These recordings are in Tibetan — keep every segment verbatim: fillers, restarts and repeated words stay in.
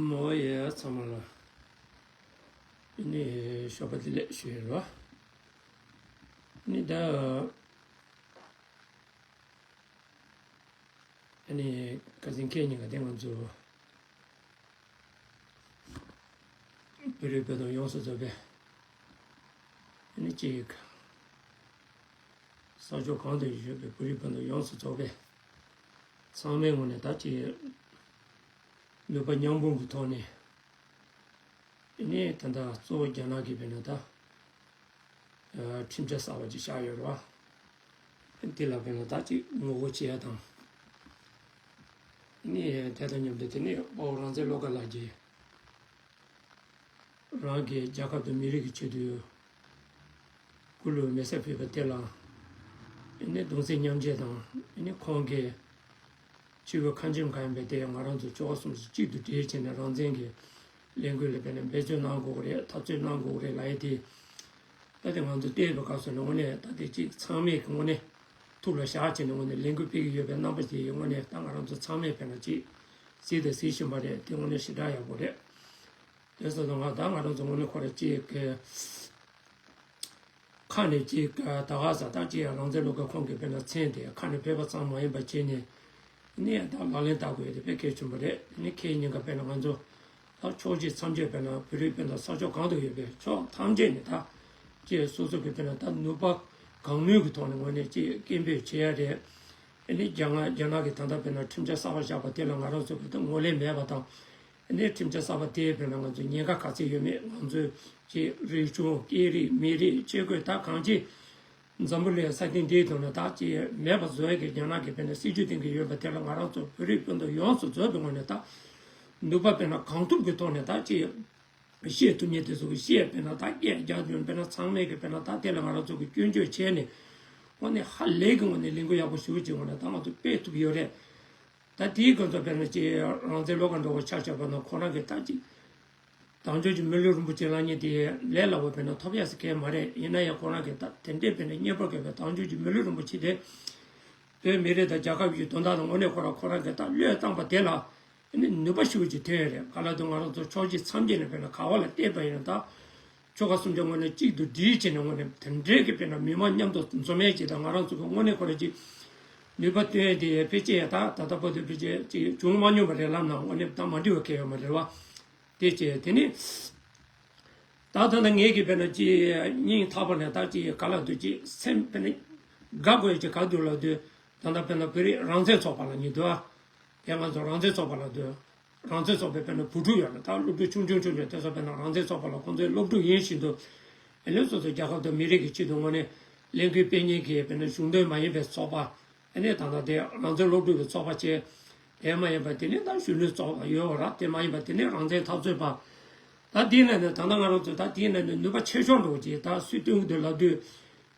མོ་ཡ་ཚང་མ་ལ་ནི་ཞོགས་པ་བདེ་ལེགས་ཞུ་ཡིན་རོ། ནི་ད་ནི་ཁ་སང་ཁེ་ཉིན་ག་དེ་ང་ཚོ་བོད་རིགས་བོད་དོན་ཡོངས་སུ་རྫོགས་པའི་ནི་ཅིག་ས་ཕྱོགས་གང་དུ་ཡོད་པའི་བོད་རིགས་བོད་དོན་ཡོངས་སུ་རྫོགས་པའི་ཚང་མའི་ངོས་ནས་ད་ཅིག་ནུས་པ་མཉམ་སྤུངས་ཀྱི་ཐོག་ནས་ནི་ད་ལྟ་གཙོ་བོ་རྒྱ་ནག་གི་བོད་ནང་ད་ཁྲིམས་འཆར་གསར་པ་ཅིག་བཞག་ཡོད་རེད་བ། དེ་ལ་བོད་ནང་ད་ཅིག་ངོ་རྒོལ་བྱེད་ཡ་དང་། ནི་དེ་དང་མཉམ་དུ་དེ་ནི་དཔའ་བོ་རང་བཙན་བློ་དགའ་ལགས་ཀྱིས་རང་གི་རྒྱལ་ཁབ་དང་མི་རིགས་ཀྱི་ཆེད་དུ་སྐུ་ལུས་མེ་སྲེག་ཕུལ་བ་དེ་ལ་ནི་གདུང་སེམས་མཉམ་སྐྱེད་དང་ནི་ཁོང་གི་སྤྱི་བོའི་ཁ་ཆེམས་གང་ཡིན་པའི་དེ་ང་རང་ཚོ་ཆོལ་ཁ་གསུམ་གཅིག་ཏུ་སྒྲིལ་བྱས་ནས་རང་བཙན་གྱི་ལས་འགུལ་ལ་བརྟེན་ནས་འབད་བརྩོན་གནང་དགོས་ཀྱི་རེད། འཐབ་རྩོད་གནང་དགོས་ཀྱི་རེད་ལབ་ཡས་དེ། ད་དེ་ང་ཚོ་བལྟས་པའི་སྐབས་སུ་ནི་དངོས་གནས་ད་དེ་གཅིག་ཚང་མས་ཀྱི་དངོས་གནས་ཐུགས་ལ་བཞག་བྱས་ནས་དངོས་གནས་ལས་འགུལ་སྤེལ་གྱི་ཡོད་པའི་རྣམ་པ་དེ་དངོས་གནས་ད་ང་རང་ཚོ་ཚང་མས་དཔེར་ན་གཅིག་གཟིགས་དང་གཟིགས་བཞིན་པ་རེད། དེ་དངོས་གནས་ཞེ་དྲག་ཡག་པོ་རེད། དེ་སོང་ཙང་ང་ད་ང་རང་ཚོ་དངོས་གནས་ཁོ་ར་གཅིག་གི་ཁ་ནས་ཅིག་ད་ག་ས་ད་ཅིག་རང་བཙན་བློ་དགའ་ཁོང་གི་དཔེར་ན་མཚན་དེ་ཁ་ནས་ཕེབས་པ་ཙམ་མ་ཡིན་པ་བྱས་ནས་ནི་ད་ལག་ལེན་བསྟར་དགོས་ཡོད་དེ་དཔེ་གལ་ཆེན་པོ་རེད། ནི་ཁེ་ཉིན་ག་དཔེར་ན་ང་ཚོ་ད་ཕྱོགས་བཞི་མཚམས་བརྒྱད་དཔེར་ན་བོད་རིགས་དཔེར་ན་ས་ཕྱོགས་གང་དུ་ཡོད་པའི་ཕྱོགས་ཐམས་ཅད་ནས་ད་ཅིག་སོ་སོ་གི་དཔེར་ན་ད་ནུས་པ་གང་ནུས་ཀྱི་ཐོག་ནས་ངོས་ནས་ཅིག་སྐད་འབོད་བྱེད་ཡ་རེད། ཨ་ནི་རྒྱ་ནག་རྒྱ་ནག་གི་ད་ལྟ་དཔེར་ན་ཁྲིམས་འཆར་གསར་པ་བཞག་པ་དེ་ལ་ང་རང་ཚོ་གི་ད་ངོས་ལེན་མེད་པ་དང་། ཨ་ནི་ཁྲིམས་འཆར་གསར་པ་དེའི་དཔེར་ན་ང་ཚོ་ཉེན་ཁ་ག་ཚད་ཡོད་མེད། ང་ཚོའི་ཅིག་རིག་གཞུང་སྐད་རིགས་མི་རིགས་ཆས་གོས་ད་གང་ཅི་འཛམ་བུ་གླིང་ས་སྟེང་འདིའི་ཐོག་ནས་ད་ཅི་མེད་པ་བཟོ་ཡ་གི་རྒྱ་ནག་གི་དཔེར་ན་སྲིད་ཇུས་སྟེང་གི་ཡོད་པ་དེ་ལ་ང་རང་ཚོ་བོད་རིགས་སྤུན་ཟླ་ཡོངས་སུ་རྫོགས་པའི་ངོས་ནས་ད་ནུས་པ་དཔེར་ན་གང་ཐུབ་ཀྱི་ཐོག་ནས་ད་ཅི་བཤད་ཐུབ་མཁན་དེ་ཚོ་གི་བཤད་དཔེར་ན་ད་སྐད་རྒྱག་རྒྱུ་དཔེར་ན་ཚང་མས་གི་དཔེར་ན་ད་དེ་ལ་ང་རང་ཚོ་གི་སྐྱོན་བརྗོད་བྱས་ནས་དངོས་གནས་ཧ་ལས་གི་ངོས་ནས་ལས་འགུལ་ཡག་པོ་ཞེ་པོ་ཅིག་ངོས་ནས་ད་ང་ཚོ་སྤེལ་ཐུབ་ཡོད་རེད། ད་དེའི་ཁོ་ཚོ་དཔེར་ན་ཅིག་རང་བཙན་བློ་དགའ་འདྲ་བོ་ཆ་བཞག་པ་ན་ཁོ་རང་གི་ད་ཅིག་དལ་འབྱོར་གྱི་མི་ལུས་རིན་པོ་ཆེ་ལེན་མཁན་དེ་ལས་སླ་བོ་དཔེར་ན་ཐོབ་ཡ་ཟེར་མཁན་མ་རེད། ཡིན་ན་ཡང་ཁོ་རང་གི་ད་དེ་འདྲའི་དཔེར་ན་གཉེན་པོ་གི་དཔེ་དལ་འབྱོར་གྱི་མི་ལུས་རིན་པོ་ཆེ་དེ་བོད་མི་རིགས་དང་རྒྱལ་ཁབ་ཀྱི་དོན་དག་ལ་དངོས་གནས་ཁོ་རང་ཁོ་རང་གི་ད་བློས་བཏང་པ་དེ་ལ་ཨ་ནི་ནུས་པ་ཞེ་པོ་ཅིག་ཐོན་ཡོད་རེད། ག་ལ་དུ་ང་རང་ཚོ་ཕྱོགས་བཞི་མཚམས་བརྒྱད་ནས་དཔེར་ན་ག་བ་ལ་བལྟས་པ་ཡིན་ན་ད་ཆོལ་ཁ་གསུམ་གྱི་ངོས་ནས་གཅིག་ཏུ་སྒྲིལ་བྱས་ནས་དངོས་གནས་དེ་འདྲའི་གི་དཔེར་ན་མི་མང་མཉམ་དུ་འཛོམས་ཡས་ཀྱི་ད་ང་རང་ཚོ་གི་དངོས་གནས་ཁོ་རང་ཅིག་ནུས་པ་བཏོན་ཡས་དེ་ཕལ་ཆེར་ད་ད་ལྟ་བར་དུ་ཕལ་ཆེར་ཅིག་བྱུང་མ་མྱོང་བ་རེད་ལབ་ན་དངོས་གནས་ད་མ་འགྲིག་པ་གང་ཡང་ཡོད་མ་རེད་བ། དེ་བྱས་དེ་ནི། ད་ད་ལྟ་ངེད་ཀྱི་དཔེར་ན་ཅིག་སྙིང་ཐག་པ་ནས་ད་ཅིག་ག་ལ་འདུག་ཅིག་སེམས་དཔེར་ན་དགའ་དགོས་ཅིག་ག་འདུག་ལབ་དུས་ད་ལྟ་དཔེར་ན་བོད་རིགས་རང་བཙན་ཚོགས་པ་ལ་ཉེ་དུས་ཨ། དེ་ང་ཚོ་རང་བཙན་ཚོགས་པ་ལབ་དུས་རང་བཙན་ཚོགས་པའི་དཔེར་ན་བུ་ཕྲུག་ཡོད་ན་ད་སློབ་ཕྲུག་ཆུང་ཆུང་ཆུང་ཆུང་དེ་ཚོ་དཔེར་ན་རང་བཙན་ཚོགས་པ་ལ་ཁོང་ཚོའི་སློབ་ཕྲུག་ཡིན་བཞིན་དུ་ཨེ་ལས་སོ་སོ་རྒྱལ་ཁབ་དང་མི་རིགས་ཀྱི་ཆེད་དུ་དངོས་གནས་ལས་འགུལ་སྤེལ་མཁན་གྱི་དཔེར་ན་གཞུང་འབྲེལ་མ་ཡིན་པའི་ཚོགས་པ། ཨ་ནི་ད་ལྟ་དེ་རང་བཙན་སློབ་ཕྲུག་གི་ཚོགས་པ་བྱས། དེ་མ་ཡིན་པ་དེ་ནི་ད་གཞོན་ནུའི་ཚོགས་པ་ཡོད་ར། དེ་མ་ཡིན་པ་དེ་ནི་རང་བཙན་འཐབ་རྩོད་པ། ད་དེའི་ནང་ནས་ད་ལྟ་ང་རང་ཚོས་ད་དེའི་ནང་ནས་ནུས་པ་ཆེ་ཤོས་འགྲོ་གི་ད་སུས་སྟོན་གི་འདུག་ལབ་དུས།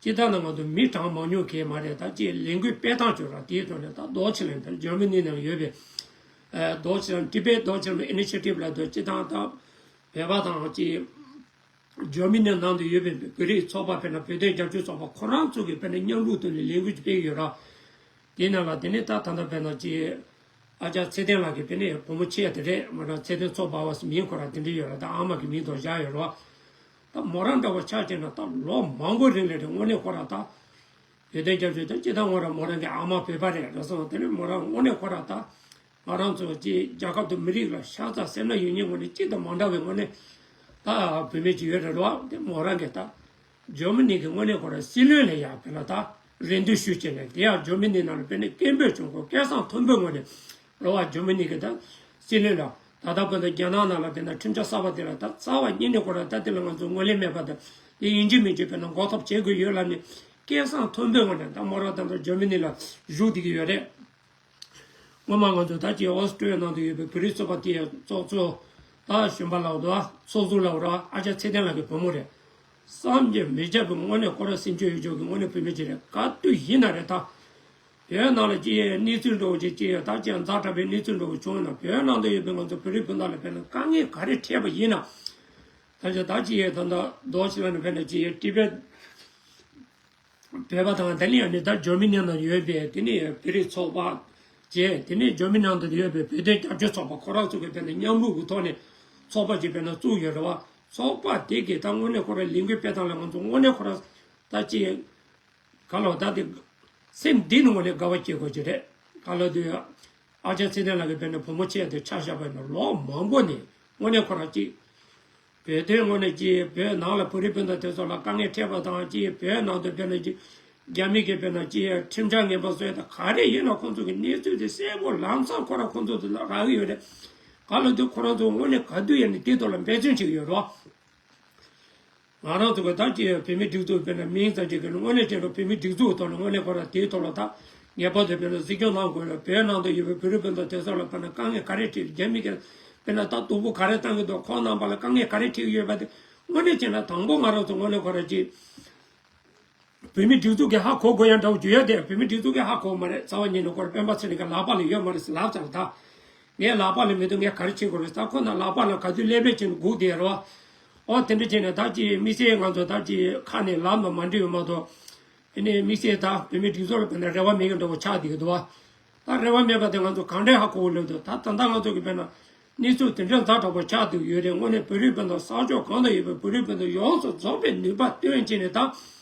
སྤྱིར་བཏང་ནང་ང་ཚོ་མི་གྲངས་མང་ཉུང་གང་ཡང་མ་རེད། ད་ཅིག་ལས་འགུལ་སྤེལ་སྟངས་བྱོས་ར་དེའི་ཐོག་ནས་ད་རྡོ་ཆེ་ལ་ད་འཇར་མ་ནི་ནང་ཡོད་པའི་རྡོ་ཆེ་ལ་Tibet Deutschland Initiative་ལབ་དུས་སྤྱིར་བཏང་ད་བོད་པ་དང་ཅིག་འཇར་མ་ནི་ནང་དུ་ཡོད་པའི་བོད་རིགས་ཚོགས་པ་དཔེར་ན་བོད་དོན་རྒྱབ་སྐྱོར་ཚོགས་པ་ཁོ་རང་ཚོ་གིས་དཔེར་ན་མཉམ་རུབ་ཐོག་ནས་ལས་འགུལ་ཅིག་སྤེལ་གྱི་ཡོད་ར། དེའི་ནང་ལ་དེ་ནས་ད་ད་ལྟ་དཔེར་ན་ཅིག་ཨ་ཅག་ཚེ་བརྟན་ལགས་ཀྱི་དཔེར་ན་བུ་མོ་ཆེ་དེ་རེད་མ་གཏོགས་ཚེ་བརྟན་ཚོགས་པ་བ་སི་མིང་ཁོ་རང་དེ་འདྲ་ཡོད་ར། ད་ཨ་མ་གི་མིང་དུ་བཞག་ཡོད་ར། ད་མོ་རང་འདྲ་བོ་ཆ་བཞག་ན་ད་ལོ་མང་པོ་རིང་ལ་རེད་དངོས་གནས་ཁོ་རང་ད། བོད་དོན་རྒྱབ་སྐྱོར་དང་སྤྱིར་བཏང་ང་རང་མོ་རང་གི་ཨ་མ་བོད་པ་རེད་ར་སོང་། དེ་ནས་མོ་རང་དངོས་གནས་ཁོ་རང་ད་ང་རང་ཚོ་ཅིག་རྒྱལ་ཁབ་དང་མི་རིགས་ལ་ཤ་ཚ་སེར་སྣ་ཡོད་མཁན་དངོས་གནས་སྤྱི་དང་མ་འདྲ་བའི་དངོས་གནས་ད་བུད་མེད་ཅིག་ཡོད་རེད་ར། དེ་མོ་རང་གིས་ད་འཇར་མ་ནི་གི་དངོས་གནས་ཁོ་རང་སྲིད་བློན་ལ་ཡ་དཔེར་ན་ད་རེ་འདུན་ཞུས་བྱས་ནས་དེ་ཡང་འཇར་མ་ནི་ནང་ལ་དཔེར་ན་སྐད་འབོད་བྱུང་ཁོ་སྐད་གསང་མཐོན་པོའི་ངང་ནས་རེད་བ། འཇར་མ་ནི་གི་ད་སྲིད་བློན་ལ་ད་ལྟ་བར་དུ་རྒྱ་ནག་ནང་ལ་དཔེར་ན་ཁྲིམས་འཆར་གསར་པ་དེ་ལ་ད་རྩ་བ་ཉིད་ནས་ཁོ་རང་ད་དེ་ལ་ང་ཚོ་ངོས་ལེན་མེད་པ་དང་དེ་ཡིན་གཅིག་མིན་གཅིག་དཔེར་ན་འགོག་ཐབས་བྱེད་དགོས་ཡོད་ལབ་ནས་སྐད་གསང་མཐོན་པོའི་ངང་ནས་ད་མོ་རང་ད་ལྟ་འཇར་མ་ནི་ལ་བཞུགས་བསྡད་ཀྱི་ཡོད་རེད། སྔོན་མ་ང་ཚོ་ད་ཅིག་ཨོ་སི་ཀྲི་ཡ་ནང་དུ་ཡོད་པའི་བོད་རིགས་ཚོགས་པ་དེའི་ཚོགས་གཙོ་ད་གཞོན་པ་ལགས་འདུག་ཨ། ཚོགས་གཙོ་ལགས་ར་ཨ་ཅག་ཚེ་བརྟན་ལགས་ཀྱི་བུ་མོ་རེད། བསམ་གྱིས་མི་ཁྱབ་པའི་དངོས་གནས་ཁོ་རང་སེམས་ཤུགས་ཡོད་ཅོག་གི་དངོས་གནས་བུད་མེད་ཅིག་རེད། ག་དུས་ཡིན་ན་རེད་ད། བོད་ནང་ལ་ཅིག་གནས་ཚུལ་འདྲ་བོ་ཅིག་ཅིག་ད་ཅིག་ཛ་དྲག་པའི་གནས་ཚུལ་འདྲ་བོ་བྱུང་ན་བོད་ནང་དུ་ཡོད་པའི་ང་ཚོ་བོད་རིགས་སྤུན་ཟླ་ལ་དཔེར་ན་དཀའ་ངལ་ག་རེ་འཕྲད་པ་ཡིན་ན། ད་ཅིག་ད་ཅིག་ད་ལྟ་རྡོ་ཆེ་ལ་ནི་དཔེར་ན་ཅིག་ཏི་བེད་བོད་པ་དང་དེ་ནས་ཡང་ནི་ད་འཇར་མ་ནི་ནང་ཡོད་པའི་དེ་ནས་བོད་རིགས་ཚོགས་པ་ བྱས། དེ་ནས་འཇར་མ་ནི་ནང་དུ་ཡོད་པའི་བོད་དོན་རྒྱབ་སྐྱོར་ཚོགས་པ་ཁོ་རང་ཚོ་གིས་དཔེར་ན་མཉམ་རུབ་ཀྱི་ཐོག་ནས་ཚོགས་པ་ཅིག་དཔེར་ན་བཙུགས་ཡོད་རེད་བ། ཚོགས་པ་དེ་གིས་ད་དངོས་གནས་ཁོ་རང་ལས་འགུལ་སྤེལ་སྟངས་ལ་ང་ཚོ་དངོས་གནས་ཁོ་རང་ད་ཅིག་ག་ལ་ད་དེ་སེམས་གཏིང་ནས་དངོས་གནས་དགའ་བ་སྐྱེ་དགོས་ཀྱི་རེད། ག་ལ་དུས་ཨ་ཅག་ཚེ་བརྟན་ལགས་ཀྱིས་དཔེར་ན་བུ་མོ་ཆེ་དེ་ཆ་བཞག་པ་ཡིན་ན་ལོ་མང་པོ་ནས་དངོས་གནས་ཁོ་རང་ཅིག་བོད་དོན་ངོས་ནས་ཀྱི་བོད་ནང་ལ་བོད་རིགས་སྤུན་ཟླ་དེ་ཚོ་ལ་དཀའ་ངལ་འཕྲད་པ་དང་ཀྱི་བོད་ནང་དུ་དཔེར་ན་ཀྱི་རྒྱ་མི་གིས་དཔེར་ན་ཀྱི་ཁྲིམས་འཆར་ངན་པ་བཟོས་དང་ག་རེ་ཡིན་ན་ཁོང་ཚོ་གི་གནས་ཚུལ་དེ་གསལ་པོ་ལམ་སང་ཁོ་རང་ཁོང་ཚོ་དེ་ལ་རག་གི་ཡོད་རེད། ག་ལ་དུས་ཁོ་རང་ཚོ་དངོས་གནས་ག་དུས་ཡིན་ནའི་དེ་ཐོག་ལ་འབད་བརྩོན་བྱེད་ཀྱི་ཡོད་རེད། ང་རང་ཚོ་གི་ད་ཀྱི་བོད་མི་སྒྲིག་འཛུགས་དཔེར་ན་མིང་ཙམ་ཅིག་གི་དངོས་གནས་བྱས་ན་བོད་མི་སྒྲིག་འཛུགས་ཐོག་ལ་དངོས་གནས་ཁོ་རང་དེའི་ཐོག་ལ་ད་ངེས་པར་དུ་དཔེར་ན་གཟིགས་སྐྱོང་གནང་དགོས་རེད། བོད་ནང་དུ་ཡོད་པའི་བོད་རིགས་སྤུན་ཟླ་དེ་ཚོ་ལ་དཔེར་ན་དཀའ་ངལ་ག་རེ་འཕྲད། རྒྱ་མི་གིས་དཔེར་ན་ད་སྡུག་པོ་ག་རེ་བཏང་གི་འདུག་ཁོང་རྣམ་པ་ལ་དཀའ་ངལ་ག་རེ་འཕྲད་ཀྱི་ཡོད་པ་དེ་དངོས་གནས་བྱས་ན་དང་པོ་ང་རང་ཚོ་དངོས་གནས་ཁོ་རང་ཅིག་བོད་མི་སྒྲིག་འཛུགས་ཀྱིས་ཧ་གོ་དགོས་ཡ་འདྲ་བོ་བརྗོད་ཡ་དེ་བོད་མི་སྒྲིག་འཛུགས་ཀྱིས་ཧ་གོ་མ་རེད། རྩ་བ་ཉིད་ནས་ཁོ་རང་སྤེན་པ་ཚེ་རིང་གི་ལག་པ་ལ་ཡོད་མ་རེད་ཟེར་ལབ་ཚར། ད་ངའི་ལག་པ་ལ་མི་འདུག་ངས་ག་རེ་བྱེད་དགོས་རེད་ཟེར། ཁོ་ན་ལག་པ་ལ་ག་དུས་སླེབས་སླེབས་བྱས་ནས་སྒུག་བསྡད་རེད་བ། ཨོ་དེ་འདྲ་བྱས་ནས་ད་ཅི་དམིགས་བསལ་ང་ཚོ་ད་ཅི་ཁ་ནས་ལབ་ན་མ་འགྲིག་པ་མ་གཏོགས། ཨ་ནི་དམིགས་བསལ་ད་བོད་མི་སྒྲིག་འཛུགས་ལ་དཔེར་ན་རེ་བ་མེད་མཁན་འདྲ་བོ་ཆགས་བསྡད་ཀྱི་འདུག་བ། ད་རེ་བ་མེད་པ་དེ་ང་ཚོ་གང་འདྲས་ཧ་གོ་གི་ལབ་དུས་ད་ད་ལྟ་ང་ཚོ་གི་དཔེར་ན་གནས་ཚུལ་དེ་འདྲ་ཛ་དྲག་པོ་ཆགས་བསྡད་ཡོད་རེད། དངོས་གནས་བོད་རིགས་སྤུན་ཟླ་ས་ཕྱོགས་གང་དུ་ཡོད་པའི་བོད་རིགས་སྤུན་ཟླ་ཡོངས་སུ་རྫོགས་པའི་ནུས་པ་བཏོན་བྱས་ནས་ད་དཔའ་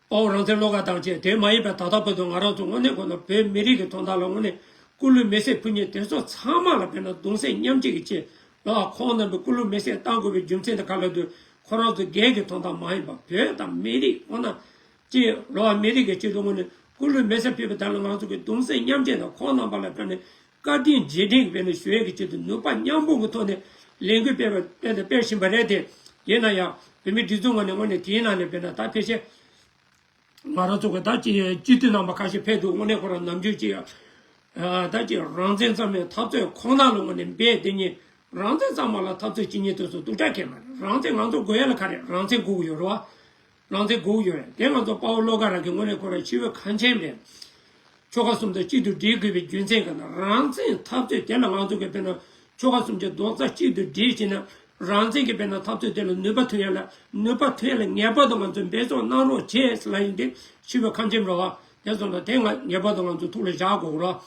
བོ་རང་བཙན་བློ་དགའ་དང་བཅས་དེ་མ་ཡིན་པའི་ད་ལྟ་བར་དུ་ང་རང་ཚོ་དངོས་གནས་ཁོ་ན་བོད་མི་རིགས་ཀྱི་དོན་དག་ལ་དངོས་གནས་སྐུ་ལུས་མེ་སྲེག་ཕུལ་མཁན་དེ་ཚོ་ཚང་མ་ལ་དཔེར་ན་གདུང་སེམས་མཉམ་སྐྱེད་ཀྱི་ཆེད་ལ་ཁོང་རྣམ་པས་སྐུ་ལུས་མེ་སྲེག་བཏང་དགོས་པའི་རྒྱུ་མཚན་དེ་ག་ལ་དུས་ཁོ་རང་ཚོ་སྒེར་གྱི་དོན་དག་མ་ཡིན་པ་བོད་དང་མི་རིགས་ཁོ་ན་ཅེས་རོ་བ་མི་རིགས་ཀྱི་ཆེད་དུ་དངོས་གནས་སྐུ་ལུས་མེ་སྲེག་ཕུལ་བའི་དོན་ལ་ང་ཚོ་གི་གདུང་སེམས་མཉམ་སྐྱེད་དང་ཁོང་རྣམ་པ་ལ་དཔེར་ན་བཀའ་དྲིན་རྗེས་དྲན་གྱི་དཔེར་ན་ཞུ་ཡས་ཀྱི་ཆེད་དུ་ནུས་པ་མཉམ་སྤུངས་ཀྱི་ཐོག་ནས་ལས་འགུལ་སྤེལ་བ་སྤེལ་དང་སྤེལ་བཞིན་པ་རེད་དེ། ཡིན་ན་ཡང་བོད་མི་སྒྲིག་འཛུགས་ངོས་ནས་དངོས་གནས་དེའི་ནང་ནས་དཔེར་ན་ད་ཕལ་ཆེར་ང་རང་ཚོ་གི་ད་ཅི་སྤྱི་འཐུས་རྣམ་པ་ཁ་ཤས་ཕེབས་འདུག་དངོས་གནས་ཁོ་རང་ནམ་རྒྱུན་ཅིག་ད་ཅི་རང་བཙན་གཙང་མའི་འཐབ་རྩོད་ཁོང་རྣམས་ལ་དངོས་གནས་འབད་དེ་ཉིད་རང་བཙན་གཙང་མ་ལ་འཐབ་རྩོད་བྱེད་མཁན་དེ་ཚོ་སྡུག་ཅག་གས་མ་རེད། རང་བཙན་ང་ཚོ་དགོས་ཡ་ལ་ག་རེ་རང་བཙན་དགོས་ཀྱི་ཡོད་རེད་བ། རང་བཙན་དགོས་ཀྱི་ཡོད་རེད། དེ་ང་ཚོ་དཔའ་བོ་བློ་དགའ་རང་གི་དངོས་གནས་ཁོ་རང་ཆེ་བའི་ཁ་ཆེམས་རེད། ཆོལ་ཁ་གསུམ་དང་གཅིག་ཏུ་སྒྲིལ་དགོས་པའི་རྒྱུ་མཚན་ག་ན་རང་བཙན་འཐབ་རྩོད་དེ་ལ་ང་ཚོ་གི་དཔེར་ན་ཆོལ་ཁ་གསུམ་གྱི་རྡོག་རྩ་གཅིག་ཏུ་སྒྲིལ་བྱས་ན་རང་བཙན་གྱི་དཔེར་ན་འཐབ་རྩོད་དེ་ལ་ནུས་པ་ཐོན་ཡ་ལ་ནུས་པ་ཐོན་ཡ་ལ་ངེས་པར་དུ་ང་ཚོས་འབད་བརྩོན་གནང་རོགས་བྱེད་ལ་ཡིན་ཏེ་ཆེ་བའི་ཁ་ཆེམས་རེད་བ། དེ་སོང་ན་དེ་ང་ངེས་པར་དུ་ང་ཚོ་ཐུགས་ལ་བཞག་དགོས་རེད།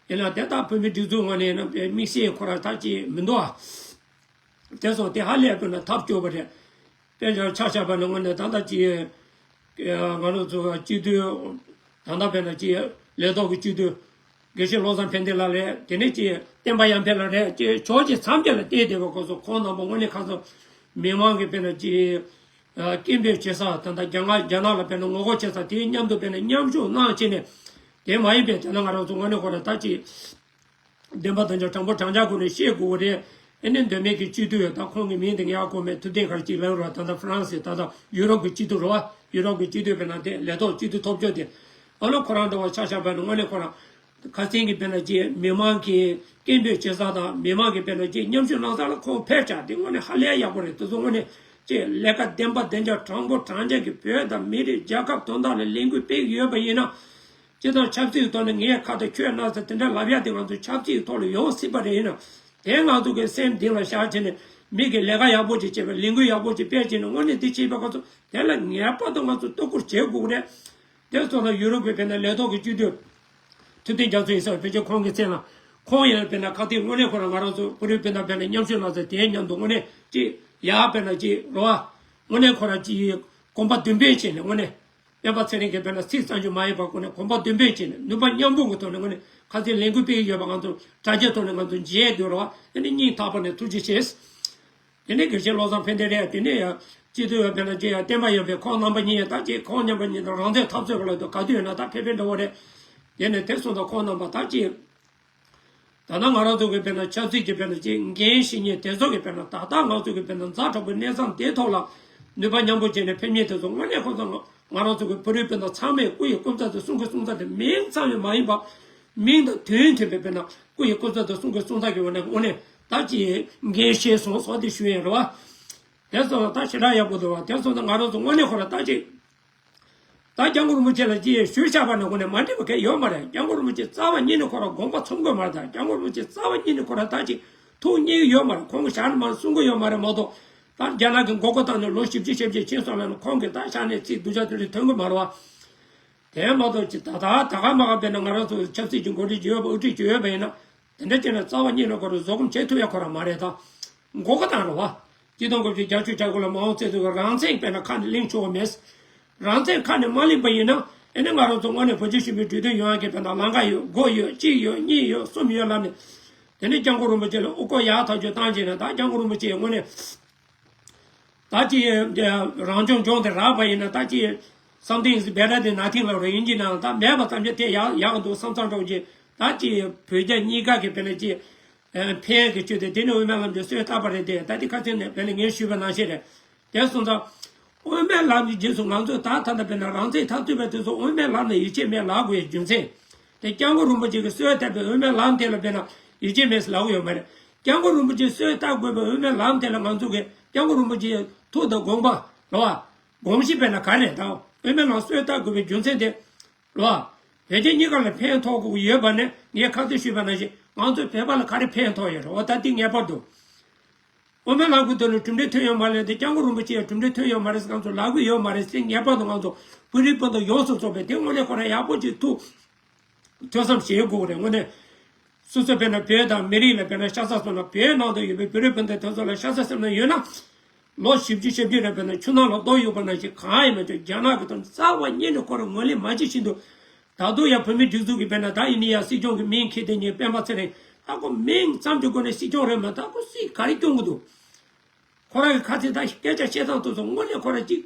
ཡིན་ན་དེ་ལྟར་བོད་མི་སྒྲིག་འཛུགས་ངོས་ནས་ཡིན་ན་དམིགས་བསལ་ཁོ་ར་ད་ཅི་མི་འདུག་ཨ། དེ་སོང་དེ་ཧ་ལས་པ་ན་ཐབས་སྐྱོ་བ་རེད། དཔེ་ཆ་ཆ་བཞག་པ་ན་དངོས་གནས་ད་ལྟ་ཅི་ང་རང་ཚོ་སྤྱི་འཐུས་ད་ལྟ་དཔེར་ན་ཅི་ལས་ཐོག་གི་སྤྱི་འཐུས་དགེ་བཤེས་བློ་བཟང་ཕན་བདེ་ལགས་རེད། དེ་ནས་ཅི་བསྟན་པ་ཡར་འཕེལ་ལགས་རེད། ཅི་ཕྱོགས་ཀྱི་མཚམས་བརྒྱད་ལ་བལྟས་བསྡད་པ་སྐབས་སུ་ཁོང་རྣམ་པ་དངོས་གནས་ཁ་སང་མི་མང་གི་དཔེར་ན་ཅི་སྐད་འབོད་བྱེད་ས་ད་ལྟ་རྒྱ་ནག་རྒྱ་ནག་ལ་དཔེར་ན་ངོ་རྒོལ་བྱེད་ས་དེའི་མཉམ་དུ་དཔེར་ན་མཉམ་ཞུགས་གནང་བྱས་ནས་དེ་མ་ཡིན་པའི་དེ་ན་ང་རང་ཚོ་དངོས་གནས་ཁོ་རང་ད་ཅི། བདེན་པ་དང་ཆ་དྲང་པོ་དྲང་བཞག་སྒོ་ནས་བཤད་དགོས་རེད། ཨ་ནི་མདོ་སྨད་ཀྱི་སྤྱི་འཐུས་ད་ཁོང་གི་མིང་དེ་ངས་ཧ་གོ་མེད། ཐུབ་བསྟན་ག་རེ་ཅིག་ལབ་རོགས། ད་ལྟ་ཧྥ་རན་སི་ད་ལྟ་ཡུ་རོབ་ཀྱི་སྤྱི་འཐུས་རེད་བ། ཡུ་རོབ་ཀྱི་སྤྱི་འཐུས་དཔེར་ན་དེ་ལས་ཐོག་སྤྱི་འཐུས་ཐོབ་ཆོག་དེ། ཨ་ལོ་ཁོ་རང་འདྲ་བ་ཆ་བཞག་པ་ན་དངོས་གནས་ཁོ་རང་ཁ་སང་གི་དཔེར་ན་ཅིག་མི་མང་གི་སྐད་འབོད་བྱེད་ས་དང་མི་མང་གི་དཔེར་ན་ཅིག་མཉམ་ཞུགས་གནང་ས་ལ་ཁོང་ཕེབས་བྱ་དེ་དངོས་གནས་ཧ་ལས་ཡག་པོ་རེད། དེ་ཚོ་དངོས་གནས་ཅིག་ལས་ཀ་བདེན་པ་བདེན་རྐྱང་དྲང་པོ་དྲང་བཞག་གི་བོད་དང་མི་རིགས་རྒྱལ་ཁབ་དོན་དག་ལ་ལས་འགུལ་སྤེལ་གྱི་ཡོད་པ་ཡིན་ན། སྤྱིར་བཏང་ཆབ་སྲིད་ཐོག་ནས་ངས་ཁ་དང་ཁྱོད་ན་ཟེར་དེ་འདྲ་ལབ་ཡ་དེ་ང་ཚོ་ཆབ་སྲིད་ཐོག་ལ་ཡོང་སྲིད་པ་རེད། ཡིན་ན་དེ་ང་ཚོ་གི་སེམས་གཏིང་ལ་བཞག་བྱས་ནས་མི་གི་ལས་ཀ་ཡག་པོ་ཅིག་བྱེད་པའི་ལས་འགུལ་ཡག་པོ་ཅིག་སྤེལ་བྱས་ནས་དངོས་གནས་འདི་བྱེད་པའི་སྐབས་སུ་དེ་ལ་ངེས་པར་དུ་ང་ཚོ་བསྟོད་བཀུར་བྱེད་དགོས་རེད། དེ་སོང་ན་ཡུ་རོབ་ཀྱི་དཔེར་ན་ལས་ཐོག་གི་སྤྱི་འཐུས་ཐུབ་བསྟན་རྒྱ་མཚོ་ཡིན་ཟེར་བ་ཕལ་ཆེར་ཁོང་གི་མཚན་ལ་ཁོང་ཡང་དཔེར་ན་ཁ་གཏད་དངོས་གནས་ཁོ་རང་ང་རང་ཚོ་བོད་རིགས་སྤུན་ཟླ་དཔེར་ན་མཉམ་ཞུགས་གནང་ཟེར་དེའི་མཉམ་དུ་དངོས་གནས་ཅིག་ཡག་དཔེར་ན་ཅིག་རོ་བ་དངོས་གནས་ཁོ་རང་ཅིག་གོམ་པ་མདུན་སྤོས་བྱས་ནས་དངོས་གནས། སྤེན་པ་ཚེ་རིང་གིས་དཔེར་ན་ཚིག་གཙང་རྒྱུ་མ་ཡིན་པ་ཁོ་ནས་གོམ་པ་མདུན་སྤོས་བྱས་ནས་ནུས་པ་མཉམ་སྤུངས་ཀྱི་ཐོག་ནས་དངོས་གནས་ཁ་སང་ལས་འགུལ་སྤེལ་གྱི་ཡོད་པ་ང་ཚོ་དྲ་རྒྱའི་ཐོག་ནས་ང་ཚོ་མཇལ་འདུག་ར་བ། དེ་ནས་སྙིང་ཐག་པ་ནས་ཐུགས་རྗེ་ཆེ། དེ་ནས་དགེ་བཤེས་བློ་བཟང་ཕན་བདེ་རེད། དེ་ནས་ཡང་སྤྱི་འཐུས་དཔེར་ན་ཅེ་ཡང་བསྟན་པ་ཡར་འཕེལ་ཁོང་རྣམ་པ་གཉིས་ཡང་ད་ཅེ་ཁོང་མཉམ་པ་གཉིས་དང་རང་བཙན་འཐབ་རྩོད་པ་ལ་དུ་ག་དུས་ཡོད་ན་ད་ཕེབས་ཕེབས་འགྲོ་བ་རེད། དེ་ནས་དེ་སོང་ཙང་ཁོང་རྣམ་པ་ད་ཅེ། ད་ལྟ་ང་རང་ཚོ་གི་དཔེར་ན་ཆབ་སྲིད་ཀྱི་དཔེར་ན་ཅིག་འགན་བཞེས་མཁན་དེ་ཚོ་གི་དཔེར་ན་ད་ལྟ་ང་ཚོ་གི་དཔེར་ན་ཛ་དྲག་པོའི་གནས་སྟངས་དེ་ཐོག་ལ་ནུས་པ་མཉམ་སྤུངས་བྱས་ནས་ཕེབས་མཁན་དེ་ཚོ་དངོས་གནས་ཁོ་ཚོ་ང་རང་ཚོ་གི་བོད་རིགས་སྤུན་ཟླ་ཚང་མས་སྐུ་ཡི་སྐུ་ཚབ་དང་གསུང་གི་གསུང་ཚབ་དེ་མིང་ཙམ་ཡང་མ་ཡིན་པ། མིང་དང་དོན་མཐུན་པའི་དཔེར་ན་སྐུ་ཡི་སྐུ་ཚབ་དང་གསུང་གི་གསུང་ཚབ་ཀྱི་འོག་ནས་དངོས་གནས་ད་ཅིག་འགན་བཞེས་སོང་སོགས་དེ་ཞུ་ཡས་རེད་བ། དེ་སོང་ཙང་ད་ཞེ་དྲག་ཡག་པོ་འདུག་བ། དེ་སོང་ཙང་ང་རང་ཚོ་དངོས་གནས་ཁོ་ར་ད་ཅིག་ད་སྐྱབས་མགོན་རིན་པོ་ཆེ་ལ་ཅིག་ཞུས་བཞག་པ་ནས་ཁོ་ནས་མ་འགྲིག་པ་གང་ཡོད་མ་རེད། སྐྱབས་མགོན་རིན་པོ་ཆེ་རྩ་བ་ཉིད་ནས་ཁོ་རང་དགོངས་པ་ཚོམ་དགོས་མ་རེད། ད་སྐྱབས་མགོན་རིན་པོ་ཆེ་རྩ་བ་ཉིད་ནས་ཁོ་རང་ད་ཅིག་ཐུགས་མཉེས་ཀྱི་ཡོད་མ་རེད། ཁོང་གི་ཞག་ནས་མར་གསུང་གི་ཡོད་མ་རེད་མ་གཏོགས། ད་རྒྱ་ནག་གི་མགོ་སྐོར་བཏང་ནས་ལོ་བཞི་བཅུ་ཞེ་བརྒྱད་ཕྱིན་སོང་ལབ་ནས་ཁོང་གི་ད་ཞག་ནས་ཚིག་སྡུག་ཅག་དེ་འདྲ་ཐོན་གི་མ་རེད་བ། དེ་མ་གཏོགས་ཅི་ད་ད་ད་ག་མ་ག་དཔེར་ན་ང་རང་ཚོ་ཆབ་སྲིད་ཀྱི་འགོ་ཁྲིད་ཅིག་ཡོད་པ་དབུ་ཁྲིད་ཅིག་ཡོད་པ་ཡིན་ན། དེ་འདྲ་བྱས་ན་རྩ་བ་ཉིད་ནས་ཁོ་རང་བཟོད་སྒོམ་བྱེད་ཐུབ་ཡ་ཁོ་རང་མ་རེད་ད། མགོ་སྐོར་བཏང་རེད་བ། ཆིག་སྟོང་དགུ་བརྒྱ་བརྒྱད་ཅུ་གྱ་དགུ་ལ་མའོ་ཙེ་ཏུང་གིས་རང་བཙན་དཔེར་ན་ཁ་ནས་གླེང་ཆོག་གི་མེད། རང་བཙན་ཁ་ནས་མ་གླེང་པ་ཡིན་ན་ཨེ་ནི་ང་རང་ཚོ་དངོས་གནས་བོད་རྒྱ་ཞི་མོལ་གྲོས་མཐུན་ཡོང་ཡ་གི་དཔེར་ན་ལམ་ཁ་ཡོད། དགུ་ཡོད། གཅིག་ཡོད། གཉིས་ཡོད། གསུམ་ཡོད་ལབ་ནས། དེ་ནས་སྐྱབས་མགོན་རིན་པོ་ཆེ་ལ་དབུ་སྐོར་ཡག་ཐག་ཆོད་བཏང་བྱས་ན། ད་སྐྱབས་མགོན་རིན་པོ་ཆེ་དངོས་གནས་ད་ཅི་རང་སྐྱོང་ལྗོངས་དེ་རག་པ་ཡིན་ན། ད་ཅི་something is better than nothing ལབ་རེད། ཡིན་གྱི་ན་ད་མེད་པ་ཙམ་ཅིག་དེ་ཡག་ཡག་འདུག་བསམ་བསམ་འདྲ་བོ་ཅིག་ད་ཅི་བོད་རྒྱ་གཉིས་ཀ་གི་དཔེར་ན་ཅི་ཕན་གི་ཆེད་དུ། དེ་ནི་དབུ་མའི་ལམ་གྱི་སྲོལ་བཏབ་པ་རེད་དེ། ད་དེ་ཁ་སང་ནས་དཔེར་ན་ངས་ཞུས་པ་ནང་བཞིན་རེད། དེ་སོང་ཙང་དབུ་མའི་ལམ་གྱི་རྗེས་སུ་ང་ཚོས་ད་ད་ལྟ་དཔེར་ན་རང་བཙན་འཐབ་བསྡད་པའི་དུས་སུ་དབུ་མའི་ལམ་ལ་ཡིད་ཆེས་མེད་ལབ་དགོས་ཡའི་རྒྱུ་མཚན། དེ་སྐྱབས་མགོན་རིན་པོ་ཆེ་གིས་སྲོལ་བཏབ་པའི་དབུ་མའི་ལམ་དེ་ལ་དཔེར་ན་ཡིད་ཆེས་མེད་ཟེར་ལབ་ཀྱི་ཡོད་མ་རེད། སྐྱབས་མགོན་རིན་པོ་ཆེས་སྲོལ་བཏབ་དགོས་པའི་དབུ་མའི་ལམ་དེ་ལ་ང་ཚོ་གིས་སྐྱབས་མགོན་རིན་པོ་ཆེའི་ཐུགས་དང་དགོངས་པ་ལ་བ། དགོངས་གཞི་དཔེར་ན་ག་རེ་རེད། ད་དབུ་མའི་ལམ་སྲོལ་བཏབ་དགོས་པའི་རྒྱུ་མཚན་དེ་ལ་བ། བོད་རྒྱ་གཉིས་ཀ་ལ་ཕན་ཐོགས་དགོས་ཀྱི་ཡོད་པ་ནི། ངས་ཁ་སང་ཞུས་པ་ནང་བཞིན་ང་ཚོའི་བོད་པ་ལ་ག་རེ་ཕན་ཐོགས་ཡོད་རེད། འོ་ད་འདི་ངེས་པར་དུ། དབུ་མའི་ལམ་གྱི་ཐོག་ནས་གྲུབ་འབྲས་ཐོན་ཡོད་མ་རེད་དེ། སྐྱབས་མགོན་རིན་པོ་ཆེ་གྲུབ་འབྲས་ཐོན་ཡོད་མ་རེད་ཟེར་ང་ཚོ་ལབ་ཀྱི་ཡོད་མ་རེད་ཟེར། ངེས་པར་དུ་ང་ཚོ་བོད་རིགས་སྤུན་ཟླ་ཡོངས་སུ་རྫོགས་པས་དེ་དངོས་གནས་ཁོ་རང་ཡག་པོ་ཅིག་ཐུགས་ཐོས་བསམ་བྱེད་དགོས་རེད། དངོས་གནས་སོ་སོ་དཔེར་ན་བོད་དང་མི་རིགས་ལ་དཔེར་ན་ཤ་ཚ་སོང་ན། བོད་ནང་དུ་ཡོད་པའི་བོད་རིགས་སྤུན་ཟླ་དེ་ཚོ་ལ་ཤ་ཚ་སེམས་ན་ཡོད་ན། ལོ་བཞི་བཅུ་ཞེ་བརྒྱད་རེ་བས་ན་ཆུ་ནང་ལ་རྡོ་གཡུགས་པ་ནང་བཞིན། གང་ཡིན་མ་ཆོག་རྒྱ་ནག་གི་ཐོག་ནས་རྩ་བ་ཉིད་ནས་ཁོ་རང་ངོས་ལེན་མ་བྱེད་བཞིན་དུ། ད་དུང་ཡང་བོད་མི་སྒྲིག་འཛུགས་ཀྱི་དཔེར་ན་ད་ཡིན་ནི་ཡང་སྲིད་སྐྱོང་གི་མིང་འཁྱེར་དེ་ཉིད་སྤེན་པ་ཚེ་རིང་། ད་ཁོ་མིང་ཙམ་གྱི་སྒོ་ནས་སྲིད་སྐྱོང་རེད་མ། ད་ཁོ་སྲིད་ག་རེ་སྐྱོང་གི་འདུག་ཁོ་རང་གི་ཁ་ཚིག་ད་སྐད་ཆ་བཤད་སྟངས་དེ་ཚོ་དངོས་གནས་ཁོ་རང་གཅིག་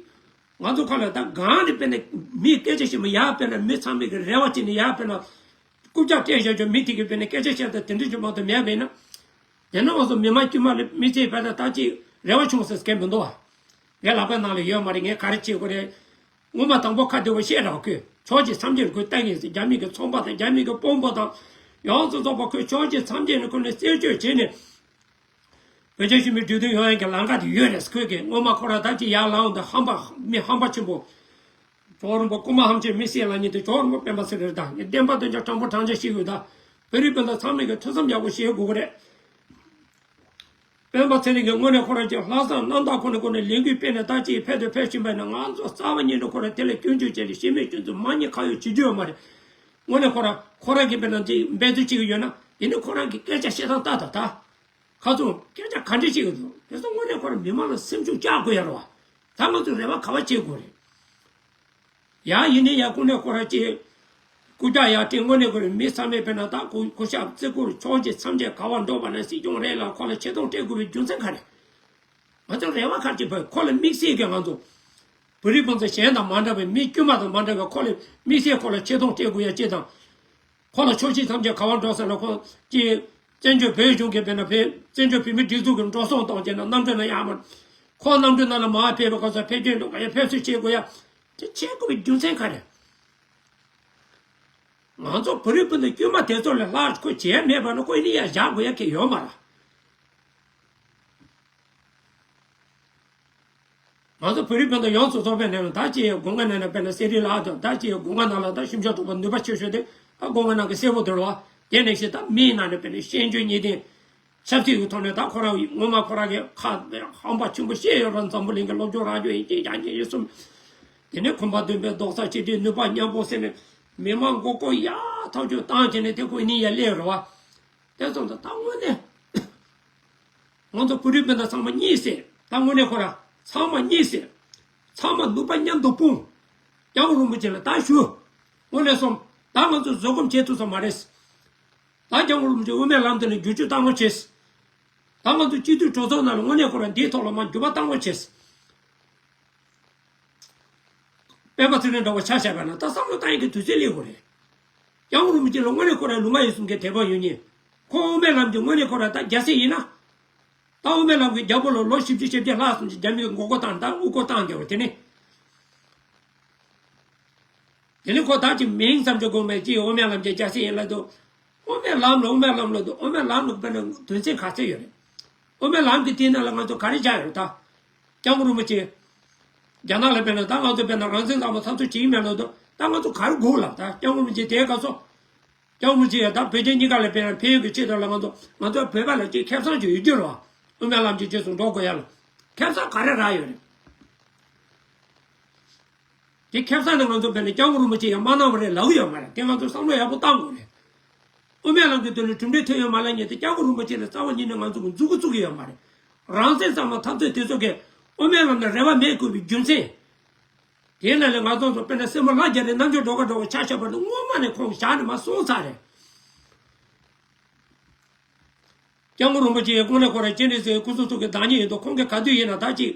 ང་ཚོ་ཁ་ལ་ད་གང་རེད། དཔེར་ན་མི་སྐད་ཆ་བཤད་མི་ཡག་དཔེར་ན་མི་ཚང་མས་གི་རེ་བ་བྱེད་ནི་ཡག་དཔེར་ན། རྐུབ་བཀྱག་སྤྲད་བཞག་ཆོག་མི་དེ་གིས་དཔེར་ན་སྐད་ཆ་བཤད་སྟངས་དེ་འདྲ་ཅིག་མ་གཏོགས་མེད་པ་ཡིན་ན། དེ་ནི་ང་ཚོ་མི་མང་དཀྱུས་མ་ལ་མི་ཚེ་བར་དུ་ད་ཅིག་རེ་བ་བྱུང་ཟེར་མཁན་མི་འདུག་ཨ། ངའི་ལག་པའི་ནང་ལ་ཡོད་མ་རེད། ངས་ག་རེ་བྱེད་དགོས་རེད། སྔོན་མ་དང་པོ་ཁ་བདེ་བོ་བཤད་རོགས་ཁོས། ཕྱོགས་གཅིག་མཚམས་བརྒྱད་ཁོས་ལྟ་གི་ཡིན་ཟེར། རྒྱ་མི་གི་ཚོང་པ་དང་རྒྱ་མི་གི་དཔོན་པོ་དང་ཡོངས་སུ་རྫོགས་པ་ཁོས་ཕྱོགས་གཅིག་མཚམས་བརྒྱད་ནས་ཁོ་ནས་རྩད་གཅོད་བྱས་ནས། བོད་རྒྱ་ཞི་མོལ་གྲོས་མཐུན་ཡོང་ཡག་གི་ལམ་ཁ་དེ་ཡོད་རེད། ཁོས་གི་སྔོན་མ་ཁོ་རང་ད་ཅིག་ཡར་ལངས་འོང་དུས་ཧམ་པ་མི་ཧམ་པ་ཆེན་པོ། ཇོ་བོ་རིན་པོ་ཀུ་མ་ཧམ་ཆེན་མི་སེར་ལ་ཉིད་དུ་ཇོ་བོ་རིན་པོ་སྤེན་པ་ཚེ་རིང་དང་ངས་བདེན་པ་དོན་ཆ་དྲང་པོ་དྲང་བཞག་བཤད་ཡོད། ད་བོད་རིགས་སྤུན་ཟླ་ཚང་མས་གི་ཐུགས་བསམ་ཡག་པོ་བཞེས་དགོས་ཀྱི་རེད། སྤེན་པ་ཚེ་རིང་གིས་དངོས་གནས་ཁོ་རང་ཅིག་ལྷག་བསམ་རྣམ་དག་ཁོ་ནས་ཁོ་ནས་ལས་འགུལ་སྤེལ་ནས་ད་ཅིག་ཕེབས་དང་ཕེབས་བཞིན་པ་ཡིན་ན། ང་ཚོ་རྩ་བ་ཉིད་ནས་ཁོ་རང་དེ་ལ་སྐྱོན་བརྗོད་བྱས་ནས་གཞི་མེད་སྐྱོན་འཛུགས་མ་ཉེས་ཁ་གཡོགས་བྱེད་རྒྱུ་ཡོད་མ་རེད། དངོས་གནས་ཁོ་རང་ཁོ་རང་གིས་དཔེར་ན་ཅིག་འབད་རྩོལ་བྱེད་ཀྱི་ཡོད་ན། དེ་ནི་ཁོ་རང་གི་སྐད་ཆ་བཤད་སྟངས་ལྟ་ད་ད། ཁ་སང་སྐད་ཆ་ག་འདྲ་བཤད་ཀྱི་འདུག་དེ་ཚོ་དངོས་གནས་ཁོ་རང་མི་མང་ལ་སེམས་ཤུགས་བཅག་དགོས་ཡ་རེད་བ། ད་ང་ཚོས་རེ་བ་ག་པར་བྱེད་དགོས་རེད། ཡང་ཡིན་ནའི་ཡང་དངོས་གནས་ཁོ་རང་ཅིག་རྐུབ་བཀྱག་ཡར་སྤྲད། དངོས་གནས་ཁོ་རང་མི་ཚང་མས་དཔེར་ན་ད་གུ་གུ་ཞབས་བརྩི་བཀུར་ཕྱོགས་གཅིག་མཚམས་བརྒྱད་ག་པར་འགྲོ་བ་ན་སྲིད་སྐྱོང་རེད་ལ་ཁོ་ལ་ཆེ་མཐོང་སྤྲད་དགོས་པའི་རྒྱུ་མཚན་ག་རེ། ང་ཚོ་རེ་བ་ག་རེ་བྱེད་དགོས། ཁོ་ལ་དམིགས་བསལ་གྱི་ང་ཚོ་བོད་རིགས་སྤུན་ཟླ་གཞན་དང་མ་འདྲ་བའི། མི་དཀྱུས་མ་དང་མ་འདྲ་བའི་ཁོ་ལ་དམིགས་བསལ་ཁོ་ལ་ཆེ་མཐོང་སྤྲད་དགོས་ཡ་ཅིག་དང་། ཁོ་ལ་ཕྱོགས་གཅིག་མཚམས་བརྒྱད་ག་པར་འགྲོ་ཟེར་ན། ཁོ་ཅིག་བཙན་བྱོལ་བོད་གཞུང་གི་དཔེར་ན་བོད་བཙན་བྱོལ་བོད་མིའི་སྒྲིག་འཛུགས་ཀྱི་འགྲོ་སོང་གཏོང་བྱས་ན་གནམ་གྲུ་ནང་ཡར་མར། ཁོ་གནམ་གྲུ་ནང་ལ་མར་ཕེབས་པའི་སྐབས་སུ་ཕེབས་སྐྱོན་འགྲོ་ག་ཡ་ཕེབས་བསུ་བྱེད་དགོས་ཡ། དེ་བྱེད་དགོས་པའི་རྒྱུ་མཚན་ག་རེ། ང་ཚོ་བོད་རིགས་སྤུན་ཟླ་དཀྱུས་མ་དེ་ཚོ་ལས་ལྷག་ཁོ་བྱས་མེད་པ་ན་ཁོ་ཡིན་ནི་ཡ་བཞག་དགོས་ཡ་གི་ཡོད་མ་རེད། ང་ཚོ་བོད་རིགས་སྤུན་ཟླ་ཡོངས་སུ་རྫོགས་པའི་ནང་ལ་ད་ཅིག་སྒོ་ང་ནང་ལ་དཔེར་ན་གསེར་རི་ལགས་དང་། ད་ཅིག་སྒོ་ང་ནང་ལ་ད་གཤིན་ཆོག་གྲོགས་པོ་ནུས་པ་ཆེ་ཤོས་དེ་ད་སྒོ་ང་ནང་གི་གསལ་པོ་དེ་རེད་བ། དེ་ནང་བཞིན་ད་མིའི་ནང་ནས་དཔེར་ན་ཤེས་འཇོན་གཉིས་ལྡན། ཆབ་སྲིད་ཀྱི་ཐོག་ནས་ད་ཁོ་རང་ངོ་མ་ཁོ་རང་གི་ཁ་ཧམ་པ་ཆེན་པོ་བཤད་ཡོད་ར། འཛམ་བུ་གླིང་གི་སློབ་སྦྱོང་རག་རྒྱུ་ཡིན་གཅིག་རྐྱང་གཅིག་ཡིན་གསུངས། དེ་ནས་ཁོམ་པ་འདོན་པའི་རྡོག་རྩ་གཅིག་སྒྲིལ་ནུས་པ་མཉམ་སྤུངས་ཟེར་ནས་མི་མང་མགོ་སྐོར་ཡག་ཐག་ཆོད་བཏང་བྱས་ནས་དེ་ཁོ་ནི་ཡ་སླེབས་རེད་བ། དེ་སོང་ཙང་ད་དངོས་གནས་ང་ཚོ་བོད་རིགས་སྤུན་ཟླ་ཚང་མ་གཉིད་སད། ད་དངོས་གནས་ཁོ་ར་ཚང་མ་གཉིད་སད། ཚང་མ་ནུས་པ་མཉམ་དུ་སྤུངས། སྐྱབས་མགོན་རིན་པོ་ཆེ་ལ་ད་ཞུ། དངོས་གནས་སོང་ད་ང་ཚོ་བཟོད་སྒོམ་བྱེད་ཐུབ་ས་མ་རེད། ད་སྐྱབས་མགོན་རིན་པོ་ཆེ་དབུ་མའི་ལམ་དེ་ལ་འགྱུར་བཅོས་གཏང་དགོས་བྱས། ད་ང་ཚོ་སྤྱི་འཐུས་གྲོས་ཚོགས་ནང་ལ་དངོས་གནས་ཁོ་རང་འདིའི་ཐོག་ལ་མར་འགྱུར་བ་གཏང་དགོས་བྱས། སྤེན་པ་ཚེ་རིང་འདྲ་བོ་ཆ་བཞག་པ་ན་ད་བསམ་བློ་བཏང་ཡག་གི་དུས་ཚོད་སླེབས་དགོས་རེད། སྐྱབས་མགོན་རིན་པོ་ཆེ་ལ་དངོས་གནས་ཁོ་རང་ལུས་ངག་ཡིད་གསུམ་གྱི་དད་པ་ཡོད་མཁན། ཁོ་དབུ་མའི་ལམ་གྱི་དངོས་གནས་ཁོ་རང་ད་རྒྱལ་སྲས་ཡིན་ན། ད་དབུ་མའི་ལམ་གྱི་རྒྱལ་པོ་ལ་ལོ་བཞི་བཅུ་ཞེ་བརྒྱད་ལྷག་ཙམ་ཅིག་རྒྱ་མིས་མགོ་སྐོར་བཏང་། ད་དབུ་སྐོར་བཏང་བསྡད་པ་དེ་ནི། དེ་ནི་ཁོ་ད་ཅིག་མིང་ཙམ་ཅིག་དགོས་མེད་ཅིག་དབུ་མའི་ལམ་གྱི་རྒྱལ་སྲས་ཡིན་ལབ་འདུག་དབུ་མའི་ལམ་ལ་དབུ་མའི་ལམ་ལ་འདུག་དབུ་མའི་ལམ་ལ་དཔེར་ན་དོན་ཚན་ག་ཚད་ཡོད་རེད། དབུ་མའི་ལམ་གྱི་དེའི་ནང་ལ་ང་ཚོ་ག་རེ་བཞག་ཡོད་རེད་ད། སྐྱབས་མགོན་རིན་པོ་ཆེ། རྒྱ་ནག་ལ་དཔེར་ན་ད་ང་ཚོ་དཔེར་ན་རང་བཙན་གཙང་མ་འཐབ་རྩོད་བྱེད་ཀྱི་མེད་ལབ་འདུག་ད་ང་ཚོ་ག་རེ་དགོས་ལབ། ད་སྐྱབས་མགོན་རིན་པོ་ཆེ་དེའི་སྐབས་སུ། སྐྱབས་མགོན་རིན་པོ་ཆེ་ད་བོད་རྒྱ་གཉིས་ཀ་ལ་དཔེར་ན་ཕན་ཡོན་གྱི་ཆེད་དུ་ལ་ང་ཚོ་ང་ཚོ་བོད་པ་ལ་ཅིག་ཁེ་བཟང་ཅིག་ཡོད་རྒྱུ་རེད་བ། དབུ་མའི་ལམ་གྱི་རྗེས་སུ་འགྲོ་དགོས་ཡ་ལ་ཁེ་བཟང་ག་རེ་རག་ཡོད་རེད། དེ་ཁེ་བཟང་ནི་ང་ཚོ་བས་ནས་སྐྱབས་མགོན་རིན་པོ་ཆེ་ཡང་མ་གནང་བ་རེད་ལབ་ཀྱི་ཡོད་མ་རེད། དེ་ང་ཚོ་བསམ་བློ་ཡག་པོ་བཏང་དགོས་རེད། དབུ་མའི་ལམ་གྱི་དོན་ལ་གྲུབ་འབྲས་ཐོན་ཡོད་མ་ལབ་མཁན་དེ་སྐྱབས་མགོན་རིན་པོ་ཆེ་ལ་རྩ་བ་ཉིད་ནས་ང་ཚོ་གི་མཛུབ་གུ་བཙུགས་ཀྱི་ཡོད་མ་རེད། རང་བཙན་གཙང་མ་འཐབ་རྩོད་དེ་ཚོ་གིས་དབུ་མའི་ལམ་ལ་རེ་བ་མེད་དགོས་པའི་རྒྱུ་མཚན། དེའི་ནང་ལས་ང་ཚོ་ཚོ་དཔེར་ན་སྲས་མོ་ལྷ་རྒྱ་རི་རྣམ་དཔྱོད་སྒྲོལ་དཀར་འདྲ་བོ་ཆ་བཞག་པ་ན་སྔོན་མ་ནས་ཁོང་བཞག་ནས་མར་སོང་ཚར་རེད། སྐྱབས་མགོན་རིན་པོ་ཆེ་ཡི་དངོས་གནས་ཁོ་རང་སྤྱན་རས་གཟིགས་སྐུ་གཟུགས་ཐུགས་ཀྱི་བདག་ཉིད་ཡིན་དུས་ཁོང་གིས་ག་དུས་ཡིན་ན་ད་ཅིག་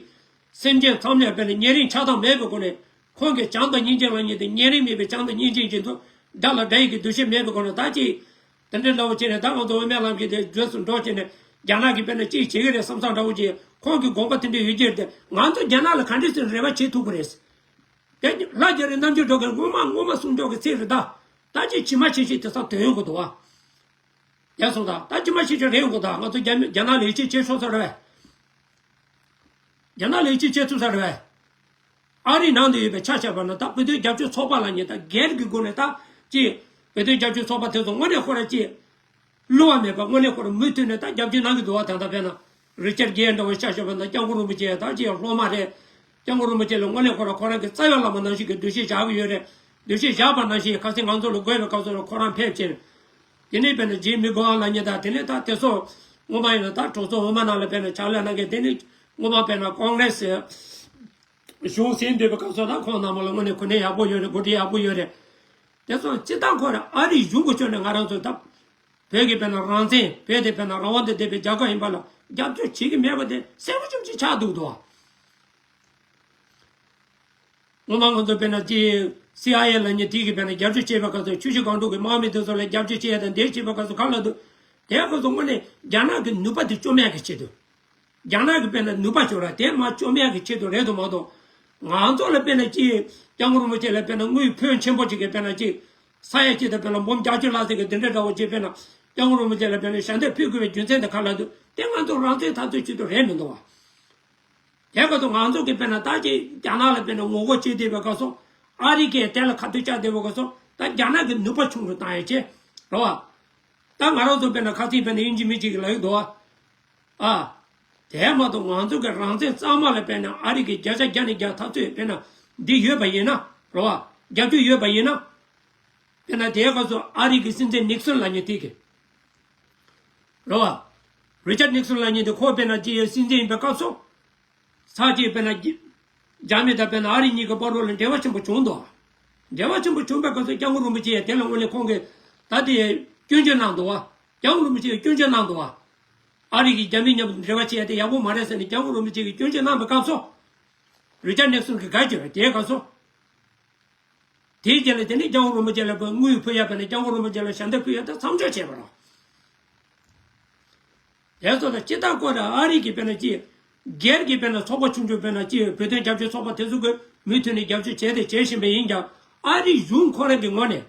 སེམས་ཅན་ཚང་མ་ལ་དཔེར་ན་ཉེ་རིང་ཆགས་སྡང་མེད་པའི་སྒོ་ནས་ཁོང་གིས་བྱམས་དང་སྙིང་རྗེ་ལབ་མཁན་དེ་ཉེ་རིང་མེད་པའི་བྱམས་དང་སྙིང་རྗེ་ཡིན་དུས་དགྲ་ལ་དགྲ་ཡིན་གྱི་འདུ་ཤེས་མེད་པའི་སྒོ་ནས་ད་ཅིག་དེ་འདྲའི་འདྲ་བོ་བྱས་ནས་ད་ང་ཚོ་དབུ་མའི་ལམ་གྱི་དེ་རྗེས་སུ་འགྲོ་བྱས་ནས་རྒྱ་ནག་གིས་དཔེར་ན་ཅིག་བྱེད་ཀྱི་རེད་བསམ་བསམ་འདྲ་བོ་ཅིག་ཁོང་གི་དགོངས་པ་དེ་འདྲ་ཡོད་ཀྱི་རེད་དེ་ང་ཚོ་རྒྱ་ནག་ལ་ག་འདྲས་སེ་རེ་བ་བྱེད་ཐུབ་ཀྱི་རེད། དེ་ལྷ་རྒྱ་རི་རྣམ་དཔྱོད་སྒྲོལ་དཀར་སྔོན་མ་སྔོན་མ་གསུང་ཆོག་གི་ཚིག་རེད་ད། ད་ཅིག་ཇི་མ་ཇི་བཞིན་དེ་ཚོ་དོན་ཡོང་གི་འདུག་བ། ཡ་སོང་ད། ད་ཅི་མ་ཤེས་ཀྱི་རེད་འགོ་ད། ང་ཚོ་རྒྱ་མི་རྒྱ་ནག་ལ་ཡིད་ཆེས་བྱེད་ཆོག་ས་རེད་བས། རྒྱ་ནག་ལ་ཡིད་ཆེས་བྱེད་ཐུབ་ས་རེད་བས། ཨ་རིའི་ནང་དུ་ཡོད་པའི་ཆ་བཞག་པ་ན་ད་བོད་དོན་རྒྱབ་སྐྱོར་ཚོགས་པ་ལ་ཉེ་ད་སྒེར་གྱི་སྒོ་ནས་ད་ཅི། བོད་དོན་རྒྱབ་སྐྱོར་ཚོགས་པ་དེ་ཚོ་དངོས་གནས་ཁོ་ར་ཅི། བསླུ་བ་མེད་པ་དངོས་གནས་ཁོ་ར་མུ་མཐུད་ནས་ད་རྒྱབ་སྐྱོར་གནང་གི་འདུག་བ། ད་ལྟ་དཔེར་ན། རི་ཅར་གྷེ་འདྲ་བོ་ཆ་བཞག་པ་ན་སྐྱབས་མགོན་རིན་པོ་ཆེ་ད་ཅི་སློབ་མ་རེད། སྐྱབས་མགོན་རིན་པོ་ཆེ་ལ་དངོས་གནས་ཁོ་ར་ཁོ་རང་གི་རྩ་བའི་བླ་མ་ནང་བཞིན་གྱི་འདུ་ཤེས་བཞག་གི་ཡོད་རེད། འདུ་ཤེས་བཞག་པ་ནང་བཞིན་ཁ་སང་ང་ཚོ་ལ་དགོས་པའི་སྐབས་སུ་ལ་ཁོ་རང་ཕེབས་ཕྱིན། དེ་ནས་དཔེར་ན་ཇི་མི་གོ་ཨ་ལ་ཉེ་ད་དེ་ནས་ད་དེ་ཚོ་སྔོན་མ་ཡིན་ན་ད་གྲོས་ཚོགས་སྔོན་མ་ནང་ལ་དཔེར་ན་ཕྱག་ལས་གནང་མཁན་དེ་ནས་སྔོན་མ་དཔེར་ན་ཀོང་རེ་སི་གཞུང་ཟིན་འདོད་པའི་སྐབས་སུ་ད་ཁོང་རྣམས་ལ་དངོས་གནས་གོ་གནས་ཡག་པོ་ཡོད་རེད། གོ་སྒྲིག་ཡག་པོ་ཡོད་རེད། དེ་ཚོ་སྤྱིར་བཏང་ཁོ་རང་ཨ་རིའི་གཞུང་གི་ཕྱོགས་ནས་ང་རང་ཚོ་ད་བོད་ཀྱི་དཔེར་ན་རང་བཙན་བོད་དེ་དཔེར་ན་རང་དབང་དུ་བསྡད་པའི་རྒྱལ་ཁབ་ཡིན་པ་ལ་རྒྱབ་སྐྱོར་བྱེད་ཀྱི་མེད་པ་དེ་གསལ་པོ་ཅུང་ཅིག་ཆགས་འདུག་དོ། སྔོན་མ་ང་ཚོ་དཔེར་ན་ཅི་སི་ཨའི་ཨེ་ལབ་མཁན་དེ་གིས་དཔེར་ན་རྒྱབ་སྐྱོར་བྱས་པའི་སྐབས་སུ་ཆུ་བཞི་སྒང་དྲུག་གི་དམག་མི་དེ་ཚོ་ལ་རྒྱབ་སྐྱོར་བྱས་དང་འདེད་བྱས་པའི་སྐབས་སུ་ག་ལ་འདུག་དེའི་སྐབས་སུ་དངོས་གནས་རྒྱ་ནག་གི་ནུས་པ་དེ་བཅོམ་ཡག་གི་ཆེད་དུ། རྒྱ་ནག་གི་དཔེར་ན་ནུས་པ་བཅོམ་ར་དེ་མ་བཅོམ་ཡག་གི་ཆེད་དུ་རེད་དོ་མ་གཏོགས། ང་ཚོ་ལ་དཔེར་ན་ཅི་སྐྱབས་མགོན་རིན་པོ་ཆེ་ལ་དཔེར་ན་དངུལ་ཕོན་ཆེན་པོ་ཅིག་གི་དཔེར་ན་ཅི་ས་ཡ་གཅིག་དང་དཔེར་ན་འབུམ་བརྒྱད་ཅུ་ལྷག་ཙམ་གྱི་དེ་འདྲའི་འདྲ་བོ་ཅིག་དཔེར་ན་སྐྱབས་མགོན་རིན་པོ་ཆེ་ལ་དཔེར་ན་ཞལ་འདེབས་ཕུལ་དགོས་པའི་རྒྱུ་མཚན་དེ་ག་ལ་འདུག་དེ་ང་ཚོ་རང་བཙན་འཐབ་རྩོད་ཆེད་དུ་རེད་མི་འདུག་བ། དེ་ག་ཚོ་ང་ཚོ་གི་དཔེར་ན་ད་ཅི་རྒྱ་ནག་ལ་དཔེར་ན་ངོ་རྒོལ་བྱེད་བསྡད་པའི་སྐབས་སུ་ཨ་རི་གས་དེ་ལ་ཁ་གཏད་བཅག་བསྡད་པའི་སྐབས་སུ་ད་རྒྱ་ནག་གི་ནུས་པ་ཆུང་རུ་བཏང་ཡག་ཆེད་རེད་བ། ད་ང་རང་ཚོ་དཔེར་ན་ཁ་སང་དཔེར་ན་དབྱིན་ཇི་མི་གཅིག་གིས་ལབ་ཡོད་འདུག་བ། ཨ། དེ་མ་གཏོགས་ང་ཚོ་གི་རང་བཙན་གཙང་མ་ལ་དཔེར་ན་ཨ་རི་གི་བརྒྱ་ཆ་བརྒྱ་ནས་བརྒྱ་འཐབ་རྩོད་དཔེར་ན་འདི་ཡོད་པ་ཡིན་ན་རེད་བ། རྒྱབ་སྐྱོར་ཡོད་པ་ཡིན་ན། དཔེར་ན་དེའི་སྐབས་སུ་ཨ་རི་གི་སྲིད་འཛིན་ནིག་སོན་ལབ་མཁན་དེ་གི། རེད་བ། རི་ཅར་ནིག་སོན་ལབ་མཁན་དེ་ཁོ་དཔེར་ན་ཅི་ཡོད་སྲིད་འཛིན་ཡིན་པའི་སྐབས་སུ། ས་ཅིག་དཔེར་ན་རྒྱ་རྒྱ་མི་དང་དཔེར་ན་ཨ་རི་གཉིས་ཀྱི་བར་རོ་ལ་འབྲེལ་བ་ཆེན་པོ་བྱུང་འདུག་འབྲེལ་བ་ཆེན་པོ་བྱུང་པའི་སྐབས་སུ་སྐྱབས་མགོན་རིན་པོ་ཆེ་ཡང་དེ་ལ་དངོས་གནས་ཁོང་གིས་ད་དེ་སྐྱོན་བརྗོད་གནང་འདུག་བ། སྐྱབས་མགོན་རིན་པོ་ཆེ་ཡིས་སྐྱོན་བརྗོད་གནང་འདུག་བ། ཨ་རི་གིས་རྒྱ་མི་མཉམ་དུ་འབྲེལ་བ་བྱེད་ཡ་དེ་ཡག་པོ་མ་རེད་ཟེར་ནས་སྐྱབས་མགོན་རིན་པོ་ཆེ་གིས་སྐྱོན་བརྗོད་གནང་པའི་སྐབས་སུ། རི་ཅར་ནིག་སོན་གྱིས་ག་བརྗོད་པ་དེའི་སྐབས་སུ། དེའི་རྗེས་ལ་དེ་ནས་སྐྱབས་མགོན་རིན་པོ་ཆེ་ལ་དངུལ་ཕུལ་ཡ་དཔེར་ན་སྐྱབས་མགོན་རིན་པོ་ཆེ་ལ་ཞལ་འདེབས་ཕུལ་ཡ་དེ་མཚམས་འཇོག་བྱས་པ་རེད། དེ་ཚོ་ལ་སྤྱིར་བཏང་ཁོ་རང་ཨ་རི་གི་དཔེར་ན་ཅི། སྒེར་གྱི་དཔེར་ན་ཚོགས་པ་ཆུང་ཆུང་དཔེར་ན་ཅི་བོད་དོན་རྒྱབ་སྐྱོར་ཚོགས་པ་དེ་ཚོ་གིས་མུ་མཐུད་ནས་རྒྱབ་སྐྱོར་བྱས་ཏེ་བྱེད་བཞིན་པ་ཡིན་ཀྱང་ཨ་རིའི་གཞུང་ཁོ་རང་གི་ངོས་ནས།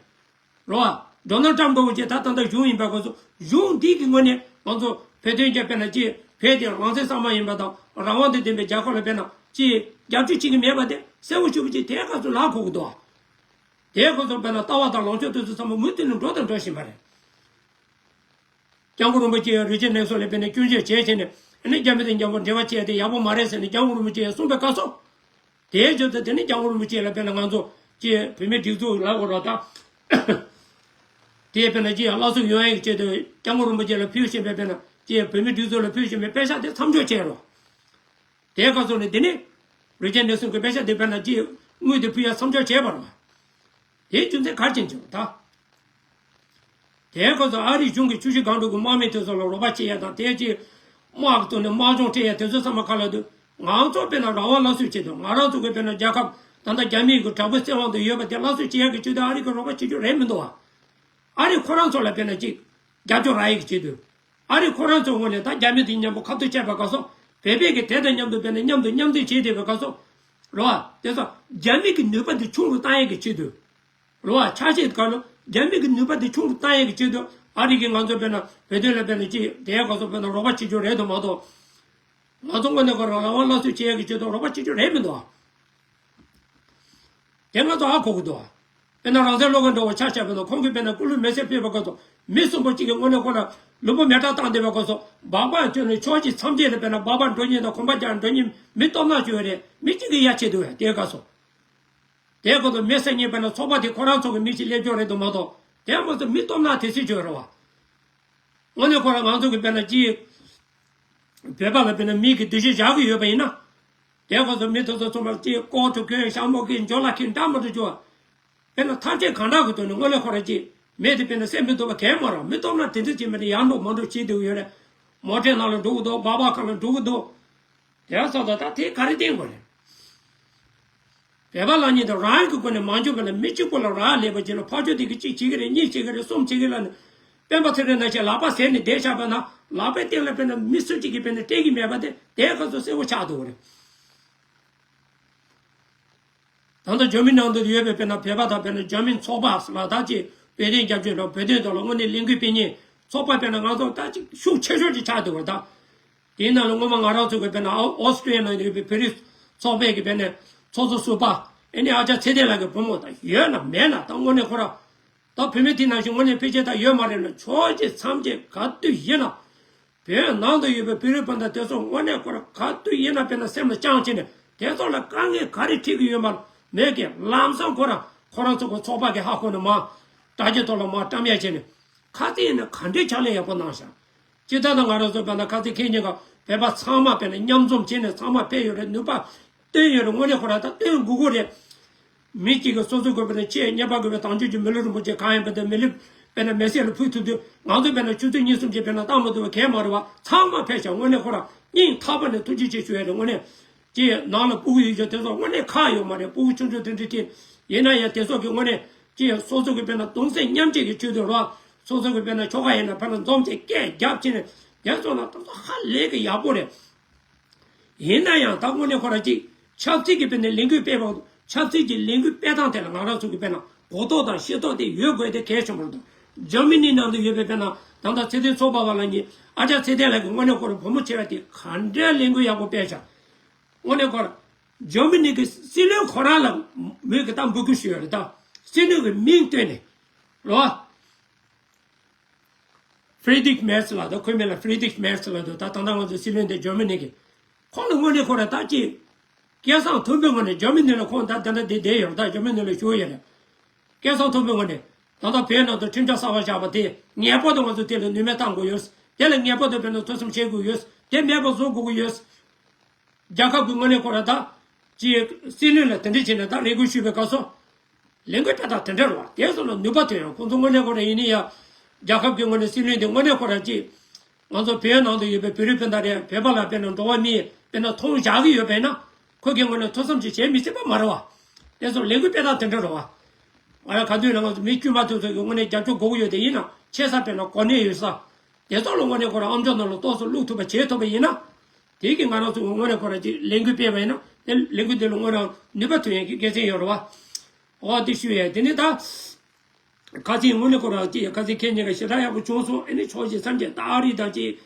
རེད་བ། ཌོ་ནལ་ཊམ་འགྲོ་བ་བྱས་ད་ད་ལྟ་གཞུང་ཡིན་པའི་སྐབས་སུ་གཞུང་འདི་གི་ངོས་ནས་ང་ཚོ་བོད་དོན་རྒྱབ་དཔེར་ན་ཅི་བོད་དེ་རང་བཙན་གཙང་མ་ཡིན་པ་དང་རང་དབང་དང་ལྡན་པའི་རྒྱལ་ཁབ་ལ་དཔེར་ན་ཅི་རྒྱབ་སྐྱོར་བྱེད་ཀྱི་མེད་པ་དེ་གསལ་པོ་ཞུ་བ་ཅིག་དེའི་སྐབས་སུ་ལག་འཁོར་གྱི་འདུག་བ། དེའི་སྐབས་སུ་དཔེར་ན་ལྟ་བ་དང་ལངས་ཕྱོགས་དེ་ཚོ་ཚང་མ་མུ་མཐུད་ནས་འགྲོ་དང་འགྲོ་བཞིན་པ་རེད། སྐྱབས་མགོན་རིན་པོ་ཆེ་ཡང་རི་ཅར་ནིག་སོན་ལ་དཔེར་ན་སྐྱོན་བརྗོད་བྱས་བྱས་ནས་ཨ་ནི་རྒྱ་མི་དང་མཉམ་པོ་འབྲེལ་བ་བྱས་ཏེ་ཡག་པོ་མ་རེད་ཟེར་ནས་སྐྱབས་མགོན་རིན་པོ་ཆེ་ཡང་གསུངས་པའི་སྐབས་སུ། དེའི་རྗེས་སུ་དེ་ནི་སྐྱབས་མགོན་རིན་པོ་ཆེ་ལ་དཔེར་ན་ང་ཚོ་ཀྱི་བོད་མི་སྒྲིག་འཛུགས་ལ་འོ་རོགས་དང་། དེ་དཔེར་ན་ཀྱི་བླ་སྲོག་ཡོང་ཡག་ཆེད་དུ་སྐྱབས་མགོན་རིན་པོ་ཆེ་ལ་ཕུལ་བཞིན་པའི་དཔེར་ན་ཀྱི་བོད་མི་སྒྲིག་འཛུགས་ལ་ཕུལ་བཞིན་པའི་པེ་ས་དེ་མཚམས་འཇོག་བྱས་རོགས། དེའི་སྐབས་སུ་ནི་དེ་ནི་རི་ཅར་ནིག་སོན་གྱི་པེ་ས་དེ་དཔེར་ན་ཀྱི་དངུལ་དེ་ཕུལ་ཡག་མཚམས་འཇོག་བྱས་པ་རེད་བ། དེའི་རྒྱུ་མཚན་ག་རེ་བྱས་ཀྱང་ད། དེའི་སྐབས་སུ་ཨ་རིའི་གཞུང་གིས་ཆུ་བཞི་སྒང་དྲུག་གི་དམག་མི་དེ་ཚོ་ལ་རོགས་པ་བྱེད་ཡ་དང་དེའི་རྗེས་དམག་གི་ཐོག་ནས་དམག་སྦྱོང་སྤྲད་ཡ་དེ་ཚོ་ཚང་མ་ག་ལ་འདུག་ང་ཚོ་དཔེར་ན་རང་དབང་སླར་གསོ་བྱེད་དུས་ང་རང་ཚོ་གི་དཔེར་ན་རྒྱལ་ཁབ་ད་ལྟ་རྒྱ་མིའི་གི་དྲག་པོའི་བཙན་དབང་དུ་ཡོད་པ་དེ་སླར་གསོ་བྱེད་ཡ་གི་ཆེད་དུ་ཨ་རི་གི་རོགས་པ་བྱེད་རྒྱུ་རེད་མི་འདུག་བ། ཨ་རི་ཁོ་རང་ཚོ་ལ་དཔེར་ན་ཅིག་རྒྱབ་སྐྱོར་རག་ཡ་གི་ཆེད་དུ། ཨ་རི་ཁོ་རང་ཚོའི་ངོས་ནས་ད་རྒྱ་མི་དེ་མཉམ་པོ་ཁ་ཐུག་བྱས་པའི་སྐབས་སུ་བོད་པས་གི་དེ་དང་མཉམ་དུ་དཔེར་ན་མཉམ་དུ་མཉམ་འཛིན་བྱེད་བསྡད་པའི་སྐབས་སུ། རེད་བ། དེ་ཚོ་རྒྱ་མི་གི་ནུས་པ་དེ་ཆུང་རུ་བཏང་ཡ་གི་ཆེད་དུ། རེད་བ། ཆ་ཤས་ག་ལོ་རྒྱ་མི་གི་ནུས་པ་དེ་ཆུང་རུ་བཏང་ཡ་གི་ཆེད་དུ་ཨ་རི་གིས་ང་ཚོ་དཔེར་ན་བོད་དོན་ལ་དཔེར་ན་ཅི་དེའི་སྐབས་སུ་དཔེར་ན་རོགས་པ་བྱེད་རྒྱུ་རེད་དོ་མ་གཏོགས། ང་ཚོ་དངོས་གནས་ཁོ་རང་རང་དབང་སླར་གསོ་བྱེད་ཡ་གི་ཆེད་དུ་རོགས་པ་བྱེད་རྒྱུ་རེད་མི་འདུག་བ། དེ་ང་ཚོ་ཧ་གོ་གི་འདུག་བ། དཔེར་ན་རང་བཙན་སློབ་དཔོན་འདྲ་བོ་ཆ་བཞག་པ་ན་ཁོང་གིས་དཔེར་ན་སྐུ་ལུས་མེ་སྲེག་ཕུལ་བའི་སྐབས་སུ་མི་གསུམ་པོ་གཅིག་གིས་དངོས་གནས་ཁོ་ལ་ལུས་པོ་མེ་སྲེག་བཏང་བསྡད་པའི་སྐབས་སུ་སྦག་སྦག་བྱས་ནས་ཕྱོགས་གཅིག་མཚམས་བཅད་དེ་དཔེར་ན་སྦག་སྦག་འགྲོ་མཁན་དང་གོམ་པ་རྒྱག་འགྲོ་མཁན་མི་སྟོབས་ན་བྱུང་བ་རེད། མི་གཅིག་གིས་ཡ་བྱེད་ཐུབ་བས་དེའི་སྐབས་སུ། དེ་ཁོ་ཚོ་མི་སེར་གཉིས་པ་ལ་ཚོགས་པ་དེ་ཁོ་རང་ཚོ་གི་མི་ཞིག་སླེབས་ཀྱི་རེད་འདུག་མ་གཏོགས། དེ་མ་ཚོ་མི་སྟོབས་ན་དེ་སྲིད་བྱོས་རེད་བ། དངོས་གནས་ཁོ་རང་ང་ཚོ་གི་དཔེར་ན་ཅི། བོད་པ་ལ་དཔེར་ན་མི་གི་འདུ་ཤེས་བཞག་གི་ཡོད་པ་ཡིན་ན། དེ་ཁོ་ཚོ་མི་དེ་ཚོ་ཚང་མ་ཅི་ལྐོག་ཏུ་གོན་ཤ་མོ་གི་འཇོ་ལ་ཁྱི་འདྲ་མ་འདྲ་འཇོ། དཔེར་ན་ཐབས་ཤེས་གང་དྲག་གི་ཐོག་ནས་དངོས་གནས་ཁོ་རང་ཅི། མི་དེ་དཔེར་ན་སེམས་མི་སྡུག་པ་གས་མ་རེད། མི་སྟོབས་ན་དེ་འདྲ་ཅི་མི་འདྲ་ཡར་འགྲོ་མར་འགྲོ་བྱེད་བསྡད་ཡོད་རེད། མོ་ཊའི་ནང་ལ་འགྲོ་གི་འདུག་སྦག་སྦག་ཁང་ལ་འགྲོ་གི་འདུག་དེ་སོགས་དང་ད་དེ་ག་རེ་བསྟན་དགོས་རེད། བོད་པ་ལ་ཉིད་དུ་རང་གི་སྒོ་ནས་མ་འཇོན་པ་ལ་མི་གཅིག་པོ་ལ་རག་ལས་པ་ཅིག་ལ་ཕར་ཕྱོགས་དེ་གི་གཅིག་བྱེད་ཀྱི་རེད། གཉིས་བྱེད་ཀྱི་རེད། གསུམ་བྱེད་ཀྱི་ལ་ནི། སྤེན་པ་ཚེ་རིང་ནང་བཞིན་ལག་པ་ཟེར་ནས་བསྡད་བཞག་པ་ན་ལག་པའི་སྟེང་ལ་དཔེར་ན་མི་སུ་གཅིག་གིས་དཔེར་ན་སྤྲད་ཀྱི་མེད་པ་དེ་དེ་ག་ཚོད་གསལ་པོ་ཆགས་འདུག་རེད། ད་ལྟ་འཇར་མ་ནི་ནང་དུ་ཡོད་པའི་དཔེར་ན་བོད་པ་དང་དཔེར་ན་འཇར་མན་ཚོགས་པ་ལ་ད་ཅིག་བོད་དོན་རྒྱབ་སྐྱོར་དང་བོད་དོན་ཐོག་ལ་དངོས་གནས་ལས་འགུལ་སྤེལ་མཁན་ཚོགས་པ་དཔེར་ན་ང་ཚོ་ད་ཅིག་ཤུགས་ཆེ་ཤོས་ཅིག་ཆགས་འདུག་རེད་ད། དེའི་ནང་ལ་སྔོན་མ་ང་རང་ཚོ་གི་དཔེར་ན་ཨོ་ཨོ་སི་ཀྲི་ཡ་ནང་ཡོད་པའི་བོད་རིགས་ཚོགས་པའི་གི་དཔེར་ན་ཚོགས་གཙོ་ཟུར་པ་ཨེ་ནི་ཨ་ཅག་ཚེ་བརྟན་ལགས་ཀྱི་བུ་མོ་དང་ཡོད་ན་མེད་ན་ད་དངོས་གནས་ཁོ་ར་ད་བུད་མེད་དེ་ནང་བཞིན་དངོས་གནས་ཕལ་ཆེར་ད་ཡོད་མ་རེད་ན་ཕྱོགས་གཅིག་མཚམས་གཅིག་ག་དུས་ཡིན་ན་བོད་ནང་དུ་ཡོད་པའི་བོད་རིགས་སྤུན་ཟླ་དེ་ཚོ་དངོས་གནས་ཁོ་ར་ག་དུས་ཡིན་ན་དཔེར་ན་སེམས་ལ་བཅངས་བྱས་ནས་དེ་ཚོ་ལ་དཀའ་ངལ་ག་རེ་འཕྲད་ཀྱི་ཡོད་མ་མེད་ཀྱི་ལམ་སང་ཁོ་ར་ཁོ་རང་ཚོ་གི་ཚོགས་པ་གི་ཧ་གོ་ནས་མ་དྲ་རྒྱའི་ཐོག་ལ་མ་བཀྲམ་ཡ་བྱས་ནས། ཁ་ཚིག་ཡིན་ན་ག་འདྲའི་ཕྱག་ལས་ཡག་པོ་གནང་ཤག་ཅི་ལྟར་ན་ང་རང་ཚོ་བས་ན་ཁ་ཚིག་ཁེ་ཉིན་ག་བོད་པ་ཚང་མ་བས་ན་མཉམ་འཛོམས་བྱས་ནས་ཚང་མ་ཕེབས་ཡོད་རེད། ནུས་པ་བཏོན་ཡོད་རེད། དངོས་གནས་ཁོ་ར་ད་བཏོན་དགོས་ཀྱི་རེད། མི་གཅིག་གིས་སོ་སོ་དགོས་པ་ན་ཆེས་རྙེད་པ་དགོས་པའི་དྭངས་བཅུད་ཀྱི་མི་ལུས་རིན་པོ་ཆེ་གང་ཡིན་པ་དེ་མི་ལུས་བས་ན་མི་སེར་ལ་ཕུལ་ཐུབ་དུས་ང་ཚོ་བས་ན་ཆུ་ཚོད་གཉིས་གསུམ་གྱིས་བས་ན་བཏང་མ་ཐུབ་པ་གས་མ་རེད་བ། ཚང་མ་ཕེབས་ཤག་དངོས་གནས་ཁོ་ར་སྙིང་ཐག་པ་ནས་ཐུགས་རྗེ་ཆེ་ཞུ་ཡ་རེད། དངོས་གནས། ཅེས་ནང་ལ་སྤུ་གུ་ཡོད་ཀྱང་དེ་ཚོ་དངོས་གནས་ཁག་ཡོད་མ་རེད། སྤུ་གུ་ཆུང་ཆུང་དེ་འདྲ་ཅིག་ཡིན་ན་ཡང་དེ་ཚོ་གི་དངོས་གནས་ཅེས་སོ་སོ་གི་དཔེར་ན་གདུང་སེམས་མཉམ་སྐྱེད་ཀྱི་ཆེད་དུ་རོགས་སོ་སོ་གི་དཔེར་ན་ཆོ་ག་ཡིན་ན་ཕར་ལ་འཛོམས་ཅིག་སྐད་རྒྱབ་ཕྱིན་ནས་དེ་ཚོ་ན་དེ་ཚོ་ཧ་ལས་ཀྱི་ཡག་པོ་རེད། ཡིན་ན་ཡང་ད་དངོས་གནས་ཁོ་ར་ཅིག་ཆབ་སྲིད་ཀྱི་དཔེར་ན་ལས་འགུལ་སྤེལ་བ་ཆབ་སྲིད་ཀྱི་ལས་འགུལ་སྤེལ་སྟངས་དེ་ལ་ང་རང་ཚོ་གི་དཔེར་ན་གོ་རྟོགས་དང་ཤེས་རྟོགས་དེ་ཡོད་དགོས་དེ་གལ་ཆེན་པོ་རེད་འདུག་འཇར་མ་ནི་ནང་དུ་ཡོད་པའི་དཔེར་ན་ད་ལྟ་ཚེ་བརྟན་ཚོགས་པ་བ་ལ་ཉིད་ཨ་ཅག་ཚེ་བརྟན་ལགས་ཀྱི་དངོས་གནས་ཁོ་ར་བུ་མོ་ཆེ་བ་དེ་ག་འདྲའི་ལས་འགུལ་ཡག་པོ་སྤེལ་བྱ། དངོས་གནས་ཁོ་ར། འཇར་མ་ནི་གི་སྲིད་བློན་ཁོ་རང་ལ་མོས་གི་ད་འབོད་སྐུལ་ཞུས་ཡོད་རེད་ད། སྲིད་བློན་གི་མིང་བཏོན་ནས། རོ། ཧྥི་རི་དིག་མེར་ཚ་ལགས་ད། ཁོའི་མིང་ལ་ཧྥི་རི་དིག་མེར་ཚ་ལགས་འདུག་ད་ད་ལྟ་ང་ཚོའི་སྲིད་བློན་དེ་འཇར་མ་ནི་གི། ཁོང་ལ་དངོས་གནས་ཁོ་ར་ད་ཅི། སྐལ་བཟང་མཐོན་པོའི་ངོས་ནས་འཇར་མ་ནི་ལ་ཁོང་ད་ད་ལྟ་འདི་བསྡད་ཡོད་རེད་ད། འཇར་མ་ནི་ལ་བཞུགས་ཡོད་རེད། སྐལ་བཟང་མཐོན་པོའི་ངོས་ནས། ད་ལྟ་བོད་ནང་དུ་ཁྲིམས་འཆར་གསར་པ་བཞག་པ་དེ་ངེས་པར་དུ་ང་ཚོ་དེ་ལ་ནུས་མེད་བཏང་དགོས་ཡོད། དེ་ལ་ངེས་པར་དུ་བོད་ནང་ཐུགས་བསམ་བཞེས་དགོས་ཡོད། དེ་མེད་པ་བཟོ་དགོས་ཀྱི་ཡོད། རྒྱལ་ཁབ་ཀྱི་དངོས་གནས་ཁོ་ར་ད། ཅིའི་སྲིད་བློན་ལ་དེ་འདྲ་བྱས་ནས་ད་རེ་སྐུལ་ཞུས་པའི་སྐབས་སུ། ལས་འགུལ་སྤེལ་སྟངས་དེ་འདྲ་རེད་བ། དེ་སོགས་ལ་ནུས་པ་ཐོན་ཡང་ཁོང་ཚོ་དངོས་གནས་ཁོ་ར་ཡིན་ནི་ཡ། རྒྱལ་ཁབ་ཀྱི་དངོས་གནས་སྲིད་བློན་དེ་དངོས་གནས་ཁོ་ར་ཅིག་ང་ཚོ་བོད་ནང་དུ་ཡོད་པའི་བོད་རིགས་སྤུན་ཟླ་རེད། བོད་པ་ལ་དཔེར་ན་འགྲོ་བ་མིའི་དཔེར་ན་མཐོང་བཞག་གི་ཡོད་པས་ན། ཁོ་གི་དངོས་གནས་ཐུགས་བསམ་ཅིག་བྱེད་མི་སྲིད་པ་མ་རེད་བ། དེ་སོགས་ལས་འགུལ་སྤེལ་སྟངས་དེ་འདྲ་རེད་བ། ང་རང་ག་དུས་ན་ང་ཚོ་མི་དཀྱུས་མ་དེ་ཚོ་གི་དངོས་གནས་རྒྱབ་སྐྱོར་དགོས་ཀྱི་ཡོད་དེ་ཡིན་ན་ཆེ་ས་དཔེར་ན་གོ་གནས་ཡོད་ས། དེ་ཚོ་ལ་དངོས་གནས་ཁོ་རང་ཨམ་ཅོག་ནང་ལ་ཏོག་ཙམ་བླུག་ཐུབ་པ་བྱེད་ཐུབ་པ་ཡིན་ན། དེ་གི་ང་རང་ཚོ་དངོས་གནས་ཁོ་རང་ཅིག་ལས་འགུལ་སྤེལ་བ་ཡིན་ན་དེ་ལས་འགུལ་དེ་ལ་དངོས་གནས་ནུས་པ་ཐོན་ཡས་ཀྱི་དགེ་མཚན་ཡོད་རེད་བ། འོ་དེ་ཞུ་ཡས་དེ་ནི་ད། ཁ་ཚིག་དངོས་གནས་ཁོ་རང་ཅིག་ཁ་ཚིག་ཁེ་ཉེ་ག་ཞེ་དྲག་ཡག་པོ་བྱུང་སོང་། ཨེ་ནི་ཕྱོགས་བཞི་མཚམས་བརྒྱད་ད་ཨ་རི་དང་ཅིག་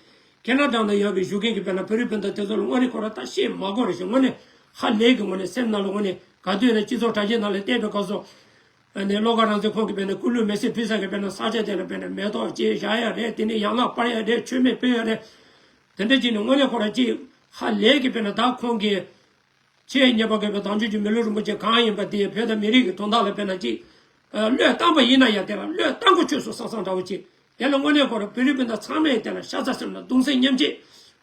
ཁེ་ན་ཌ་ནང་ཡོད་པའི་བཞུགས་མཁན་གྱི་དཔེར་ན་བོད་རིགས་སྤུན་ཟླ་དེ་ཚོ་ལ་དངོས་གནས་ཁོ་རང་ད་བཤད་མ་དགོས་རེད་ཞེས་དངོས་གནས་ཧ་ལས་ཀྱི་དངོས་གནས་སེམས་ནང་ལ་དངོས་གནས་ག་དུས་ཡིན་ན་སྤྱི་ཚོགས་དྲ་རྒྱའི་ནང་ལ་བལྟས་པའི་སྐབས་སུ། ཨ་ནི་བློ་དགའ་རང་བཙན་ཁོང་གིས་དཔེར་ན་སྐུ་ལུས་མེ་སྲེག་ཕུལ་ས་གི་དཔེར་ན་ས་ཆ་དེ་ལ་དཔེར་ན་མེ་ཏོག་ཅིག་བཞག་ཡ་རེད། དེ་ནས་ཡན་ལག་སྤར་ཡ་རེད། མཆོད་མེ་ཕུལ་ཡ་རེད། དེ་འདྲ་ཅིག་ནི་དངོས་གནས་ཁོ་རང་ཅིག་ཧ་ལས་ཀྱི་དཔེར་ན་ད་ཁོང་གིས་ཆེས་ཉེས་པ་དགོས་པའི་དྭངས་བཅུད་ཀྱི་མི་ལུས་རིན་པོ་ཆེ་གང་ཡིན་པ་དེ་བོད་དང་མི་རིགས་ཀྱི་དོན་དག་ལ་དཔེར་ན་ཅིག་བློས་བཏང་པ་ཡིན་ན་ཡང་དེ་ལ་བློས་བཏང་དགོས་ཆོད་སོང་བསམ་བསམ་འདྲ་བོ་ཅིག་དེ་ལ་དངོས་གནས་ཁོ་རང་བོད་རིགས་སྤུན་ཟླ་ཚང་མས་དེ་ལ་ཤ་ཚ་སེམས་ལ་གདུང་སེམས་མཉམ་སྐྱེད་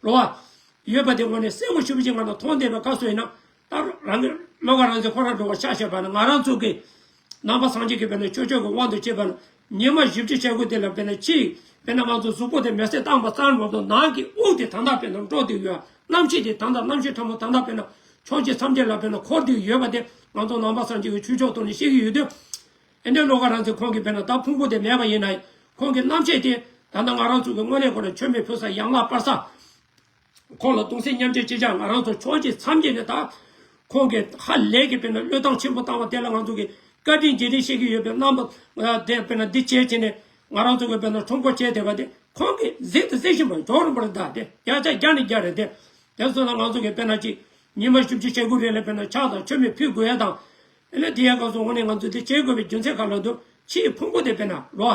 རོ་བ་ཡོད་པ་དེ་དངོས་གནས་གསལ་པོ་ཞེ་པོ་ཅིག་ང་ལ་མཐོང་བསྡད་པའི་སྐབས་སུ་ཡིན་ན། ད་རང་གི་བློ་དགའ་རང་བཙན་ཁོ་རང་འགྲོ་བ་ཤག་བཤད་པ་ན་ང་རང་ཚོ་གི་ནང་པ་སངས་རྒྱས་ཀྱི་དཔེར་ན་ཆོས་ཕྱོགས་ཀྱི་དབང་དུ་བྱས་པ་ན་ཉི་མ་བཞི་བཅུ་ཞེ་དགུ་དེ་ལ་དཔེར་ན་ཕྱིའི་དཔེར་ན་ང་ཚོ་གཟུགས་པོ་དེ་མེ་སྲེག་བཏང་པ་ཙམ་མ་གཏོགས་ནང་གི་དབུགས་དེ་ད་ལྟ་དཔེར་ན་འགྲོ་བསྡད་ཡོད། རྣམ་ཤེས་དེ་ད་ལྟ་རྣམ་ཤེས་ཕྲ་མོ་ད་ལྟ་དཔེར་ན་ཕྱོགས་གཅིག་མཚམས་གཅིག་ལ་དཔེར་ན་འཁོར་བསྡད་ཡོད་པ་དེ་ང་ཚོ་ནང་པ་སངས་རྒྱས་ཀྱི་ཆོས་ཕྱོགས་ཐོག་ནས་བཤད་ཀྱི་ཡོད་དུས། ཨེ་འདྲའི་བློ་དགའ་རང་བཙན་ཁོང་གི་དཔེར་ན་ད་ཕུང་པོ་དེ་མེད་པ་ཡིན་ན་ཡང་ཁོང་གི་རྣམ་ཤེས་དེ་ད་ལྟ་ང་རང་ཚོ་གི་དངོས་གནས་ཁོ་རང་མཆོད་མེ་ཕུལ་ས་ཡན་ལག་སྤར་ས། ཁོང་ལ་གདུང་སེམས་མཉམ་སྐྱེད་ཅེས་བྱ་ང་རང་ཚོ་ཕྱོགས་གཅིག་མཚམས་གཅིག་ནས་ད་ཁོང་གིས་ཧ་ལས་ཀྱི་དཔེར་ན་བློས་བཏང་ཆེན་པོ་བཏང་བ་དེ་ལ་ང་ཚོ་གིས་བཀའ་དྲིན་རྗེས་དྲན་བཤད་ཀྱི་ཡོད་པའི་རྣམ་པ་དེ་དཔེར་ན་འདི་བྱས་བྱས་ནས་ང་རང་ཚོ་གིས་དཔེར་ན་ཁྲོམ་སྐོར་བྱས་བསྡད་པ་དེ་ཁོང་གིས་གཟིགས་དང་གཟིགས་བཞིན་པ་འཇོག་རུང་བར་གདའ་དེ་བརྒྱ་ཆ་བརྒྱ་ནས་བརྒྱ་རེད་དེ། དེ་སོང་ན་ང་ཚོ་གིས་དཔེར་ན་ཅིག་ཉི་མ་བཞི་བཅུ་ཞེ་དགུ་རེ་ལ་དཔེར་ན་ཕྱག་དང་མཆོད་མེ་ཕུལ་དགོས་ཡ་དང་། ཨེ་ལས་དེ་ཡ་སྐབས་སུ་དངོས་གནས་ང་ཚོས་དེ་བྱེད་དགོས་པའི་རྒྱུ་མཚན་ག་ལ་འདུག་ཕྱིའི་ཕུང་པོ་དེ་དཔེར་ན་རོ།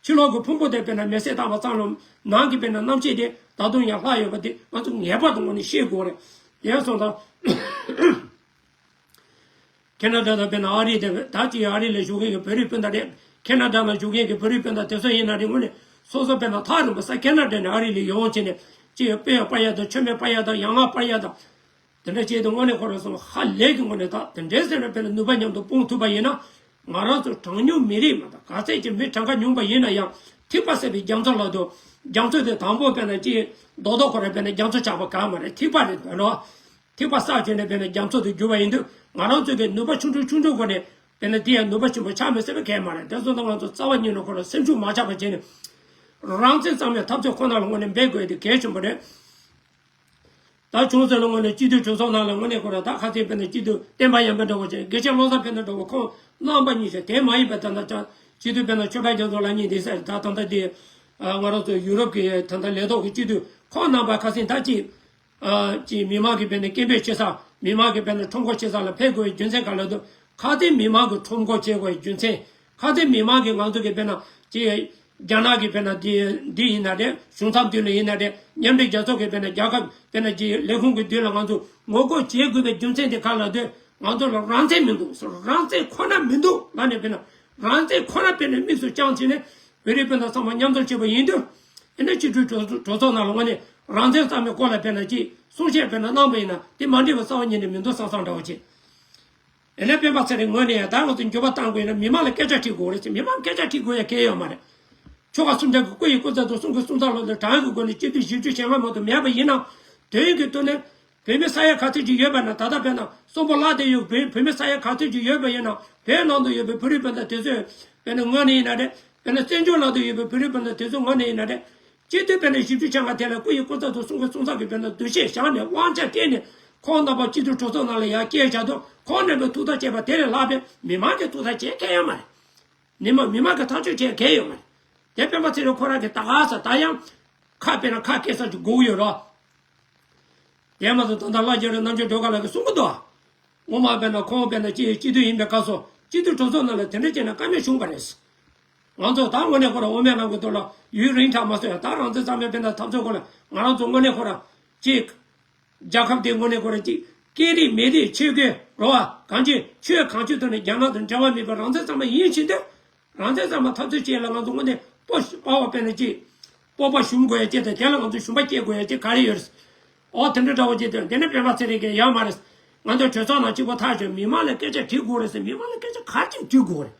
ཕྱི་ལོགས་ཀྱི་ཕུང་པོ་དེ་དཔེར་ན་མེ་སྲེག་བཏང་བ་ཙམ་ལ་ནང་གི་དཔེར་ན་རྣམ་ཤེས་དེ་ད་དུང་ཡང་ལྷག་ཡོད་པ་དེ་ང་ཚོ་ངེས་པར་དུ་དངོས་གནས་ཤེས་དགོས་རེད། དེ་སོང་ཙང་། ཁེ་ན་ཌ་དང་དཔེར་ན་ཨ་རི་དེ་ད་ཅི་ཨ་རི་ལ་བཞུགས་མཁན་གྱི་བོད་རིགས་སྤུན་ཟླ་དེ་ཁེ་ན་ཌ་ལ་བཞུགས་མཁན་གྱི་བོད་རིགས་སྤུན་ཟླ་དེ་ཚོ་ཡིན་ན་རེད། དངོས་གནས་སོ་སོ་དཔེར་ན་ཐག་རིང་པོ་ས་ཁེ་ན་ཌ་ནས་ཨ་རི་ལ་ཡོང་བྱས་ནས་ཅི་ཡོད་དཔེ་ཡོད་པ་ཡ་དང་ཆོས་མེད་པ་ཡ་དང་ཡང་ང་པ་ཡ་དང་། དེ་འདྲ་བྱས་ཏེ་དངོས་གནས་ཁོ་རང་ཚོ་ཧ་ལས་ཀྱི་ངོས་ནས་ད་དེ་འདྲའི་ཟེར་ན་དཔེར་ན་ནུས་པ་མཉམ་དུ་སྤུངས་ཐུབ་པ་ཡིན་ན། ང་རང་ཚོ་གྲངས་ཉུང་མི་རིགས་མ་གཏོགས་ག་ཚད་ཀྱི་མི་གྲངས་ཀ་ཉུང་པ་ཡིན་ན་ཡང་ཐིགས་པ་བསགས་པའི་རྒྱ་མཚོ་ལ་དུ། རྒྱ་མཚོ་དེ་དང་པོ་དཔེར་ན་ཅི་རྡོག་རྡོག་ཁོ་རང་དཔེར་ན་རྒྱ་མཚོ་ཆགས་པ་གང་མ་རེད། ཐིགས་པ་རེད་འདོད་ལོ། ཐིགས་པ་བསགས་བྱས་ནས་དཔེར་ན་རྒྱ་མཚོ་དུ་གྱུར་པ་ཡིན་དུས་ང་རང་ཚོ་གི་ནུས་པ་ཆུང་ཆུང་ཆུང་ཆུང་སྒོ་ནས་དཔེར་ན་དེ་ཡང་ནུས་པ་ཆེན་པོ་ཆགས་མི་སྲིད་པ་གང་མ་རེད། དེ་སོང་ཙང་ང་ཚོ་རྩ་བ་ཉིད་ནས་ཁོ་ལ་སེམས་ཤུགས་མ་ཆག་པ་བྱས་ནས་རང་བཙན་གཙང་མའི་འཐབ་རྩོད་ཁོ་ན་ལ་དངོས་གནས་འབད་དགོས་དེ་གལ་ཆེན་པོ་རེད། ད་ཆུང་ཙག་ལ་དངོས་གནས་སྤྱི་འཐུས་གྲོས་ཚོགས་ནང་ལ་དངོས་གནས་ཁོ་རང་ད་ཁ་སང་དཔེར་ན་སྤྱི་འཐུས་བསྟན་པ་ཡར་འཕེལ་འདྲ་བོ་བྱས། དགེ་བཤེས་བློ་བཟང་ཕེབས་ན་འདྲ་བོ། ཁོང་རྣམ་པ་གཉིས་ཆ་དེ་མ་ཡིན་པ་ད་ལྟ་ཅང་སྤྱི་འཐུས་དཔེར་ན་ཆོས་འཕེལ་རྒྱ་མཚོ་ལགས་གཉིས་འདི་ས་རེད། ད་ད་ལྟ་འདི་ང་རང་ཚོ་ཡུ་རོབ་ཀྱི་ད་ལྟ་ལས་ཐོག་གི་སྤྱི་འཐུས་ཁོང་རྣམ་པ་ཁ་སང་ད་ཅིག་ཅིག་མི་མང་གི་དཔེར་ན་སྐད་འབོད་བྱེད་ས། མི་མང་གི་དཔེར་ན་ཁྲོམ་སྐོར་བྱེད་ས་ལ་ཕེབས་དགོས་པའི་རྒྱུ་མཚན་ག་ལ་འདུག་ཁ་སང་མི་མང་གི་ཁྲོམ་སྐོར་བྱེད་དགོས་པའི་རྒྱུ་མཚན། ཁ་སང་མི་མང་གི་ང་ཚོ་གི་དཔེར་ན་ཅིག་རྒྱ་ནག་གི་དཔེར་ན་འདི་འདི་ཡིན་ན་རེད། གཞུང་ཚབ་འདི་ལ་ཡིན་ན་རེད། མཉམ་འབྲེལ་རྒྱལ་ཚོགས་ཀྱི་དཔེར་ན་རྒྱལ་ཁབ་དཔེར་ན་ཅིག་ལས་ཁུངས་ཀྱི་མདུན་ལ་ང་ཚོ་ངོ་རྒོལ་བྱེད་དགོས་པའི་རྒྱུ་མཚན་དེ་ག་ལ་འདོད། ང་ཚོ་ལ་རང་བཙན་མི་འདུག་རང་བཙན་ཁོ་ན་མི་འདུག་ལབ་ནས་དཔེར་ན་རང་བཙན་ཁོ་ན་དཔེར་ན་དམིགས་སུ་བཅངས་བྱས་ནས་བོད་རིགས་སྤུན་ཟླ་ཚང་མ་མཉམ་འཛོམས་བྱས་པ་ཡིན་དུས། ཨེ་ན་སྤྱི་འཐུས་གྲོས་ཚོགས་ནང་ལ་དངོས་གནས་རང་བཙན་གཙང་མའི་སྐོར་ལ་དཔེར་ན་ཅིག་གསུང་བཤད་དཔེར་ན་གནང་པ་ཡིན་ན་དེ་མ་འགྲིག་པ་རྩ་བ་ཉིད་ནས་མི་འདུག་བསམ་བསམ་འདྲ་བོ་བྱེད། ཨེ་ན་སྤེན་པ་ཚེ་རིང་ངོས་ནས་ཡང་ད་ང་ཚོ་འགྱུར་བ་གཏང་དགོས་ཡིན་ན་མི་མང་ལ་སྐད་ཆ་དྲིས་དགོས་རེད་ཟེར། མི་མང་སྐད་ཆ་དྲིས་དགོས་ཡ་གལ་ཡོད་མ་རེད། ཆོལ་ཁ་གསུམ་ཆ་གི་སྐུ་ཡི་སྐུ་ཚབ་དང་གསུང་གི་གསུང་ཚབ་ལོ་ལ་གྲངས་ཀྱི་སྒོ་ནས་སྤྱི་འཐུས་བཞི་བཅུ་ཞེ་ལྔ་མ་གཏོགས་མེད་པ་ཡིན་ན། དོན་གྱི་ཐོག་ནས་བོད་མི་ས་ཡ་ག་ཚོད་ཅིག་ཡོད་པ་ན། ད་ལྟ་དཔེར་ན་གསོན་པོ་བརླག་བསྡད་ཡོད་བོད་བོད་མི་ས་ཡ་ག་ཚོད་ཅིག་ཡོད་པ་ཡིན་ན། བོད་ནང་དུ་ཡོད་པའི་བོད་རིགས་སྤུན་ཟླ་དེ་ཚོས་དཔེར་ན་ངོས་ནས་ཡིན་ན་རེད། དཔེར་ན་བཙན་བྱོལ་ནང་དུ་ཡོད་པའི་བོད་རིགས་སྤུན་ཟླ་དེ་ཚོ་ངོས་ནས་ཡིན་ན་རེད། སྤྱི་འཐུས་དཔེར་ན་བཞི་བཅུ་ཞེ་ལྔ་དེ་ལ་སྐུ་ཡི་སྐུ་ཚབ་དང་གསུང་གི་གསུང་ཚབ་ཀྱི་དཔེར་ན་འདུ་ཤེས་བཞག་ནས་དབང་ཆ་སྤྲད་ནས་ཁོང་རྣམ་པ་སྤྱི་འཐུས་གྲོས་ཚོགས་ནང་ལ་ཡར་སྐྱེལ་བྱ་དུས་ཁོང་རྣམ་པས་ཐུགས་ཐག་བཅད་པ་དེ་ལས་ལྷག་པའི་མི་མང་གིས་ཐུགས་ཐག་བཅད་མཁན་ཡོད་མ་རེད། མི་མང་མི་མང་གིས་ཐག་གཅོད་བྱེད་མཁན་ཡོད་མ་རེད། དེ་སྤེན་པ་ཚེ་རིང་ཁོ་རང་གིས་ད་ག་ས་ད་ཡང་ཁ་དཔེར་ན་ཁ་སྐད་གསར་གྱི་སྒུག་ཡོད་རོགས། དེ་མ་གཏོགས་ད་ལྟ་བླ་རྒྱ་རི་རྣམ་དཔྱོད་སྒྲོལ་དཀར་ལགས་ཀྱིས་གསུང་གི་འདུག་སྔོན་མ་དཔེར་ན་ཁོང་དཔེར་ན་སྤྱི་སྤྱི་འཐུས་ཡིན་པའི་སྐབས་སུ་སྤྱི་འཐུས་གྲོས་ཚོགས་ནང་ལ་དེ་འདྲ་བྱས་ན་བཀའ་མོལ་བྱུང་བ་རེད། ང་ཚོ་ད་དངོས་གནས་ཁོ་རང་དབུ་མའི་ལམ་གྱི་ཐོག་ལ་ཡུན་རིང་དྲགས་མ་སོང་ཡ། ད་རང་བཙན་གཙང་མའི་དཔེར་ན་འཐབ་རྩོད་སྐོར་ལ་ང་རང་ཚོ་དངོས་གནས་ཁོ་རང་གཅིག་རྒྱལ་ཁབ་དེ་དངོས་གནས་ཁོ་རང་གཅིག་སྐད་རིགས་མི་རིགས་ཆོས་ཀྱི་རོ་བ་གང་ཅི་ཆོས་གང་ཅིའི་ཐོག་ནས་རྒྱ་ནག་དང་འབྲེལ་བ་མེད་པའི་རང་བཙན་གཙང་མ་ཡིན་ཕྱིན་ཏེ། རང་བཙན་གཙང་མ་འཐབ་རྩོད་བྱེད་ལ་ང་ཚོ་དངོས་གནས་སྤོབས་པ་དཔའ་བ་དཔེར་ན་ཅིག་སྤོབས་པ་ཞུམ་དགོས་ཡ་ཅིག་དང་དེ་ལ་ང་ཚོ་ཞུམ་པ་སྐྱེ་དགོས་ཡ་ཅིག་ག་རེ་ཡོད་རེད། ཨོ་དེ་འདྲ་འདྲ་བོ་ཅིག་དང་དེ་ནས་སྤེན་པ་ཚེ་རིང་གིས་ཡོད་མ་རེད། ང་ཚོ་གྲོས་ཚོགས་ནང་གཅིག་པོ་ཐག་ཆོད་མི་མང་ལ་སྐད་ཆ་དྲིས་དགོས་རེད་ཟེར། མི་མང་ལ་སྐད་ཆ་ག་རེ་ཅིག་དྲིས་དགོས་རེད།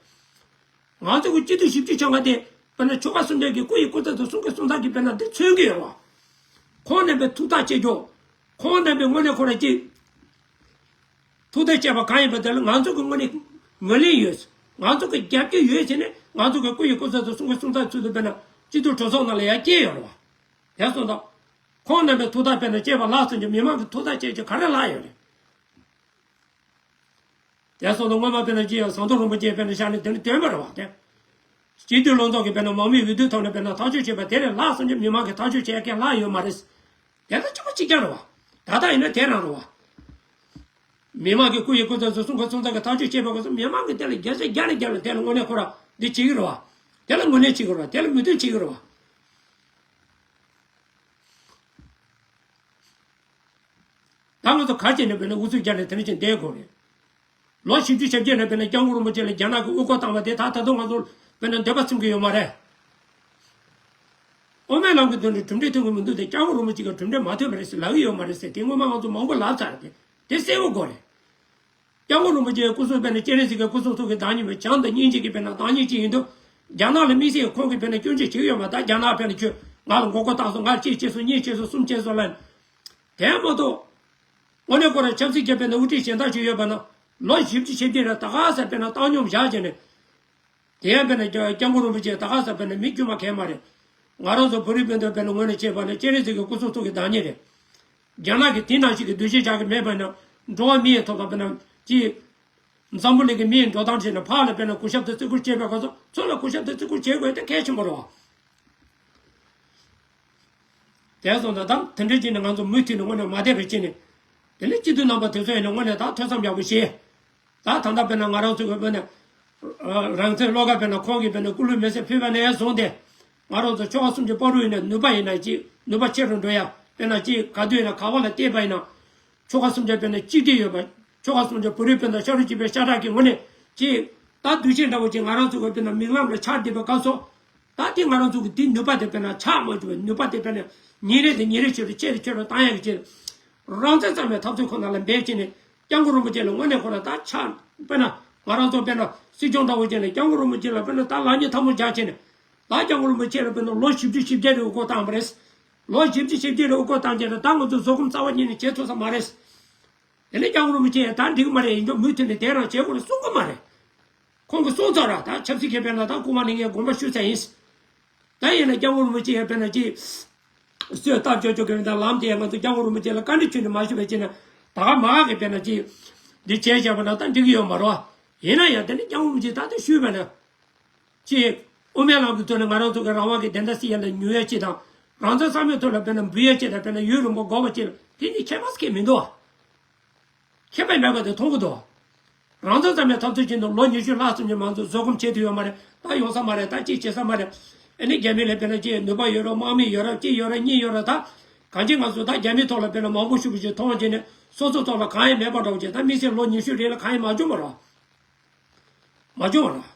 ང་ཚོ་གི་སྤྱི་འཐུས་བཞི་བཅུ་ཞེ་ལྔ་དེ་དཔེར་ན་ཆོལ་ཁ་གསུམ་ཆ་གི་སྐུ་ཡི་སྐུ་ཚབ་དང་གསུང་གི་གསུང་ཚབ་ཀྱི་དཔེར་ན་འདི་མཚོན་གྱི་ཡོད་རེད་བ། ཁོང་རྣམ་པས་ཐུགས་ཐག་བཅད་རྒྱུ། ཁོང་རྣམ་པས་དངོས་གནས་ཁོ་རང་གཅིག་ཐུགས་ཐག་བཅད་པ་གང་ཡིན་པ་དེ་ལ་ང་ཚོ་གི་དངོས་གནས་ངོས་ལེན་ཡོད། ང་ཚོ་གི་རྒྱབ་སྐྱོར་ཡོད་བྱས་ནས་ང་ཚོ་གི་སྐུ་ཡི་སྐུ་ཚབ་དང་གསུང་གི་གསུང་ཚབ་ཚུལ་དུ་དཔེར་ན་སྤྱི་འཐུས་གྲོས་ཚོགས་ནང་ལ་ཡར་བསྐྱལ་ཡོད་རེད་བ། དེ་སོང་ཙང་། ཁོང་རྣམ་པས་ཐུགས་ཐག་དཔེར་ན་བཅད་པ་ལྷག་སོང་རྒྱུ་མི་མང་གི་ཐུགས་ཐག་བཅད་རྒྱུ་ག་རེ་ལྷག་ཡོད་རེད། དེ་སོང་ཙང་སྔོན་མ་དཔེར་ན་ཅི་ཡང་ཟམ་གདོང་རིན་པོ་ཆེ་དཔེར་ན་བཞག་ནས་དེ་ནི་དོན་པ་རེད་བ་དེ། སྤྱི་འཐུས་ལྷན་ཚོགས་ཀྱི་དཔེར་ན་མང་མོས་འོས་བསྡུའི་ཐོག་ནས་དཔེར་ན་ཐག་གཅོད་བྱས་པ་དེ་ལས་ལྷག་སོང་རྒྱུ་མི་མང་གིས་ཐག་གཅོད་བྱས་མཁན་ལྷག་ཡོད་མ་རེད། དེ་ལ་གཅིག་པ་གཅིག་རྐྱང་རེད་བ། ད་ལྟ་ཡིན་ན་དེ་རང་རེད་བ། མི་མང་གི་སྐུ་ཡི་སྐུ་ཚབ་ཚོ་གསུང་གི་གསུང་ཚབ་ཀྱི་ཐག་གཅོད་བྱས་པ་ག་ཚོད་མི་མང་གིས་དེ་ལ་བརྒྱ་ཆ་བརྒྱ་ནས་བརྒྱ་ལ་དེ་ལ་དངོས་གནས་ཁོ་ར་འདི་བྱེད་ཀྱི་རེད་བ། དེ་ལ་ངོས་ལེན་བྱེད་ཀྱི་རེད་བ། དེ་ལ་མོས་མཐུན་བྱེད་ཀྱི་རེད་བ། ད་ང་ཚོ་ག་བྱས་ནས་དཔེར་ན་ཨུ་ཚུགས་རྒྱག་ནས་དེ་འདྲ་བྱས་བསྡད་དགོས་རེད། ལོ་བཞི་བཅུ་ཞེ་བརྒྱད་ནས་དཔེར་ན་སྐྱབས་མགོན་རིན་པོ་ཆེ་ལ་རྒྱ་ནག་གིས་དབུ་སྐོར་བཏང་བ་དེ་ད་ད་དུང་ང་ཚོ་དཔེར་ན་འདོད་པ་ཚིམ་གྱི་ཡོད་མ་རེད། དབུ་མའི་ལམ་གྱི་དོན་དུ་གྲུབ་འབྲས་ཐོན་གྱི་མི་འདུག་སྟེ། སྐྱབས་མགོན་རིན་པོ་ཆེ་གིས་གྲུབ་འབྲས་མ་ཐོན་པ་རེད་ཟེར་ལབ་ཀྱི་ཡོད་མ་རེད་ཟེར། དེ་སྔོན་མ་ང་ཚོ་མང་པོ་ལབ་ཚར་རེད། དེ་གསལ་པོ་དགོས་རེད། སྐྱབས་མགོན་རིན་པོ་ཆེའི་སྐུ་སྲུང་དཔེར་ན་སྤྱན་རས་གཟིགས་ཀྱི་སྐུ་སྲུང་ཚོ་གི་བདག་ཉིད་མེད་བྱམས་དང་སྙིང་རྗེ་གི་དཔེར་ན་བདག་ཉིད་ཅིག་ཡིན་དུས། རྒྱ་ནག་ལ་དམིགས་བསལ་ཁོང་གིས་དཔེར་ན་སྐྱོན་བརྗོད་བྱེད་ཀྱི་ཡོད་མ་རེད། ད་རྒྱ་ནག་དཔེར་ན་ཁྱོད་ང་ལ་མགོ་སྐོར་བཏང་སོང་། ང་ལ་གཅིག་བྱས་སོང་། གཉིས་བྱས་སོང་། གསུམ་བྱས་སོང་ལབ་ནས། དེ་མ་གཏོགས། དངོས་གནས་ཁོ་རང་ཆབ་སྲིད་ཀྱི་དཔེར་ན་དབུ་ཁྲིད་གཞན་དག་ཅིག་ཡོད་པ་ན། ལོ་བཞི་བཅུ་ཞེ་བརྒྱད་རེ་ད་ག་ས་དཔེར་ན་བཏང་སྙོམས་བཞག་བྱས་ནས། དེ་ཡང་དཔེར་ན་སྐྱབས་མགོན་རིན་པོ་ཆེ་ད་ག་ས་དཔེར་ན་མི་དཀྱུས་མ་གང་མ་རེད། ང་རང་ཚོ་བོད་རིགས་སྤུན་ཟླ་དཔེར་ན་ངོས་ནས་བྱས་པ་ན་སྤྱན་རས་གཟིགས་ཀྱི་སྐུ་སྲུང་ཚོ་གི་བདག་ཉིད་རེད། རྒྱ་ནག་གིས་དེ་ནང་བཞིན་གྱི་འདུ་ཤེས་བཞག་གི་མེད་པ་ན། འགྲོ་བ་མི་ཡི་ཐོབ་ཐང་དཔེར་ན་ཅི། འཛམ་བུ་གླིང་གི་མི་ཡི་འགྲོ་སྟངས་བྱས་ན་ཕར་ལ་དཔེར་ན་གུས་ཞབས་དང་བརྩི་བཀུར་བྱེད་པའི་སྐབས་སུ་ཚུར་ལ་གུས་ཞབས་དང་བརྩི་བཀུར་བྱེད་དགོས་དེ་གལ་ཆེན་པོ་རེད་བ། དེ་སོང་ཙང་ད་དེ་འདྲ་བྱས་ནས་ང་ཚོ་མུ་མཐུད་ནས་དངོས་གནས་མ་བསྡད་པ་བྱས་ནས། དེ་ནས་སྤྱི་འཐུས་རྣམ་པ་དེ་ཚོ་ཡིན་ན་དངོས་གནས་ད་ཐོས་བསམ་ཡག་པོ་བྱས། ད་ད་ལྟ་དཔེར་ན་ང་རང་ཚོ་གི་དཔེར་ན། རང་བཙན་བློ་དགའ་དཔེར་ན་ཁོང་གིས་དཔེར་ན་སྐུ་ལུས་མེ་སྲེག་ཕུལ་བ་ནས་བཟུང་སྟེ། ང་རང་ཚོ་ཆོལ་ཁ་གསུམ་གྱི་བར་དུ་ཡིན་ན་ནུས་པ་ཡིན་ན་ཅིག་ནུས་པ་ཆེ་རུ་འགྲོ་ཡ། དཔེར་ན་ཅིག་ག་དུས་ཡིན་ན་ག་བ་ལ་བལྟས་པ་ཡིན་ན། ཆོལ་ཁ་གསུམ་ཆ་དཔེར་ན་གཅིག་སྒྲིལ་ཡོད་པ། ཆོལ་ཁ་གསུམ་གྱི་བོད་རིགས་དཔེར་ན་ཤ་རུས་གཅིག་པའི་ཤ་ཁྲག་གི་ངོས་ནས་ཅིག་ད་འདུ་ཤེས་འདྲ་བོ་ཅིག་ང་རང་ཚོ་གི་དཔེར་ན་མིག་ལམ་ལ་འཆར་བསྡད་པའི་སྐབས་སུ། ད་དེ་ང་རང་ཚོ་གི་དེའི་ནུས་པ་དེ་དཔེར་ན་ཆག་མ་བཅུག་པའི་ནུས་པ་དེ་དཔེར་ན་ཉིན་རེ་དང་ཉིན་རེ་ཆེད་དུ་ཆེ་རུ་ཆེ་རུ་བཏང་ཡག་གི་ཆེད། རང་བཙན་གཙང་མའི་འཐབ་རྩོད་ཁོ་ན་ལ་འབད་བྱས་ནས་སྐྱབས་མགོན་རིན་པོ་ཆེ་ལ་དངོས་གནས་ཁོ་ན་ད་ཆག་དཔེར་ན་ང་རང་ཚོ་དཔེར་ན་སྲིད་སྐྱོང་འདྲ་བོ་ཅིག་ལ་སྐྱབས་མགོན་རིན་པོ་ཆེ་ལ་དཔེར་ན་ད་ལག་གཉིས་ཐལ་མོ་སྦྱར་བྱས་ནས། ད་སྐྱབས་མགོན་རིན་པོ་ཆེ་ལ་དཔེར་ན་ལོ་བཞི་བཅུ་ཞེ་བརྒྱད་རེ་དབུ་སྐོར་བཏང་བ་རེད། ལོ་བཞི་བཅུ་ཞེ་བརྒྱད་རེ་དབུ་སྐོར་བཏང་རྗེས་ལ་ད་ང་ཚོ་བཟོད་སྒོམ་རྩ་བ་ཉིད་ནས་བྱེད་ཐུབ་ས་མ་རེད། དེ་ནས་སྐྱབས་མགོན་རིན་པོ་ཆེ་ཡང་ད་འགྲིག་གི་མ་རེད། ཡིན་རྒྱུ་མུ་མཐུད་ནས་དེ་རང་བྱེད་དགོས་རེད་གསུང་གི་མ་རེད། ཁོང་གིས་གསུངས་ཚར་ར། ད་ཆབ་སྲིད་ཀྱི་དཔེར་ན་ད་སྐུ་མ་ནི་ངས་དགོངས་པ་ཞུ་ཚར་ཡིན། ད་ཡིན་ན་སྐྱབས་མགོན་རིན་པོ་ཆེ་ཡང་དཔེར་ན་ཅིག་གསོས་སྟབས་ཅོག་ཅོག་གི་ད་ལམ་དེ་ང་ཚོ་སྐྱབས་མགོན་རིན་པོ་ཆེ་ལ་བཀའ་འདྲི་ཁྱོན་ནས་མ་ཞུས་པའི་ཕྱིར་ན། ད་ག་མ་ག་གི་དཔེར་ན་ཅིག་འདི་བྱས་བཞག་པ་ན་ད་འགྲིག་གི་ཡོད་མ་རེད་བ། ཡིན་ན་ཡང་དེ་ནི་སྐྱབས་མགོན་རིན་པོ་ཆེ་ད་ལྟ་ཞུས་པ་ན། ཅིག་དབུ་མའི་ལམ་གྱི་ཐོག་ནས་ང་རང་ཚོ་གི་རང་དབང་གི་བདེན་མཐའ་གསལ་ཡ་ལ་ཉུལ་ཡ་ཅིག་དང་། རང་བཙན་གཙང་མའི་ཐོག་ལ་དཔེར་ན་འབུལ་ཡ་ཅིག་དང་། དཔེར་ན་ཡུན་རིང་པོ་འགོར་བ་ཅིག་ལ་དེ་གཉིས་ཁྱད་པར་གང་ཡང་མི་འདུག་བ། ཁྱད་པར་མེད་པ་དེ་མཐོང་གི་འདུག་བ། རང་བཙན་གཙང་མའི་འཐབ་རྩོད་བྱས་ནས་ལོ་ཉི་ཤུ་ལྷག་ཙམ་གྱི་མང་ཚོགས་བཟོད་སྒོམ་བྱེད་ཐུབ་ཡོད་མ་རེད། ད་ཡོང་ས་མ་རེད། ད་ཅིག་བྱེད་ས་མ་རེད། ཨ་ནི་རྒྱ་མི་ལ་དཔེར་ན་ཅིག་ནུས་པ་ཡོད་རེད། དམག་མི་ཡོད་རེད། གཅིག་ཡོད་རེད། གཉིས་ཡོད་རེད། ད་གང་ཅི་ང་ཚོ་ད་རྒྱ་མིའི་ཐོག་ལ་དཔེར་ན་མང་པོ་ཞེ་པོ་ཅིག་མཐོང་བྱས་ནས་སོ་སོ་ཐོག་ལ་གང་ཡང་མེད་པ་འདྲ་བོ་ཅིག་ད་དམིགས་བསལ་ལོ་ཉི་ཤུ་རིང་ལ་གང་ཡང་མ་བྱུང་བ་རེད། མ་བྱུང་བ་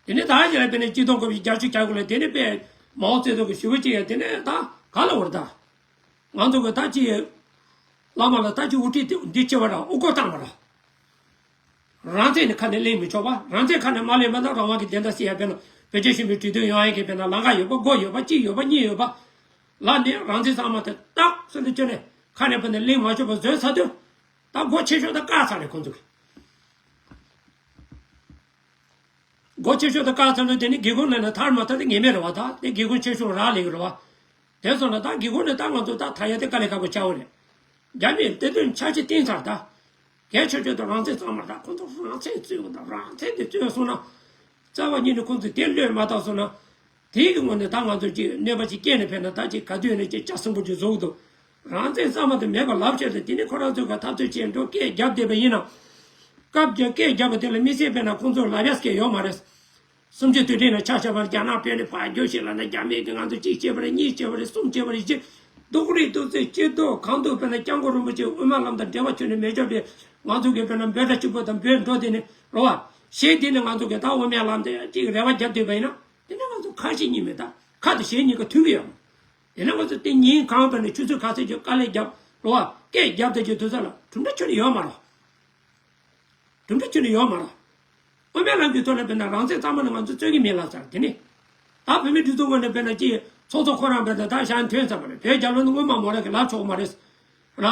རེད། དེ་ནས་ད་ཡ་ལ་དཔེར་ན་གཅིག་སྟོང་དགུ་བརྒྱ་བརྒྱད་ཅུ་གྱ་དགུ་ལ་དེ་ནས་དཔེ་མའོ་ཙེ་ཏུང་གི་ཞུ་བ་ཅིག་ཡ་དེ་ནས་ད་ག་ལ་བར་ད། ང་ཚོ་གི་ད་ཅི་བླ་མ་ལ་ད་ཅི་དབུ་ཁྲིད་དེ་འདི་ཆེ་བ་ར་དབུ་སྐོར་བཏང་བ་ར། རང་བཙན་ནི་ཁ་ནས་གླེང་མི་ཆོག་པ། རང་བཙན་ཁ་ནས་མ་གླེང་བ་ན་རང་དབང་གི་བདེན་མཐའ་གསལ་ཡ་དཔེར་ན་བོད་རྒྱ་ཞི་མོལ་གྲོས་མཐུན་ཡོང་ཡ་གི་དཔེར་ན་ལམ་ཁ་ཡོད་པ། སྒོ་ཡོད་པ། གཅིག་ཡོད་པ། གཉིས་ཡོད་པ། ལ་ནས་རང་བཙན་གཙང་མ་དེ་ཏག་སོ་ནས་ཁྱོན་ནས་ཁ་ནས་དཔེར་ན་གླེང་མ་ཆོག་པ་བཟོས་ཚར་དུས། ད་སྒོ་ཕྱེ་ཤོག་ད་བཀག་ཚར་རེད་ཁོང་ཚོ་གི། སྒོ་ཕྱེ་ཤོག་ད་བཀག་ཚར་ན་དེ་ནི་སྒེའུ་ཁུང་ནང་ནས་ཐར་མ་ཐར་དེ་ངེས་མེད་རེད་བ། ད་དེ་སྒེའུ་ཁུང་ཕྱེ་ཤོག་རག་ལས་ཀྱི་རེད་བ། དེ་སོང་ན་ད་སྒེའུ་ཁུང་ནས་ད་ང་ཚོ་ད་ཐར་ཡ་དེ་དཀའ་ལས་ཁག་པོ་ཆགས་པ་རེད། རྒྱ་མིས་དེ་དོན་འཆར་གཞི་བཏིང་ཚར་ད། གལ་ཆེ་ཤོས་དེ་རང་བཙན་གཙང་མ་རེད། ད་ཁོང་ཚོ་རང་བཙན་རྩོད་དགོས། ད་རང་བཙན་དེ་རྩོད་སོང་ན། རྩ་བ་ཉིད་ནས་ཁོང་ཚོས་དེ་བློས་མ་བཏང་སོང་ན། དེའི་གི་ངོས་ནས་ད་ང་ཚོ་ཅིག་གནོད་པ་ཅིག་སྐྱེལ་ནས་ཕེབས་ན་ད་ཅིག་ག་དུས་ནས་ཅིག་ལྕགས་སྲིན་པོ་ཅིག་བཟོ་གི་འདུག་རང་བཙན་གཙང་མ་དེ་མེད་པ་ལབ་བྱས་ཏེ་དེ་ནས་ཁོ་རང་ཚོས་ག་འཐབ་རྩོད་བྱས་འགྲོ་སྐད་རྒྱབ་བསྡད་པ་ཡིན་ན། སྐབས་རྒྱབ་སྐད་རྒྱབ་པ་དེ་ལ་དམིགས་བསལ་དཔེར་ན་ཁོང་ཚོར་ལབ་ཡ་སྐད་ཡོད་མ་རེད། གསུམ་བཅུའི་དུས་དྲན་ལ་ཆ་བཞག་པར་རྒྱ་ནག་ཕེབས་ནས་ཕར་རྒྱུགས་ཤིག་ལབ་ན་རྒྱ་མི་གིས་ང་ཚོ་གཅིག་བྱས་པ་རེད། གཉིས་བྱས་པ་རེད། གསུམ་བྱས་པ་རེད་ཅེས་སྡུག་རུས་སྡུག་ཚིག་སྐྱེ་སྡུག་གང་འདུག་དཔེར་ན་སྐྱབས་མགོན་རིན་པོ་ཆེ་དབུ་མའི་ལམ་དང་འབྲེལ་བ་ཁྱོན་ནས་མེད་ཆོག་པས་ང་ཚོ་གིས་དཔེར་ན་འབོད་སྒྲ་གཅིག་པོ་དང་འབོད་འགྲོ་དེ་ནི་རོ་བ། གཞས་འདི་ནི་ང་ཚོ་གིས་ད་དབུ་མའི་ལམ་དེ་གཅིག་རེ་བ་བརྒྱབ་བསྡད་པ་ཡིན་ན། དེ་ནི་ང་ཚོ་ཁ་ཞེ་གཉིས་མེད་ད་ཁ་དང་ཞེ་གཉིས་ཀ་མཐུན་གི་ཡོད་མ། དེ་ནི་ང་ཚོ་དེ་ཉིན་གང་དཔེར་ན་ཆུ་ཚོད་ག་ཚོད་ཀྱི་དཀའ་ལས་བརྒྱབ་རོ་བ། སྐད་བརྒྱབ་བསྡད་ཀྱི་དུས་ཚོད་ལ་གྲུབ་འབྲས་ཁྱོན་ནས་ཡོད་མ་རེད། གྲུབ་འབྲས་ཁྱོན་ནས་ཡོད་མ་རེད། དབུ་མའི་ལམ་གྱི་ཐོག་ནས་དཔེར་ན་རང་བཙན་གཙང་མ་ནི་ང་ཚོ་རྩོད་ཀྱི་མིན་ལབ་ཚར། དེ་ནི་ད་བོད་མི་སྒྲིག་འཛུགས་ངོས་ནས་དཔེར་ན་ཅིག་ཚོགས་གཙོ་ཁོ་རང་དཔེར་ན་ད་ཞལ་འཐོན་ཚར་བ་རེད། བོད་རྒྱལ་ལོ་ནི་སྔོན་མ་མོ་རང་གིས་ལབ་ཆོག་མ་རེད། ར།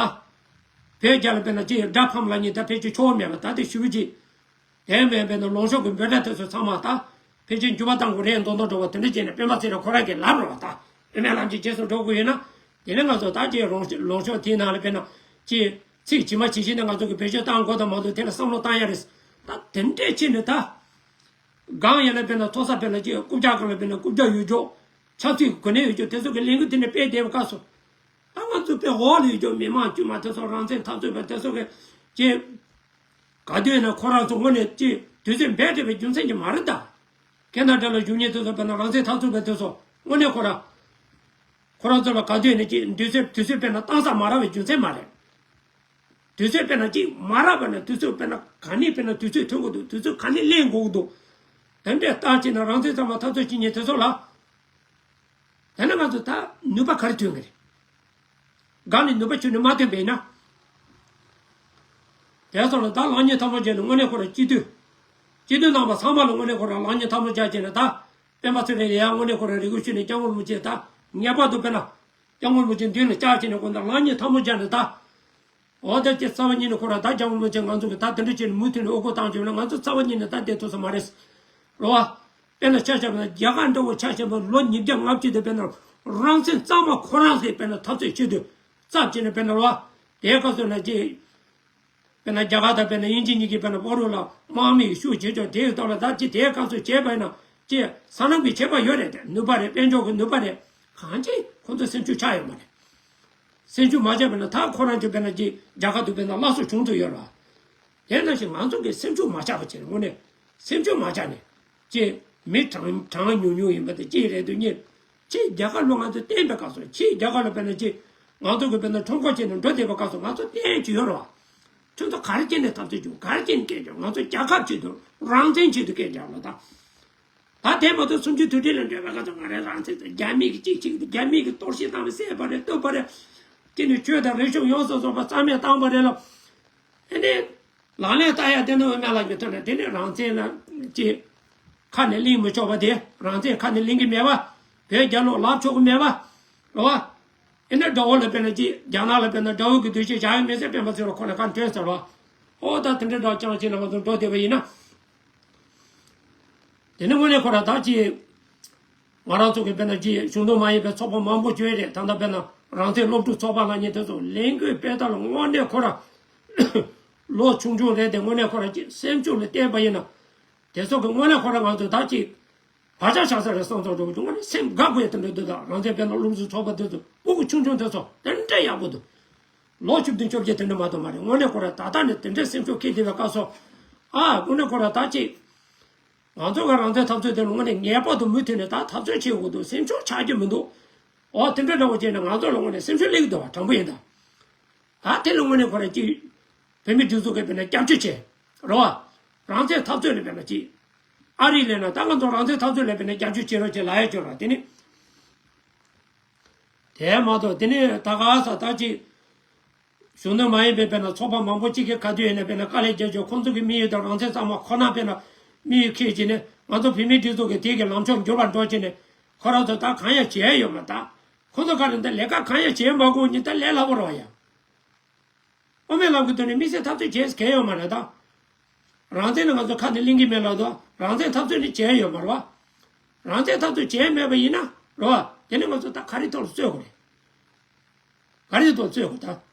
བོད་རྒྱལ་ལོ་དཔེར་ན་ཅིག་དགྲ་ཕམ་ལབ་མཁན་ད་ཕལ་ཆེར་ཆོག་མེད་པ་ད་དེ་ཞུ་གི་ཅིག་དེ་མིན་པའི་ནང་ལུང་ཕྱོགས་ཀྱི་འབོད་སྒྲ་དེ་ཚོ་ཚང་མ་ད་ཕལ་ཆེར་འགྱུར་བ་གཏང་དགོས་རེད་མདོག་མདོག་འདྲ་བོ་དེ་འདྲ་བྱས་ནས་སྤེན་པ་ཚེ་རིང་ཁོ་རང་གིས་ལབ་རོགས་ད། དབུ་མའི་ལམ་གྱི་རྗེས་སུ་འགྲོ་དགོས་ཡོད་ན། དེ་ནས་ང་ཚོ་ད་ཅིག་ལུང་ལུང་ཕྱོགས་དེའི་ནང་ལ་དཔེར་ན་ཅིག་ཚིག་ཇི་མ་ཇི་བཞིན་དུ་ང་ཚོ་གིས་བེད་སྤྱོད་གཏང་དགོས་དང་མ་གཏོགས་དེ་ལ་བསམ་བློ་གཏང་ཡ་རེད། ད་དེ་འདྲས་བྱས་ནས་ད། གང་ཡིན་ན་དཔེར་ན་ཚོགས་ས་དཔེར་ན་ཅིག་རྐུབ་བཀྱག་སྒང་ལ་དཔེར་ན་རྐུབ་བཀྱག་ཡོད་ཅོག་ཆབ་སྲིད་ཀྱི་གོ་གནས་ཡོད་ཅོག་དེ་ཚོ་གི་ལས་འགུལ་དེ་འདྲ་སྤེལ་བསྡད་པའི་སྐབས་སུ། ད་ང་ཚོ་དཔེ་འོག་ལ་ཡོད་ཅོག་མི་མང་དཀྱུས་མ་དེ་ཚོ་རང་བཙན་འཐབ་རྩོད་པ་དེ་ཚོ་གི་ཅིག་ག་དུས་ཡིན་ན་ཁོ་རང་ཚོ་དངོས་གནས་ཅིག་དུས་ཚོད་འབད་བྲལ་བའི་རྒྱུ་མཚན་གྱིས་མ་རེད་ད། ཁེ་ན་ཌ་ལ་བཞུགས་མཁན་དེ་ཚོ་དཔེར་ན་རང་བཙན་འཐབ་རྩོད་པ་དེ་ཚོ་དངོས་གནས་ཁོ་རང་། ཁོ་རང་ཚོ་ལ་ག་དུས་ཡིན་ན་ཅིག་དུས་ཚོད་དུས་ཚོད་དཔེར་ན་གཏང་ས་མ་རག་པའི་རྒྱུ་མཚན་མ་རེད། དུས་ཚོད་དཔེར་ན་ཅིག་མ་རག་པ་ན་དུས་ཚོད་དཔེར་ན་ག་ནས་དཔེར་ན་དུས་ཚོད་ཐོན་དགོས་འདུག་དུས་ཚོད་ག་ནས་ལེན་དགོས་ཀྱི་འདུག་དེ་འདྲས་བརྟག་བྱས་ན་རང་བཙན་གཙང་མ་འཐབ་རྩོད་བྱེད་མཁན་དེ་ཚོ་ལ། དེ་ནས་ང་ཚོ་ད་ནུས་པ་ག་རེ་ཐོན་གི་རེད། སྒང་ནས་ནུས་པ་ཁྱོན་ནས་མ་ཐོན་པ་ཡིན་ན། དེ་སོང་ལ་ད་ལག་གཉིས་ཐལ་མོ་སྦྱར་ནས་དངོས་གནས་ཁོ་རང་སྤྱི་འཐུས། སྤྱི་འཐུས་རྣམ་པ་ཚང་མ་ལ་དངོས་གནས་ཁོ་རང་ལག་གཉིས་ཐལ་མོ་སྦྱར་བྱས་ནས་ད། སྤེན་པ་ཚེ་རིང་ལ་ཡང་དངོས་གནས་ཁོ་རང་རེ་སྐུལ་ཞུས་ནས་སྐྱབས་མགོན་རིན་པོ་ཆེ་ད་ངེས་པར་དུ་དཔེར་ན། སྐྱབས་མགོན་རིན་པོ་ཆེ་མདུན་ལ་བཅར་བྱས་ནས་ཁོ་ད་ལག་གཉིས་ཐལ་མོ་སྦྱར་ནས་ད། འོ་ད་ཅི་རྩ་བ་ཉིད་ནས་ཁོ་རང་ད་སྐྱབས་མགོན་རིན་པོ་ཆེ་ང་ཚོ་གི་ད་དེ་འདྲ་བྱས་ནས་མུ་མཐུད་ནས་དབུ་སྐོར་བཏང་བྱས་ན་ང་ཚོ་རྩ་བ་ཉིད་ནས་ད་བསྡད་ཐུབ་ས་མ་རེད། རེད་བ། དཔེར་ན་ཆ་བཞག་པ་ན་རྒྱ་གར་འདྲ་བོ་ཆ་བཞག་པ་ལོ་ཉིས་བརྒྱ་ལྔ་བཅུ་དེ་དཔེར་ན་རང་བཙན་གཙང་མ་ཁོ་རང་ཚོས་དཔེར་ན་འཐབ་རྩོད་བྱེད་དུས་རྩ་བྱས་ནས་དཔེར་ན་རེད་བ། དེའི་སྐབས་སུ་ན་ཅི། དཔེར་ན་རྒྱ་གར་དང་དཔེར་ན་དབྱིན་ཇི་གཉིས་ཀྱིས་དཔེར་ན་བར་དུ་ལ་དམག་མི་ཡི་ཤུགས་ཇེ་ཆུང་དེའི་ཐོག་ལ་ད་ཅི་དེའི་སྐབས་སུ་བྱས་པ་ཡིན་ན་ཅི་སོ་ནམ་གྱི་ཁྱད་པར་ཡོད་རེད་དེ། ནུས་པ་རེད། དཔལ་འབྱོར་གྱི་ནུས་པ་རེད། གང་ཅི་ཁོང་ཚོ་སེམས་ཤུགས་ཆག་ཡོད་མ་རེད། སེམས་ཤུགས་མ་ཆག་པ་ན་ད་ཁོ་རང་ཚོ་དཔེར་ན་ཅི་རྒྱ་གར་དུ་དཔེར་ན་སླར་གསོ་བྱུང་ཐུབ་ཡོད་རེད་བ། དེ་ནང་བཞིན་ང་ཚོ་གི་སེམས་ཤུགས་མ་ཆག་པ་བྱས་དངོས་གནས་སེམས་ཤུགས་མ་ཆག་ནས་ཅི་མི་གྲངས་གྲངས་ཉུང་ཉུང་ཡིན་པ་དེ་ཅི་རེད་འདུག་གཉིས། ཅི་རྒྱ་གར་ལ་ང་ཚོ་བསྟན་པའི་སྐབས་སུ་ཅི་རྒྱ་གར་ལ་དཔེར་ན་ཅི་ང་ཚོ་གི་དཔེར་ན་ཁྲོམ་སྐོར་བྱས་ནས་འགྲོ་བསྡད་པའི་སྐབས་སུ་ང་ཚོ་བསྟན་གྱི་ཡོད་རེད་བ། ཁྱོད་ཚོ་ག་རེ་བྱས་ནས་འཐབ་རྩོད་བྱུང་། ག་རེ་བྱས་ནས་སྐད་རྒྱག་ང་ཚོ་རྒྱལ་ཁབ་ཆེད་དུ་རང་བཙན་ཆེད་དུ་སྐད་རྒྱག་ལ་ད། ད་དེ་མ་གཏོགས་གསུམ་བཅུའི་དུས་དྲན་ལ་འབྲེལ་བའི་ཁ་ཚོ་ང་རའི་རང་བཙན་དང་རྒྱ་མི་གི་གཅིག་གཅིག་དང་རྒྱ་མི་གི་གཏོར་བཤིག་བཏང་བ་བསད་པ་རེད། གཏུབ་པ་རེད། དེ་ནི་ཆོས་དང་རིག་གཞུང་ཡོངས་སུ་རྫོགས་པ་རྩ་མེད་བཏང་བ་རེད་ལ། ཨེ་ནས། ལག་ལེན་བསྟར་ཡ་དེ་ནི་འོས་མེད་ལ་མི་ཐོན་ན་དེ་ནི་རང་བཙན་ལ་ཅིག་ཁ་ནས་གླེང་མི་ཆོག་པ་དེ། རང་བཙན་ཁ་ནས་གླེང་གི་མེད་པ། བོད་རྒྱལ་ལོ་ལབ་ཆོག་གི་མེད་པ། རེད་བ། ཨེ་ནི་དགྲ་བོ་ལ་དཔེར་ན་ཅིག་རྒྱ་ནག་ལ་དཔེར་ན་དགྲ་བོ་གི་འདུ་ཤེས་བཞག་ཡོད་མེད་ཟེར་སྤེན་པ་ཚེ་རིང་ཁོ་ནས་ཁ་འདོན་ཟེར་བ། ཨོ་ད་དེ་འདྲའི་འདྲ་ཅང་ཅིག་ལ་ང་ཚོ་འགྲོ་བསྡད་པ་ཡིན་ན། དེ་ནི་དངོས་གནས་ཁོ་ར་ད་ཅིག་ང་རང་ཚོ་གི་དཔེར་ན་ཅིག་གཞུང་དོན་མ་ཡིན་པའི་ཚོགས་པ་མང་པོ་བྱོས་རེད། ད་ལྟ་དཔེར་ན་རང་བཙན་སློབ་ཕྲུག་ཚོགས་པ་ལ་ཉིན་དེ་ཚོ་ལས་འགུལ་སྤེལ་སྟངས་ལ་དངོས་གནས་ཁོ་ར་ལོ་ཆུང་ཆུང་རེད་དེ། དངོས་གནས་ཁོ་ར་ཅིག་སེམས་ཤུགས་ལ་བརྟེན་པ་ཡིན་ན། དེ་ཚོ་གི་དངོས་གནས་ཁོ་ར་ང་ཚོ་ད་ཅིག་བག་ཆགས་བཞག་ས་རེད་བསམ་ཚོགས་འགྲོ་གི་འདུག་དངོས་གནས་སེམས་དགའ་དགོས་ཡ་དེ་འདྲ་འདུག་ད་རང་བཙན་དཔེར་ན་སློབ་ཕྲུག་ཚོགས་པ་དེ་ཚོ་སྤུ་གུ་ཆུང་ཆུང་དེ་ཚོ་དེ་འདྲ་ཡག་པོ་འདུག་ལོ་བཅུ་བདུན་བཅོ་བརྒྱད་དེ་འདྲ་མ་གཏོགས་མ་རེད། དངོས་གནས་ཁོ་ར་ད་ལྟ་ནས་དེ་འདྲའི་སེམས་ཤུགས་སྐྱེས་བསྡད་པའི་སྐབས་སུ། ཨ་དངོས་གནས་ཁོ་ར་ད་ཅིག་ང་ཚོ་གི་རང་བཙན་འཐབ་རྩོད་དེ་ལ་དངོས་གནས་ངེས་པར་དུ་མུ་མཐུད་ནས་ད་འཐབ་རྩོད་བྱེད་དགོས་འདུག་སེམས་ཤུགས་ཆག་རྒྱུ་མི་འདུག་ཨོ་དེ་འདྲ་འདྲ་བོ་བྱས་ནས་ང་ཚོ་ལ་དངོས་གནས་སེམས་ཤུགས་སླེབས་ཀྱི་འདུག་བ། དྲང་པོ་ཡིན་ད། ད་དེ་ལ་དངོས་གནས་ཁོ་ར་ཅིག་བོད་མི་སྒྲིག་འཛུགས་ཀྱིས་དཔེར་ན་སྐྱབས་བཅོལ་བྱས། རེད་བ། རང་བཙན་འཐབ་རྩོད་ལ་དཔེར་ན་ཅིག་ཨ་རི་ལ་ན་ད་ང་ཚོ་རང་བཙན་འཐབ་རྩོད་ལ་དཔེར་ན་སྐྱབས་བཅོལ་བྱེད་རོགས་བྱེད་ལབ་ཡ་བྱོས་ར། དེ་ནི། དེ་མ་གཏོགས་དེ་ནི་ད་ག་ས་ད་ཅིག་གཞུང་འདི་མ་ཡིན་པའི་དཔེར་ན་ཚོགས་པ་མང་པོ་གཅིག་གི་ཁ་ཐུག་ཡིན་ན་དཔེར་ན་དཀའ་ལས་རྒྱག་ཆོག་ཁོང་ཚོ་གི་དམིགས་ཡུལ་དང་རང་བཙན་གཙང་མ་ཁོ་ན་དཔེར་ན་དམིགས་ཡུལ་འཁྱེར་བྱས་ནས་ང་ཚོ་བོད་མིའི་སྒྲིག་འཛུགས་ཀྱི་དེ་གི་ལམ་ཕྱོགས་འགྱུར་བ་འགྲོ་བྱས་ནས་ཁོ་རང་ཚོ་ད་གང་ཡང་བྱས་ཡོད་མ་རེད། ད་ཁོང་ཚོ་ག་རེ་ད་ལས་ཀ་གང་ཡང་བྱས་མ་དགོས་ནི་ད་ལས་སླ་པོ་རེད་བ་ཡ། དབུ་མའི་ལམ་གྱི་ཐོག་ནས་དམིགས་བསལ་འཐབ་རྩོད་བྱས་གལ་ཡོད་མ་རེད་ད། རང་བཙན་ནི་ང་ཚོ་ཁ་ནས་གླེང་གི་མེད་ལབ་དོ། རང་བཙན་འཐབ་རྩོད་ནི་བྱས་ཡོད་མ་རེད་བ། རང་བཙན་འཐབ་རྩོད་བྱས་མེད་པ་ཡིན་ན་རེད་བ། དེ་ནི་ང་ཚོ་ད་ག་རེ་ཐོག་ལ་རྩོད་དགོས་རེད། ག་རེ་ཐོག་རྩོད་དགོས་ད།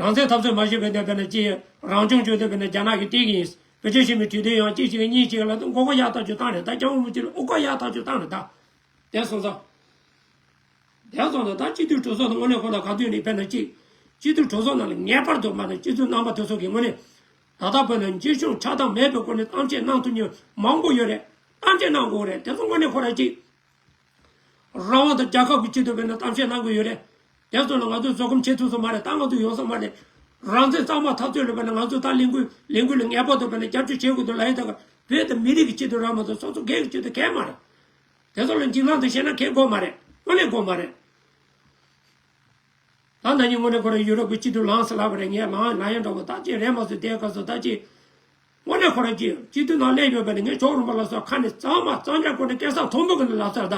རང་བཙན་འཐབ་རྩོད་མ་བྱས་པའི་དེ་དཔེར་ན་ཅི་རང་སྐྱོང་བྱུང་དེ་དཔེར་ན་རྒྱ་ནག་གིས་སྟེར་གི་ཡིན། བོད་རྒྱ་ཞི་མོལ་གྲོས་མཐུན་ཡང་གཅིག་བྱས་གཉིས་བྱས་ལ་མགོ་སྐོར་ཡག་ཐག་ཆོད་བཏང་རེད་ད། སྐྱབས་མགོན་རིན་པོ་ཆེ་ལ་དབུ་སྐོར་ཡག་ཐག་ཆོད་བཏང་རེད་ད། དེ་སོང་ཙང་། དེ་སོང་ཙང་ད་སྤྱི་འཐུས་གྲོས་ཚོགས་ནང་དངོས་གནས་ཁོ་ན་ག་དུས་ནས་དཔེར་ན་ཅིག་སྤྱི་འཐུས་གྲོས་ཚོགས་ནང་ལ་ངེས་པར་དུ་མ་ནས་སྤྱི་འཐུས་རྣམ་པ་དེ་ཚོ་གི་ངོས་ནས་ད་ལྟ་བོད་ནང་འཇིགས་སྐྱོང་ཆགས་སྡང་མེད་པའི་སྒོ་ནས་གཏམ་བཤད་གནང་ཐུབ་མཁན་མང་པོ་ཡོད་རེད། གཏམ་བཤད་གནང་དགོས་རེད། དེ་ཚོ་དངོས་གནས་ཁོ་རང་ཅིག་རང་དབང་དང་རྒྱལ་ཁབ་ཀྱི་ཆེད་དུ་དཔེར་ན་གཏམ་བཤད་གནང་དགོས་ཡོད་རེད། དེ་ཚོ་ལ་ང་ཚོས་བཟོད་སྒོམ་བྱེད་ཐུབ་སོང་མ་རེད། ད་ང་ཚོ་ཡོང་ས་མ་རེད། རང་བཙན་གཙང་མ་འཐབ་རྩོད་ལ་དཔེར་ན་ང་ཚོ་ད་ལས་འགུལ་ལས་འགུལ་ལ་ངེས་པར་དུ་དཔེར་ན་རྒྱབ་སྐྱོར་བྱེད་དགོས་འདུག་ལབ་ཡོད་ད་ག་བོད་དང་མི་རིགས་ཀྱི་ཆེད་དུ་རང་མ་གཏོགས་སོ་སོ་སྒེར་གྱི་ཆེད་དུ་གལ་མ་རེད། དེ་ཚོ་ལ་འཇིགས་སྣང་དང་ཞེད་སྣང་གལ་དགོས་མ་རེད། དངོས་གནས་དགོས་མ་རེད། ད་ན་ནིང་དངོས་གནས་ཁོ་རང་ཡུ་རོབ་ཀྱི་སྤྱི་འཐུས་ལངས་ཟེར་ལབ་པ་རེད། ངས་ལངས་ལངས་ཡ་འདྲ་པོ་ད་ཅི་རེད་མ་ཟེར་དེའི་སྐབས་སུ་ད་ཅི། དངོས་གནས་ཁོ་རང་ཅི་སྤྱི་འཐུས་ནང་སླེབས་ཡོད་པ་ནི་ངས་ཇོ་བོ་རིན་པོ་ལ་སོགས་ཁ་ནས་གཙང་མ་གཙང་སྦྲ་སྒོ་ནས་སྐད་གསང་མཐོན་པོ་གི་ནས་ལབ་ཚར་ད།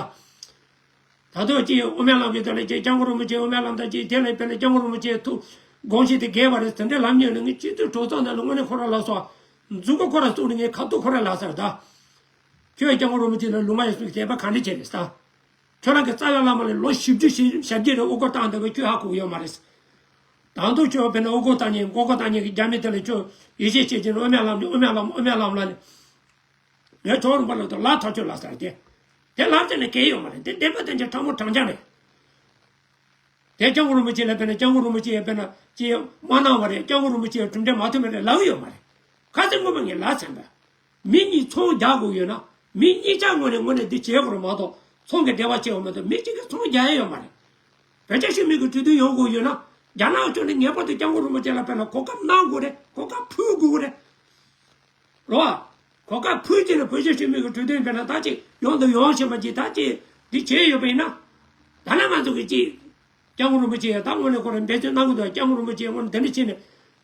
ད་དུང་ཅི་དབུ་མའི་ལམ་གྱི་དོན་ལ་ཅི་སྐྱབས་མགོན་རིན་པོ་ཆེ་དབུ་མའི་ལམ་དང་ཅི་དེ་ལ་དཔེར་ན་སྐྱབས་མགོན་རིན་པོ་ཆེའི་ཐུགས་དགོངས་གཞི་དེ་འགལ་བ་རེད་ཟེར་འདྲ་ལབ་མྱོང་ནས་ངས་སྤྱི་འཐུས་གྲོས་ཚོགས་ནང་ལ་དངོས་གནས་ཁོ་རང་ལ་སོགས་མཛུབ་གུ་ཁོ་རང་བཙུགས་ནས་ངས་ཁ་ཐུག་ཁོ་རང་ལབ་ཚར་ད། ཁྱོད་སྐྱབས་མགོན་རིན་པོ་ཆེ་ལ་ལུང་པ་ཡང་གསུངས་དད་པ་ག་འདྲ་བྱས་རེད་ཟེར། ཁྱོད་རང་གི་རྩ་བའི་བླ་མ་ལ་ལོ་བཞི་བཅུ་ཞེ་ཞེ་བརྒྱད་རེ་དབུ་སྐོར་བཏང་བསྡད་པ་ཁྱོད་ཧ་གོ་གི་ཡོད་མ་རེད། ད་དུང་ཁྱོད་དཔེར་ན་དབུ་སྐོར་བཏང་མཁན་མགོ་སྐོར་བཏང་མཁན་གྱི་རྒྱ་མི་དེ་ལ་ཁྱོད་ཡིད་ཆེས་བྱེད་ཀྱིན་དབུ་མའི་ལམ་ནས་དབུ་མའི་ལམ་དབུ་མའི་ལམ་ལ་ནི། ངས་ཇོ་བོ་རིན་པོ་ལ་དུ་ལབ་ཐག་ཆོད་ལབ་ཚར་ཏེ། དེ་ལབ་ཚར་ནས་གལ་ཡོད་མ་རེད། དེ་བདེན་པ་བདེན་ཆ་ཕྲ་མོ་དྲང་རྐྱང་རེད། དེ་སྐྱབས་མགོན་རིན་པོ་ཆེ་ལ་དཔེར་ན་སྐྱབས་མགོན་རིན་པོ་ཆེ་ཡང་དཔེར་ན་ཅི་མ་གནང་བ་རེད། སྐྱབས་མགོན་རིན་པོ་ཆེ་ཡང་གྲུབ་འབྲས་མ་ཐོན་པ་རེད་ལབ་ཡོད་མ་རེད། ཁ་སང་སྔོན་མ་ངས་ལབ་ཚར་བ། མི་གཉིས་ཚོང་རྒྱག་དགོས་ཡོད་ན་མི་གཉིས་ཆ་ངོས་ནས་ངོས་ནས་འདི་བྱེད་དགོས་རེད་མ་གཏོགས་ཚོང་གི་འབྲེལ་བ་བྱེད་དགོས་མ་གཏོགས་མི་གཅིག་གིས་ཚོང་རྒྱག་ཡ་ཡོད་མ་རེད། བོད་རྒྱ་ཞི་མོལ་གྱི་གྲོས་མཐུན་ཡོང་དགོས་ཡོད་ན་རྒྱ་ནག་ཕྱོགས་ནས་ངེས་པར་དུ་སྐྱབས་མགོན་རིན་པོ་ཆེ་ལ་དཔེར་ན་གོ་སྐབས་གནང་དགོས་རེད། གོ་སྐབས་ཕུལ་དགོས་རེད། རེད་བ། གོ་སྐབས་ཕུལ་རྗེས་ལ་བོད་རྒྱ་ཞི་མོལ་གྱི་གྲོས་མཐུན་དཔེར་ན་ད་ཅིག་ཡོང་དང་ཡོང་བཞིན་པ་ཅིག་ད་ཅིག་འདི་བྱས་ཡོད་པ་ཡིན་ན། ད་ནང་ང་ཚོ་གི་ཅིག་སྐྱབས་མགོན་རིན་པོ་ཆེ་ཡང་ད་དངོས་གནས་ཁོ་རང་འབད་བརྩོན་གནང་གི་འདུག་སྐྱབས་མགོན་རིན་པོ་ཆེ་དངོས་གནས་དེ་འདྲ་བྱས་ནས་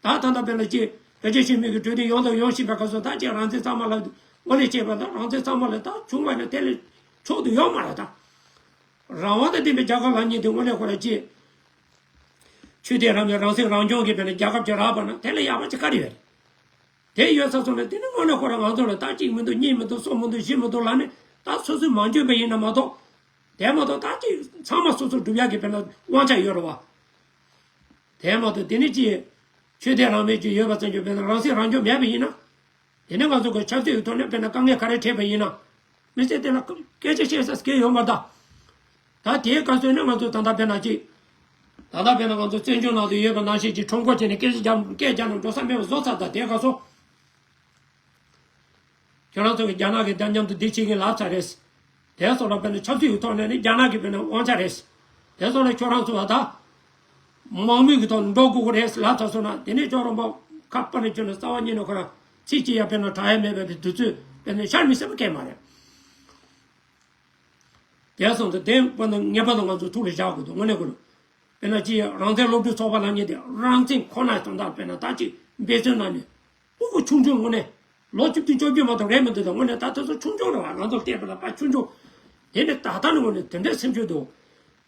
ད་ད་ལྟ་དཔེར་ན་ཅིག་བོད་རྒྱ་ཞི་མོལ་གྱི་གྲོས་མཐུན་ཡོང་དང་ཡོང་བཞིན་པའི་སྐབས་སུ་ད་ཅིག་རང་བཙན་གཙང་མ་ལ་དངོས་གནས་བྱས་པ་ད་རང་བཙན་གཙང་མ་ལ་ད་བྱུང་བ་ཡིན་ན་དེ་ལས་ཆོག་ཏུ་ཡོད་མ་རེད་ད། རང་དབང་དང་ལྡན་པའི་རྒྱལ་ཁབ་ལབ་མཁན་དེ་དངོས་གནས་ཁོ་རང་ཅིག་ཆོས་དད་རང་མོས་རང་སེམས་རང་སྐྱོང་གི་དཔེར་ན་རྒྱལ་ཁབ་ཅིག་རག་པ་ན་དེ་ལས་ཡག་པ་ཅིག་ག་རེ་ཡོད་རེད། དེ་ཡོད་ས་སོང་ན་དེ་ནི་དངོས་གནས་ཁོ་རང་ང་ཚོ་ལ་ད་གཅིག་མི་འདུག་གཉིས་མི་འདུག་གསུམ་མི་འདུག་བཞི་མི་འདུག་ལབ་ནས་ད་སོ་སོའི་མ་འཇོན་པ་ཡིན་ན་མ་གཏོགས། དེ་མ་གཏོགས་ད་གཅིག་ཚང་མ་སོ་སོ་སྒྲུབ་ཡག་གི་དཔེར་ན་དབང་ཆ་ཡོད་རེད་བ། དེ་མ་གཏོགས་དེ་ནི་གཅིག་ཆོས་དད་རང་མོས་ཅིག་ཡོད་པ་ཙམ་གྱིས་དཔེར་ན་རང་སེམས་རང་སྐྱོང་མེད་པ་ཡིན་ན། དེ་ནས་ང་ཚོ་གི་ཆབ་སྲིད་ཀྱི་ཐོག་ནས་དཔེར་ན་དཀའ་ངལ་ག་རེ་འཕྲད་པ་ཡིན་ན། མི་ཚེ་དེ་ལ་སྐད་ཆ་བཤད་ས་སྐད་ཡོད་མ་རེད་ད། ད་དེའི་སྐབས་སུ་ནི་ང་ཚོ་ད་ལྟ་དཔེར་ན་ཅིག་ད་ལྟ་དཔེར་ན་ང་ཚོ་བཙན་བྱོལ་ནང་དུ་ཡོད་པ་ནང་བཞིན་གྱི་ཁྲོམ་སྐོར་བྱས་ནས་སྐད་ཆ་རྒྱག་སྐད་རྒྱག་ནས་འགྲོ་ས་མེད་པ་བཟོ་ཚར། ད་དེའི་སྐབས་སུ་ཁྱོད་རང་ཚོ་གི་རྒྱ་ནག་གི་དང་མཉམ་དུ་འདི་བྱེད་ཀྱིན་ལབ་ཚར་རེད། དེ་སོགས་ལ་དཔེར་ན་ཆབ་སྲིད་ཀྱི་ཐོག་ནས་ནི་རྒྱ་ནག་གི་དཔེར་ན་དབང་ཆ་རེད། དེ་སོགས་ལ་ཁྱོད་རང་ཚོ་བ་ད། མང་མོས་ཀྱི་ཐོག་ནས་འགྲོ་དགོས་ཀྱི་རེད་ལབ་ཚར་སོང་ན། དེ་ནས་ཅོག་རོང་པ་ཁ་པར་ནས་བྱོན་ནས་རྩ་བ་ཉིད་ནས་ཁོ་རང་ཚིག་གཅིག་ཡང་དཔེར་ན་དྲག་ཡ་མེད་པའི་དུས་ཚོད་དཔེར་ན་ཤར་མི་སྲིད་པ་གང་ཡང་མ་རེད། དེ་སོང་ཙང་དེ་དཔེར་ན་ངེས་པར་དུ་ང་ཚོ་ཐུགས་ལ་བཞག་དགོས་འདུག་དངོས་གནས་ཁོ་རང་། དཔེར་ན་ཅིག་རང་བཙན་སློབ་ཕྲུག་ཚོགས་པ་ལབ་མཁན་དེ་རང་བཙན་ཁོ་ན་དོན་དག་དཔེར་ན་ད་ཅིག་འབད་བརྩོན་གནང་ནས་སྤུ་གུ་ཆུང་ཆུང་དངོས་གནས་ལོ་བཅུ་བདུན་བཅོ་བརྒྱད་མ་གཏོགས་རེད་མི་འདུག་ད་དངོས་གནས་ད་དེ་ཚོ་ཆུང་ཆུང་རེད་བ། ང་ཚོ་བལྟས་པ་ལ་དཔེ་ཆུང་ཆུང་། དེ་ནས་ད་ལྟ་ནས་དངོས་གནས་དེ་འདྲའི་སེམས་ཤུགས་འདུག་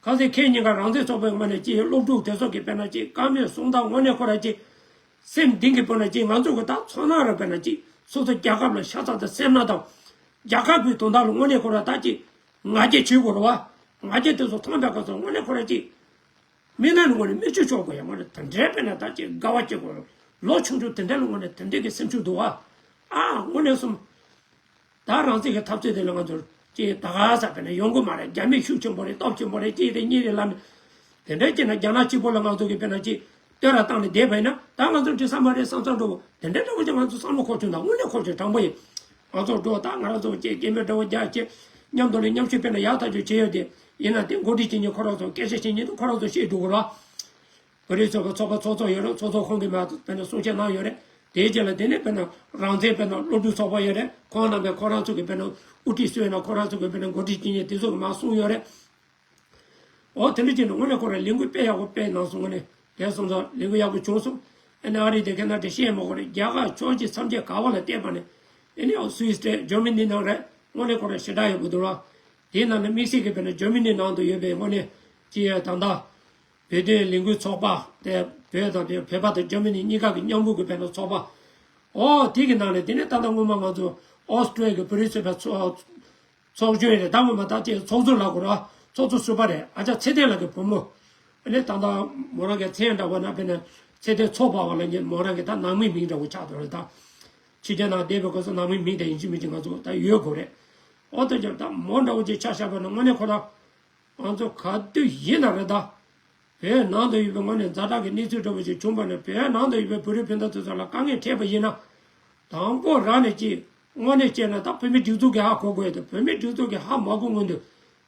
ཁ་སང་ཁྱེད་གཉིས་ཀ་རང་བཙན་ཚོགས་པའི་ངོས་ནས་ཅིག་སློབ་ཕྲུག་དེ་ཚོ་གིས་དཔེར་ན་ཅིག་བཀའ་མོལ་གསུང་སྟངས་དངོས་གནས་ཁོ་རང་ཅིག་སེམས་གཏིང་གི་དཔེར་ན་ཅིག་ང་ཚོ་གི་ད་ཚོར་སྣང་རེད། དཔེར་ན་ཅིག་སོ་སོ་རྒྱལ་ཁབ་ལ་ཤ་ཚ་དང་སེམས་ནག་དང་། རྒྱལ་ཁབ་ཀྱི་དོན་དག་ལ་དངོས་གནས་ཁོ་རང་ད་ཅིག་ང་རྒྱལ་བྱེད་དགོས་རེད་བ། ང་རྒྱལ་དེ་ཚོ་ཐོན་པའི་སྐབས་སུ་དངོས་གནས་ཁོ་རང་ཅིག་མི་སྣ་ནི་དངོས་གནས་མི་ཆོས་ཕྱོགས་དགོས་ཡ། དངོས་གནས་དེ་འདྲའི་དཔེར་ན་ད་ཅིག་དགའ་བ་སྐྱེ་དགོས། ལོ་ཆུང་ཆུང་དེ་འདྲ་ལ་དངོས་གནས་དེ་འདྲའི་གི་སེམས་ཤུགས་འདུག་བ། ཨ་དངོས་གནས་སོང་། ད་རང་བཙན་གྱི་འཐབ་རྩོད་དེ་ལ་ང་ཚོར་ཅིག་ད་ག་ས་དཔེར་ན་ཡོང་གི་མ་རེད། རྒྱ་མི་ཤུགས་ཆེན་པོ་རེད། སྟོབས་ཆེན་པོ་རེད། གཅིག་རེད་གཉིས་རེད་ལབ་ནས། དེ་འདྲ་བྱས་ན་རྒྱ་ནག་གཅིག་པོ་ལ་ང་ཚོ་གི་དཔེར་ན་ཅིག་བསྟོད་ར་བཏང་ནས་བསྡད་པ་ཡིན་ན་ད་ང་ཚོ་འགྲིག་ས་མ་རེད་བསམ་བསམ་འགྲོ་བོ་དེ་འདྲ་འདྲ་བོ་ཅིག་ང་ཚོ་བསམ་བློ་འཁོར་བྱུང་། ད་དངོས་གནས་འཁོར་བྱུང་། དྲང་པོ་ཡིན། ང་ཚོ་འགྲོ་ད་ང་རང་ཚོ་ཅིག་སྐྱེ་དམན་འདྲ་བོ་རྒྱག་ཅིག་མཉམ་དུ་ལ་མཉམ་ཞུགས་དཔེར་ན་ཡག་ཐག་ཆོད་བྱས་ཡོད་དེ། ཡིན་ན་དེ་འགོ་ཁྲིད་བྱེད་མཁན་ཁོ་རང་ཚོ་སྐད་ཆ་བཤད་མཁན་དེ་ཁོ་རང་ཚོ་བཤད་འགྲོ་གི་རེད། བོད་རིགས་ཚོགས་པ་ཚོགས་པ་ཚོགས་གཙོ་ཡོད་རེད། ཚོགས་གཙོ་ཁོང་གིས་མ་དཔེར་ན་གསུང་བཤད་གནང་ཡོད་རེད། དེའི་རྗེས་ལ་དེ་ནས་དཔེར་ན་རང་བཙན་དཔེར་ན་སློབ་ཕྲུག་ཚོགས་པ་ཡོད་རེད། ཁོང་རྣམ་པས་ཁོ་རང་ཚོ་གི་དཔེར་ན་དབུ་ཁྲིད་སུ་ཡོད་ན་ཁོ་རང་ཚོ་གི་དཔེར་ན་འགོ་ཁྲིད་བྱེད་མཁན་དེ་ཚོ་གིས་མ་གསུངས་ཡོད་རེད། འོ་དེ་འདྲ་བྱས་ན་དངོས་གནས་ཁོ་རང་ལས་འགུལ་དཔེ་ཡག་པོ་སྤེལ་གནང་སོང་། དངོས་གནས་དེ་སོང་ཙང་ལས་འགུལ་ཡག་པོ་བྱུང་སོང་། ཨ་ནི་ཨ་རི་དེ་ཁ་ན་དེ་བཤད་མ་དགོས་རེད། རྒྱ་གར་ཕྱོགས་ཀྱི་མཚམས་ཆད་ག་བ་ལ་བལྟས་པ་ནས་ཨ་ནི་སུད་སི་རེད། འཇར་མ་ནི་ནང་རེད། དངོས་གནས་ཁོ་རང་ཞེ་དྲག་ཡག་པོ་འདུག་ར། དེའི་ནང་ནས་དམིགས་བསལ་གྱི་དཔེར་ན་འཇར་མ་ནི་ནང་དུ་ཡོད་པའི་དངོས་གནས་ཀྱི་ད་ལྟ་བོད་དོན་ལས་འགུལ་ཚོགས་པ་དེ་བོད་དང་དེ་བོད་པ་དང་འཇར་མ་ནི་གཉིས་ཀ་གི་མཉམ་འགུལ་གྱི་དཔེར་ན་ཚོགས་པ། ཨོ་དེ་གི་ནང་ནས་དེ་ནས་ད་ལྟ་སྔོན་མ་ང་ཚོ་ཨོ་སི་ཀྲི་ཡ་གི་བོད་རིགས་ཚོགས་པའི་ཚོགས་ཚོགས་ཆུང་རེད། ད་སྔོན་མ་ད་ཅིག་ཚོགས་གཙོ་ལབ་དགོས་ར། ཚོགས་གཙོ་ཟུར་པ་རེད། ཨ་ཅག་ཚེ་བརྟན་ལགས་ཀྱི་བུ་མོ། ཨ་ནི་ད་ལྟ་མོ་རང་གི་མཚན་འདྲ་བོ་ན་དཔེར་ན་ཚེ་བརྟན་ཚོགས་པ་བ་ལ་ཉེ་མོ་རང་གི་ད་ནང་མི་མིང་འདྲ་བོ་ཆགས་འདུག་རེད་ད། ཕྱི་རྒྱལ་ནང་བསྡད་པའི་སྐབས་སུ་ནང་མི་མིང་དེ་ཡིན་གཅིག་མིན་གཅིག་ང་ཚོ་ད་ཡོད་དགོས་རེད། ཨོ་དེ་ཅག་ད་མོ་འདྲ་བོ་ཅིག་ཆ་བཞག་པ་ན་དངོས་གནས་ཁོ་རང་ང་ཚོ་ག་དུས་ཡིན་ན་རེད་ད། བོད་ནང་དུ་ཡོད་པའི་དངོས་གནས་ཛ་དྲག་གི་གནས་ཚུལ་འདྲ་བོ་ཞིག་བྱུང་བ་ནས་བོད་ནང་དུ་ཡོད་པའི་བོད་རིགས་སྤུན་ཟླ་ཚོ་ཚོ་ལ་དཀའ་ངལ་འཕྲད་པ་ཡིན་ན། དང་པོ་རང་ནས་ཅིག་དངོས་གནས་བྱས་ན་ད་བོད་མིའི་སྒྲིག་འཛུགས་ཀྱིས་ཧ་གོ་དགོས་ཡོད་དེ། བོད་མིའི་སྒྲིག་འཛུགས་ཀྱིས་ཧ་མ་གོ་སྔོན་དུ་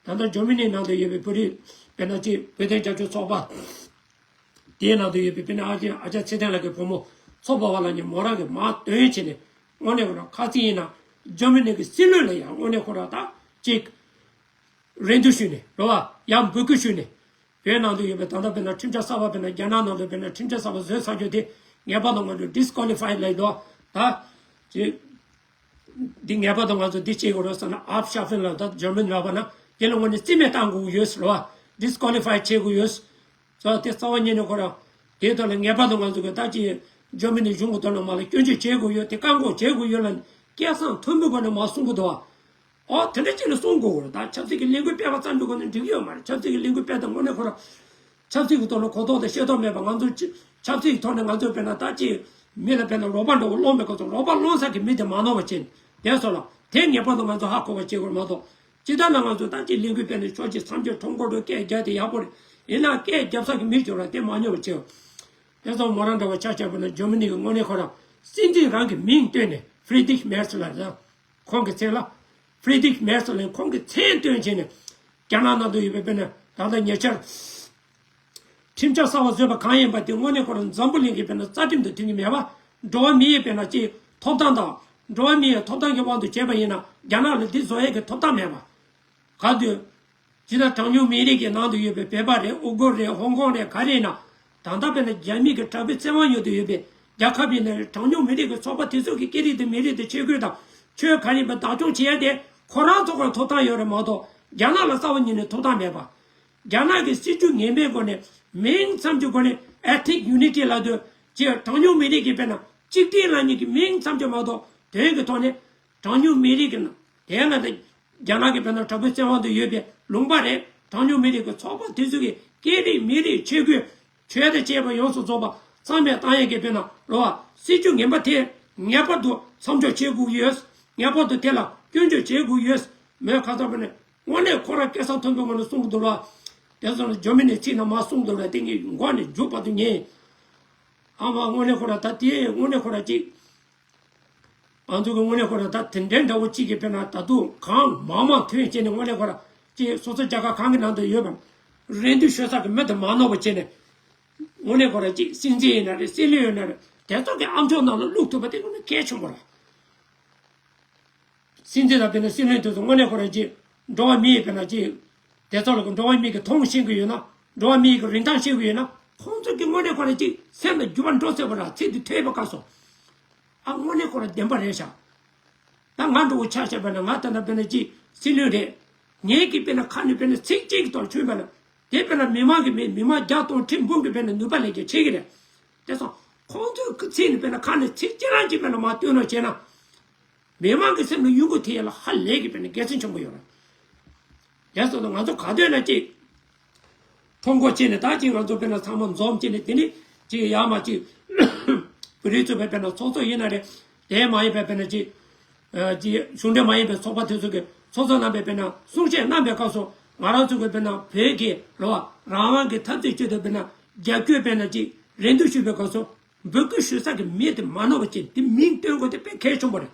ད་ལྟ་འཇར་མ་ནི་ནང་དུ་ཡོད་པའི་བོད་རིགས་དཔེར་ན་ཅིག་བོད་དོན་རྒྱབ་སྐྱོར་ཚོགས་པ་དེའི་ནང་དུ་ཡོད་པའི་དཔེར་ན་ཨ་ཅེ་ཨ་ཅག་ཚེ་བརྟན་ལགས་ཀྱི་བུ་མོ་ཚོགས་པ་བ་ལ་ཉེ་མོ་རང་གིས་མར་འདོན་བྱས་ནས་དངོས་གནས་ཁོ་རང་ཁ་སང་ཡིན་ན་འཇར་མ་ནི་གི་སྲིད་བློན་ལ་ཡང་དངོས་གནས་ཁོ་རང་ད་ཅིག་རེ་འདུན་ཞུས་ནས་རེད་བ། ཡང་འབོད་སྐུལ་ཞུས་ནས། བོད་ནང་དུ་ཡོད་པའི་ད་ལྟ་དཔེར་ན་ཁྲིམས་འཆར་གསར་པ་དཔེར་ན་རྒྱ་ནག་ནང་དུ་དཔེར་ན་ཁྲིམས་འཆར་གསར་པ་བཟོས་ཚར་རྒྱུ་དེ་ངེས་པར་དུ་ང་ཚོ་ཌི་སི་ཀོ་ལི་ཕའི་ལབ་འདུག་ད། ཅེས། འདི་ངེས་པར་དུ་ང་ཚོ་འདི་བྱེད་དགོས་རེད་ཟེར་ན་ཨབ་ཤ་ཕིན་ལབ་ད་འཇར་མན་ལབ་པ་ན་དེ་ལ་དངོས་གནས་རྩིས་མེད་བཏང་དགོས་ཡོད་ཟེར་བ། ཌི་སི་ཀོ་ལི་ཕའི་བྱེད་དགོས་ཡོད་ཟེར། དེ་རྩ་བ་ཉིད་ནས་ཁོ་རང་དེའི་ཐོག་ལ་ངེས་པར་དུ་ང་ཚོ་གི་ད་ཅི་འཇར་མ་ནི་གཞུང་གི་ཐོག་ལ་མ་ལ་སྐྱོན་བརྗོད་བྱེད་དགོས་ཡོད་དེ་བཀག་འགོག་བྱེད་དགོས་ཡོད་ལ་སྐད་གསང་མཐོན་པོའི་སྒོ་ནས་མ་གསུང་གི་འདུག་བ། ཨོ་དེ་འདྲ་ཅིག་ལ་གསུང་དགོས་རེད། ད་ཆབ་སྲིད་ཀྱི་ལས་འགུལ་སྤེལ་བ་ཙམ་གྱི་སྒོ་ནས་འགྲིག་གི་ཡོད་མ་རེད། ཆབ་སྲིད་ཀྱི་ལས་འགུལ་སྤེལ་དང་དངོས་གནས་ཁོ་རང་ཆབ་སྲིད་ཀྱི་ཐོག་ནས་གོ་རྟོགས་དང་ཤེས་རྟོགས་མེད་པ་ང་ཚོ་ཅི་ཆབ་སྲིད་ཀྱི་ཐོག་ནས་ང་ཚོ་དཔེར་ན་ད་ཅི་མི་ལ་དཔེར་ན་རོགས་པ་འདྲ་བོ་སློང་མེད་ག་ཚོད་རོགས་པ་སློང་ས་གི་མི་དེ་མ་ནོར་བ་བྱས་ནས་དེ་སོགས་ལ་དེ་ངེས་པར་དུ་ང་ཚོ་ཧ་གོ་བ་བྱེད་དགོས་མ་གཏོགས་ཇི་ལྟར་ན་ང་ཚོ་ད་ཅི་ལས་འགུལ་སྤེལ་ནས་ཕྱོགས་ཀྱི་མཚམས་སྦྱོར་ཁྲོམ་སྐོར་དུ་སྐད་རྒྱག་དེ་ཡག་པོ་རེད། ཡིན་ན་སྐད་རྒྱབ་ས་གི་མི་འབྱོར་བ་དེ་མ་ཉོ་བ་བྱེད། དེ་ཚོ་མོ་རང་འདྲ་བ་ཆ་བཞག་པ་ན་འཇར་མ་ནི་གི་དངོས་གནས་ཁོ་རང་སྲིད་འཛིན་རང་གི་མིང་བཏོན་ནས་ཧྥི་རི་དིག་མེར་ཚ་ལ་རེད། ཁོང་གི་མཚན་ལ་ཧྥི་རི་དིག་མེར་ཚ་ལ་ཁོང་གི་མཚན་བཏོན་བྱས་ནས་རྒྱ་ནག་ནང་དུ་ཡོད་པའི་དཔེར་ན་ད་ལྟ་ཉེ་ཆར་ཁྲིམས་འཆར་གསར་བ་བཟོས་པ་གང་ཡིན་པ་དེ་དངོས་གནས་ཁོ་རང་འཛམ་བུ་གླིང་གི་དཔེར་ན་རྩ་ཁྲིམས་དང་མཐུན་གྱི་མེད་པ། འགྲོ་བ་མིའི་དཔེར་ན་ཅིག་ཐོབ་ཐང་དང་འགྲོ་བ་མིའི་ཐོབ་ཐང་གི་དབང་དུ་བྱས་པ་ཡིན་ན་རྒྱ་ནག་ལ་འདི་བཟོ་ཡས་ཀྱི་ཐོབ་ཐང་མེད་པ། ག་དུས། ཇི་ལྟར་གྲངས་ཉུང་མི་རིགས་ཀྱི་ནང་དུ་ཡོད་པའི་བོད་པ་རེད། ཨུ་གུར་རེད། ཧོང་ཀོང་རེད། ག་རེ་ཡིན་ན། ད་ལྟ་དཔེར་ན་རྒྱ་མི་གི་དྲག་པོའི་བཙན་དབང་ཡོད་དུ་ཡོད་པའི་རྒྱལ་ཁབ་ཡིན་ན་རེད། གྲངས་ཉུང་མི་རིགས་ཀྱི་ཚོགས་པ་དེ་ཚོ་གི་སྐད་རིགས་དང་མི་རིགས་དང་ཆས་གོས་དང་ཆོས་ག་རེ་ཡིན་པ་བདག་སྐྱོང་བྱེད་ཡ་དེ་ཁོ་རང་ཚོ་གི་ཐོབ་ཐང་ཡོད་རེད་མ་གཏོགས་རྒྱ་ནག་ལ་རྩ་བ་ཉིད་ནས་ཐོབ་ཐང་མེད་པ། རྒྱ་ནག་གི་སྲིད་ཇུས་ངན་པའི་སྒོ་ནས་མིང་ཙམ་གྱི་སྒོ་ནས་ethnic unity་ལབ་དུས་ཅེས་གྲངས་ཉུང་མི་རིགས་ཀྱི་དཔེར་ན་གཅིག་སྒྲིལ་ལབ་མཁན་གྱི་མིང་ཙམ་གྱི་མ་གཏོགས་དོན་གྱི་ཐོག་ནས་གྲངས་ཉུང་མི་རིགས་ཀྱི་ནང་དེ་ན་དེ་རྒྱ་ནག་གི་དཔེར་ན་དྲག་པོའི་བཙན་དབང་དུ་ཡོད་པའི་ལུང་པ་རེད། གྲངས་ཉུང་མི་རིགས་ཀྱི་ཚོགས་པ་དེ་ཚོ་གི་སྐད་རིགས་མི་རིགས་ཆས་གོས་ཆོས་དང་བཅས་པ་ཡོངས་སུ་རྫོགས་པ་རྩ་མེད་བཏང་ཡས་ཀྱི་དཔེར་ན་རོ་བ་སྲིད་ཇུས་ངན་པ་དེ་ངེས་པར་དུ་མཚམས་འཇོག་བྱེད་དགོས་ཡོད། ངེས་པར་དུ་དེ་ལ་སྐྱོན་བརྗོད་བྱེད་དགོས་ཡོད། མོས་ཁ་ཚ་པ་ནས་དངོས་གནས་ཁོ་རང་སྐད་གསང་མཐོན་པོའི་ངང་ནས་གསུང་གི་འདུག་ལ། དེ་ཚོ་ལ་འཇར་མ་ནི་ཚིག་ནང་མ་གསུང་འདུག་ལ་དེ་ངས་མགོ་ནས་མཇུག་བར་དུ་ཉན། ཨ་མ་དངོས་གནས་ཁོ་རང་ད་དེ་དངོས་གནས་ཁོ་རང་ཅིག་ང་ཚོ་གི་དངོས་གནས་ཁོ་རང་ད་དེ་འདྲའི་འདྲ་བོ་གཅིག་གི་དཔེར་ན་ད་དུང་གང་མང་མང་ཐོན་བྱས་ནས་དངོས་གནས་ཁོ་རང་ཅིག་སོ་སོ་རྒྱལ་ཁབ་གང་གི་ནང་དུ་ཡོད་པ་རེ་འདུན་ཤོད་ས་གི་མི་དེ་མ་ནོར་བ་བྱས་ནས་ དངོས་གནས་ཁོ་རང་ཅིག་སྲིད་འཛིན་ཡིན་ན་རེད། སྲིད་བློན་ཡིན་ན་རེད། དེ་ཚོ་གི་ཨ་མཆོག་ནང་ལ་བླུག་ཐུབ་པ་དེ་དངོས་གནས་གལ་ཆེན་པོ་རེད། སྲིད་འཛིན་དང་དཔེར་ན་སྲིད་བློན་དེ་ཚོ་དངོས་གནས་ཁོ་རང་ཅིག་འགྲོ་བ་མིའི་དཔེར་ན་ཅིག་དེ་ཚོ་ལ་འགྲོ་བ་མི་གི་མཐོང་ཤེས་ཀྱི་ཡོད་ན། འགྲོ་བ་མི་གི་རིན་ཐང་ཤེས་ཀྱི་ཡོད་ན། ཁོང་ཚོ་གི་དངོས་གནས་ཁོ་རང་ཅིག་སེམས་ལ་འགྱུར་བ་འགྲོ་སྲིད་པ་ར། ཚིག་དེ་ཐོས་པ་སྐབས་སུ། ཨ་དངོས་གནས་ཁོ་རང་བདེན་པ་རེད་ཤག་ད་ང་འགྲོ་བོ་ཆ་བཞག་པ་ན། ང་ད་ལྟ་དཔེར་ན་ཅིག་སྲིད་བློན་རེད། ངེད་ཀྱི་དཔེར་ན་ཁ་ནས་དཔེར་ན་ཚིག་གཅིག་གི་ཐོག་ཆུད་པ་ན། དེ་དཔེར་ན་མི་མང་གི་མི་མི་མང་བརྒྱ་སྟོང་ཁྲི་འབུམ་གྱི་དཔེར་ན་ནུས་པ་ལས་ཀྱང་ཆེ་གི་རེད། དེ་སོང་ཁོང་ཚོའི་ཚིག་ནས་དཔེར་ན་ཁ་ནས་ཚིག་གཅིག་རང་གཅིག་དཔེར་ན་མ་བཏོན་ནོ་བྱས་ན། མི་མང་གི་སེམས་ལ་གཡོ་འགུལ་ཐེབས་ཡ་ལ་ཧ་ལས་ཀྱི་དཔེར་ན་དགེ་མཚན་ཆེན་པོ་ཡོད་རེད། ཡ་སོ་ང་ཚོ་ག་དུས་ན་ཅིག་ཁྲོམ་སྐོར་བྱས་ནས། ད་ཅིག་ང་ཚོ་དཔེར་ན་ཚང་མ་འཛོམས་བྱས་ནས། དེ་ནི་ཅིག་ཡར་མར་ཅིག་བོད་རིགས་ཚོ་བས་དཔེར་ན་ཚོགས་གཙོ་ཡིན་ན་རེད། དེ་མ་ཡིན་པའི་དཔེར་ན་ཅིག་ཨ་ཅིག་གཞུང་འབྲེལ་མ་ཡིན་པའི་ཚོགས་པ་དེ་ཚོ་གི་ཚོགས་གཙོ་རྣམ་པས་དཔེར་ན་གསུང་བཤད་གནང་པའི་སྐབས་སུ། ང་རང་ཚོ་གི་དཔེར་ན་བོད་ཀྱི་རེད་བ། རང་དབང་གི་འཐབ་རྩོད་ཆེད་དུ་དཔེར་ན་རྒྱབ་སྐྱོར་དཔེར་ན་ཅིག་རེ་འདུན་ཞུས་པའི་སྐབས་སུ། འབོད་སྐུལ་ཞུ་ས་གི་མི་དེ་མ་ནོར་བ་བྱས། དེ་མིང་བཏོན་དགོས་དེ་དཔེ་གལ་ཆེན་པོ་རེད།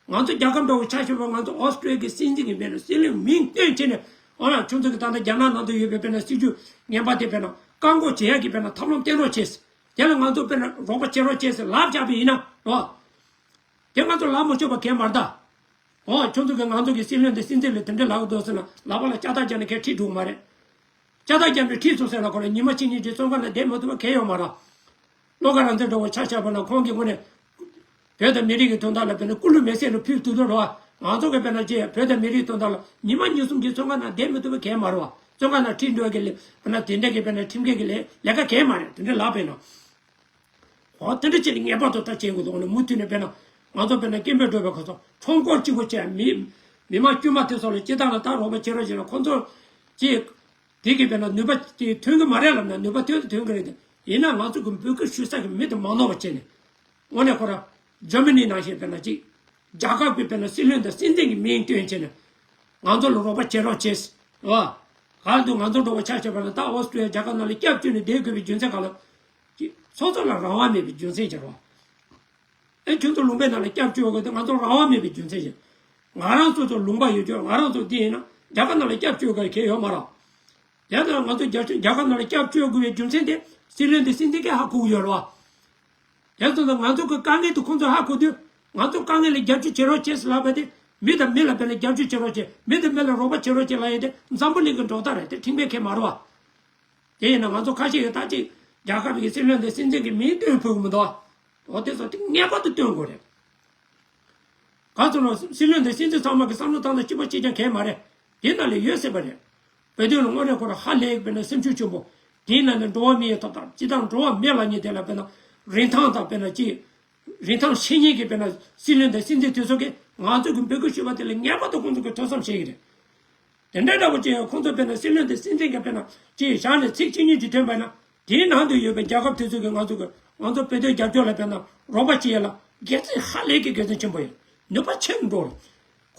ང་ཚོ་རྒྱལ་ཁབ་འདྲ་བོ་ཆ་བཞག་པ། ང་ཚོ་ཨོ་སི་ཀྲི་ཡ་གི་སྲིད་འཛིན་གྱི་མིང་ལ་སྲིད་བློན་མིང་བཏོན་བྱས་ནས། འོ་ན་ཁྱོད་ཚོ་གི་ད་ལྟ་རྒྱ་ནག་ནང་དུ་ཡོད་པའི་དཔེར་ན་སྲིད་ཇུས་ངན་པ་དེ་དཔེར་ན་བཀག་འགོག་བྱེད་ཡག་གི་དཔེར་ན་ཐབས་ལམ་བསྟན་རོགས་བྱས། དེ་ལ་ང་ཚོ་དཔེར་ན་རོགས་པ་བྱེད་རོགས་བྱས་ཟེར་ལབ་བཞག་པ་ཡིན་ན་རོ། དེ་ང་ཚོ་ལབ་མ་ཆོག་པ་གང་ཡང་མ་རེད་ད། འོ་ཁྱོད་ཚོ་གི་ང་ཚོ་གི་སྲིད་བློན་དེ་སྲིད་འཛིན་ལ་དེ་འདྲ་ལབ་འདུག་ཟེར་ན། ལག་པ་ལ་ལྕགས་ཐག་བརྒྱབ་ནས་ཁྱེད་ཁྲིད་འགྲོ་གི་མ་རེད། ལྕགས་ཐག་བརྒྱབ་ནས་ཁྲིད་སོང་ཟེར་ན། ཁོ་ལ་ཉི་མ་གཅིག་གཉིས་ཀྱི་བཙོན་ཁང་ནང་བསྡད་མ་ཐུབ་པ་གང་ཡང་ཡོད་མ་རེད། བློ་དགའ་རང་བཙན་འདྲ་བོ་ཆ་བཞག་པ་ན། ཁོང་གིས་དངོས་གནས་བོད་དང་མི་རིགས་ཀྱི་དོན་དག་ལ་དཔེར་ན་སྐུ་ལུས་མེ་སྲེག་ལ་ཕུལ་ཐུབ་ཐུབ་རེད་བ། ང་ཚོ་གིས་དཔེར་ན་ཅིག་བོད་དང་མི་རིགས་དོན་དག་ལ་ཉི་མ་གཉིས་གསུམ་གྱི་བཙོན་ཁང་ནང་བསྡད་མི་ཐུབ་པ་གང་ཡང་མ་རེད་བ། བཙོན་ཁང་ནང་ཁྲིད་འགྲོ་གི་ལས་དཔེར་ན་དེ་འདྲ་གི་དཔེར་ན་ཁྲིམས་འགལ་གྱི་ལས་ལས་ཀ་གང་ཡང་མ་རེད། དེ་འདྲ་ལབ་པས་ན། འོ་དེ་འདྲ་བྱས་ནས་ངེས་པར་དུ་ད་བྱེད་དགོས་འདུག། འོ་ན་མུ་མཐུད་ནས་དཔེར་ན་ང་ཚོ་དཔེར་ན་སྐད་འབོད་འགྲོ་བའི་སྐབས་སུ། ཁྲོམ་སྐོར་གཅིག་པོ་བྱས། མི་མི་མང་དཀྱུས་མ་དེ་ཚོ་ལ་སྤྱིར་བཏང་ལ་ད་རོགས་པ་བྱེད་རོགས་བྱེད་ན། ཁོང་ཚོ་ཅིག་དེ་གི་དཔེར་ན་ནུས་པ་དེ་ཐོན་གི་མ་རེད་ལབ་ན། ནུས་པ་ཐོན་དེ་ཐོན་གི་རེད་དེ། ཡིན་ན་ང་ཚོ་གི་འབོད་སྐུལ་ཞུ་ས་གི་མི་དེ་མ་ནོར་བ་བྱས་ནས། དངོས་གནས་ཁོ་ར་འཇར་མ་ནི་ནང་བཞིན་དཔེར་ན་ཅིག་རྒྱལ་ཁབ་ཀྱི་དཔེར་ན་སྲིད་བློན་དང་སྲིད་འཛིན་གྱི་མིང་བཏོན་བྱས་ནས། ང་ཚོ་ལ་རོགས་པ་བྱེད་རོགས་བྱས། རེད་བ། གང་འདུག། ང་ཚོ་འགྲོ་བ་ཆ་བཞག་པ་ན། ད་ཨོ་སི་ཀྲི་ཡ་རྒྱལ་ཁབ་ནང་ལ་སྐྱབས་བཅོལ་ནས་བསྡད་དགོས་པའི་རྒྱུ་མཚན་གང་ལ། ཅིག་སོ་སོ་ལ་རང་དབང་མེད་པའི་རྒྱུ་མཚན་ཅིག་རེད་བ། ཨེ་ཁྱོད་ཚོ་ལུང་པའི་ནང་ལ་སྐྱབས་བཅོལ་དགོས་དེ་ང་ཚོ་རང་དབང་མེད་པའི་རྒྱུ་མཚན་ཞིག། ང་རང་ཚོ་ཚོ་ལུང་པ་ཡོད་རྒྱུ། ང་རང་ཚོ་འདི་ཡིན་ན་རྒྱ་གར་ནང་ལ་སྐྱབས་བཅོལ་དགོས་གལ་ཡོད་མ་རེད། ཡང་ན་ང་ཚོ་རྒྱ་རྒྱ་གར་ནང་ལ་སྐྱབས་བཅོལ་དགོས་པའི་རྒྱུ་མཚན་དེ་སྲིད་བློན་དེ་སྲིད་འཛིན་གྱིས་ཧ་གོ་གི་ཡོད་རེད་བ། ཡང་ཚོ་ང་ཚོ་གི་དཀའ་ངལ་དེ་ཁོང་ཚོས་ཧ་གོ་དུས། ང་ཚོ་དཀའ་ངལ་ལ་རྒྱབ་སྐྱོར་བྱེད་རོགས་བྱེད་ཟེར་ལབ་པ་དེ། མི་དང་མི་ལ་དཔེར་ན་རྒྱབ་སྐྱོར་བྱེད་རོགས་བྱེད། མི་དང་མི་ལ་རོགས་པ་བྱེད་རོགས་བྱེད་ལབ་ཡ་དེ་འཛམ་བུ་གླིང་གི་འགྲོ་སྟངས་རེད། དེ་ཁྲིམས་འགལ་གང་ཡང་མ་རེད་བ། དེ་ཡིན་ན་ང་ཚོ་ཁ་ཤས་ཀྱིས་ད་ཅིག་རྒྱལ་ཁབ་ཀྱི་སྲིད་བློན་དང་སྲིད་འཛིན་གྱི་མིང་བཏོན་ཕོད་ཀྱི་མི་འདུག་བ། འོ་དེ་ཚོ་དེ་ངེས་པར་དུ་བཏོན་དགོས་རེད། ག་ཚོད་ལ་སྲིད་བློན་དང་སྲིད་འཛིན་ཚང་མ་གི་བསམ་བློ་བཏང་ན་གཅིག་པ་གཅིག་རྐྱང་གང་ཡང་མ་རེད། དེ་ནང་ལ་ཡོད་སྲིད་པ་རེད། བོད་དོན་ལ་དངོས་གནས་ཁོ་རང་ཧ་ལས་ཀྱི་དཔེར་ན་སེམས་ཤུགས་ཆེན་པོ། དེའི་ནང་ནས་འགྲོ་བ་མིའི་ཐོབ་ཐང་། སྤྱིར་བཏང་འགྲོ་བ་མི་ལ་ཉེ་དེ་ལ་དཔེར་ན་རིན་ཐང་དང་། དཔེར་ན་ཅིག་རིན་ཐང་ཤེས་མཁན་གྱི་དཔེར་ན་སྲིད་བློན་དང་སྲིད་འཛིན་དེ་ཚོ་གིས་ང་ཚོ་གི་འབོད་སྐུལ་ཞུས་པ་དེ་ལ་ངེས་པར་དུ་ཁོང་ཚོ་གིས་ཐོས་བསམ་བྱེད་ཀྱི་རེད། དེ་འདྲ་འདྲ་པོ་ཅིག་ཁོང་ཚོ་དཔེར་ན་སྲིད་བློན་དེ་སྲིད་འཛིན་གྱི་དཔེར་ན་ཅིག་བཞག་ནས་ཚིག་གཅིག་གཉིས་ཅིག་ཐོན་པ་ན། དེའི་ནང་དུ་ཡོད་པའི་རྒྱལ་ཁབ་དེ་ཚོ་གིས་ང་ཚོ་གི་ང་ཚོ་བོད་དོན་རྒྱབ་སྐྱོར་ལ་དཔེར་ན་རོགས་པ་བྱེད་ཡ་ལ་དགེ་མཚན་ཧ་ལས་ཀྱི་དགེ་མཚན་ཆེན་པོ་ཡོད། ནུས་པ་ཆེན་པོ་འགྲོ་རེད།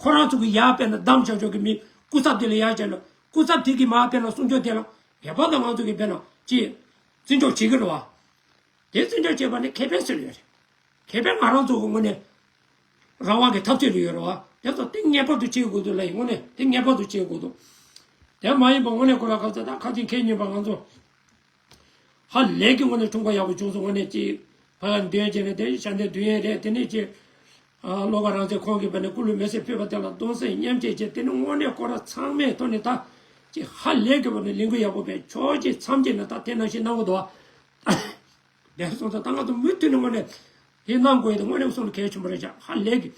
ཁོ་རང་ཚོ་གི་ཡར་དཔེར་ན་བདམས་བྱ་ཆོག་གི་མི་སྐུ་ཚབ་དེ་ལ་ཡར་བྱས་ན། སྐུ་ཚབ་དེ་གིས་མར་དཔེར་ན་གསུང་ཆོག་དེ་ལ་ངེས་པར་དུ་ང་ཚོ་གི་དཔེར་ན་ཅིག་བརྩི་འཇོག་བྱེད་ཀྱི་རེད་བ། དེ་བརྩི་འཇོག་བྱེད་པ་ནི་ཁེ་ཕན་སུ་ལ་ཡོད་རེད། ཁེ་ཕན་ང་རང་ཚོ་གི་དངོས་གནས་རང་དབང་གི་འཐབ་རྩོད་ལ་ཡོད་རེད་བ། དེ་ཚོ་དེ་ངེས་པར་དུ་བྱེད་དགོས་འདུག་ལ་ཡིན། དངོས་གནས་དེ་ངེས་པར་དུ་བྱེད་དགོས་འདུག། དེ་མ་ཡིན་པ་དངོས་གནས་ཁོ་རང་ག་ཚོད་ད་ཁ་ཚིག་ཁེལ་ཉན་པ་ང་ཚོ་ཧ་ལས་ཀྱི་དངོས་གནས་ཁྲོམ་སྐོར་ཡག་པོ་བྱུང་སོང་། དངོས་གནས་ཅིག་ཕ་ཡ་འདོན་བྱས་ནས་དེ་ཤ་འདན་བདུན་ཡན་རེད། དེ་ནས་ཅིག་ཨ་བློ་དགའ་རང་བཙན་ཁོང་གིས་དཔེར་ན་སྐུ་ལུས་མེ་སྲེག་ཕུལ་བ་དེ་ལ་གདུང་སེམས་མཉམ་སྐྱེད་བྱས། དེ་ནི་དངོས་གནས་ཁོ་རང་ཚང་མས་ཐོག་ནས་ད་ཅིག་ཧ་ལས་ཀྱི་བར་ནས་ལས་འགུལ་ཡག་པོ་བས་ཕྱོགས་གཅིག་མཚམས་གཅིག་ནས་ད་དེ་ནང་བཞིན་གནང་གི་འདུག་བ། དེ་སོང་ཙང་ད་ང་ཚོ་མུ་མཐུད་ནས་དངོས་གནས་དེ་གནང་དགོས་ཡ་དེ་དངོས་གནས་སོང་ལ་གལ་ཆེན་པོ་རེད་ཤག། ཧ་ལས་ཀྱི་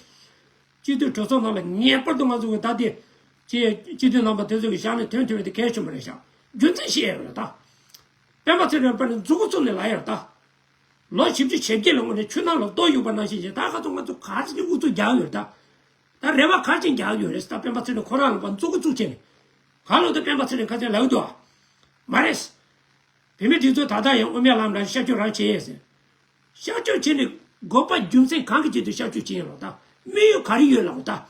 སྤྱི་འཐུས་གྲོས་ཚོགས་ནང་ལ་ངེས་པར་དུ་ང་ཚོ་གི་ད་དེ་ཅིག་སྤྱི་འཐུས་རྣམ་པ་དེ་ཚོ་གི་ཞལ་ནས་ཐོན་ཐུབ་ཡ་དེ་གལ་ཆེན་པོ་རེད་ཤག། རྒྱུ་མཚན་བཤད་ཡ་ཡོད་རེད་ད། སྤེན་པ་ཚེ་རིང་དཔེར་ན་མཛུབ་གུ་བཙུགས་ནས་ལབ་ཡ་རེད་ད། ལོ་བཞི་བཅུ་ཞེ་བརྒྱད་ལ་དངོས་གནས་ཆུ་ནང་ལ་ལྟོ་གཡུག་པ་ནང་བཞིན་བྱས། ད་ཁ་ཚོ་ང་ཚོ་ག་ཚོད་ཀྱི་ཨུ་ཚུགས་རྒྱག་ཡོད་རེད་ད། ད་རེ་བ་ག་ཚོད་རྒྱག་ཡོད་རེད་ད། སྤེན་པ་ཚེ་རིང་ཁོ་རང་ལ་ཕར་མཛུབ་གུ་བཙུགས་བྱས་ནས། ག་ལོ་ད་སྤེན་པ་ཚེ་རིང་ཁ་ཚོད་ལབ་འདུག་ཨ། མ་རེད། བུད་མེད་དེ་ཚོ་ད་ལྟ་ཡང་དབུ་མའི་ལམ་ལ་ཤར་བསྐྱོད་རང་བྱས་ཡས་ཟེར། ཤར་བསྐྱོད་བྱས་ནས་དགོས་པ་རྒྱུ་མཚན་གང་གི་ཆེད་དུ་ཤར་བསྐྱོད་བྱས་ཡིན་ལོ་ད། དམིགས་ཡུལ་ག་རེ་ཡོད་ལབ་ད།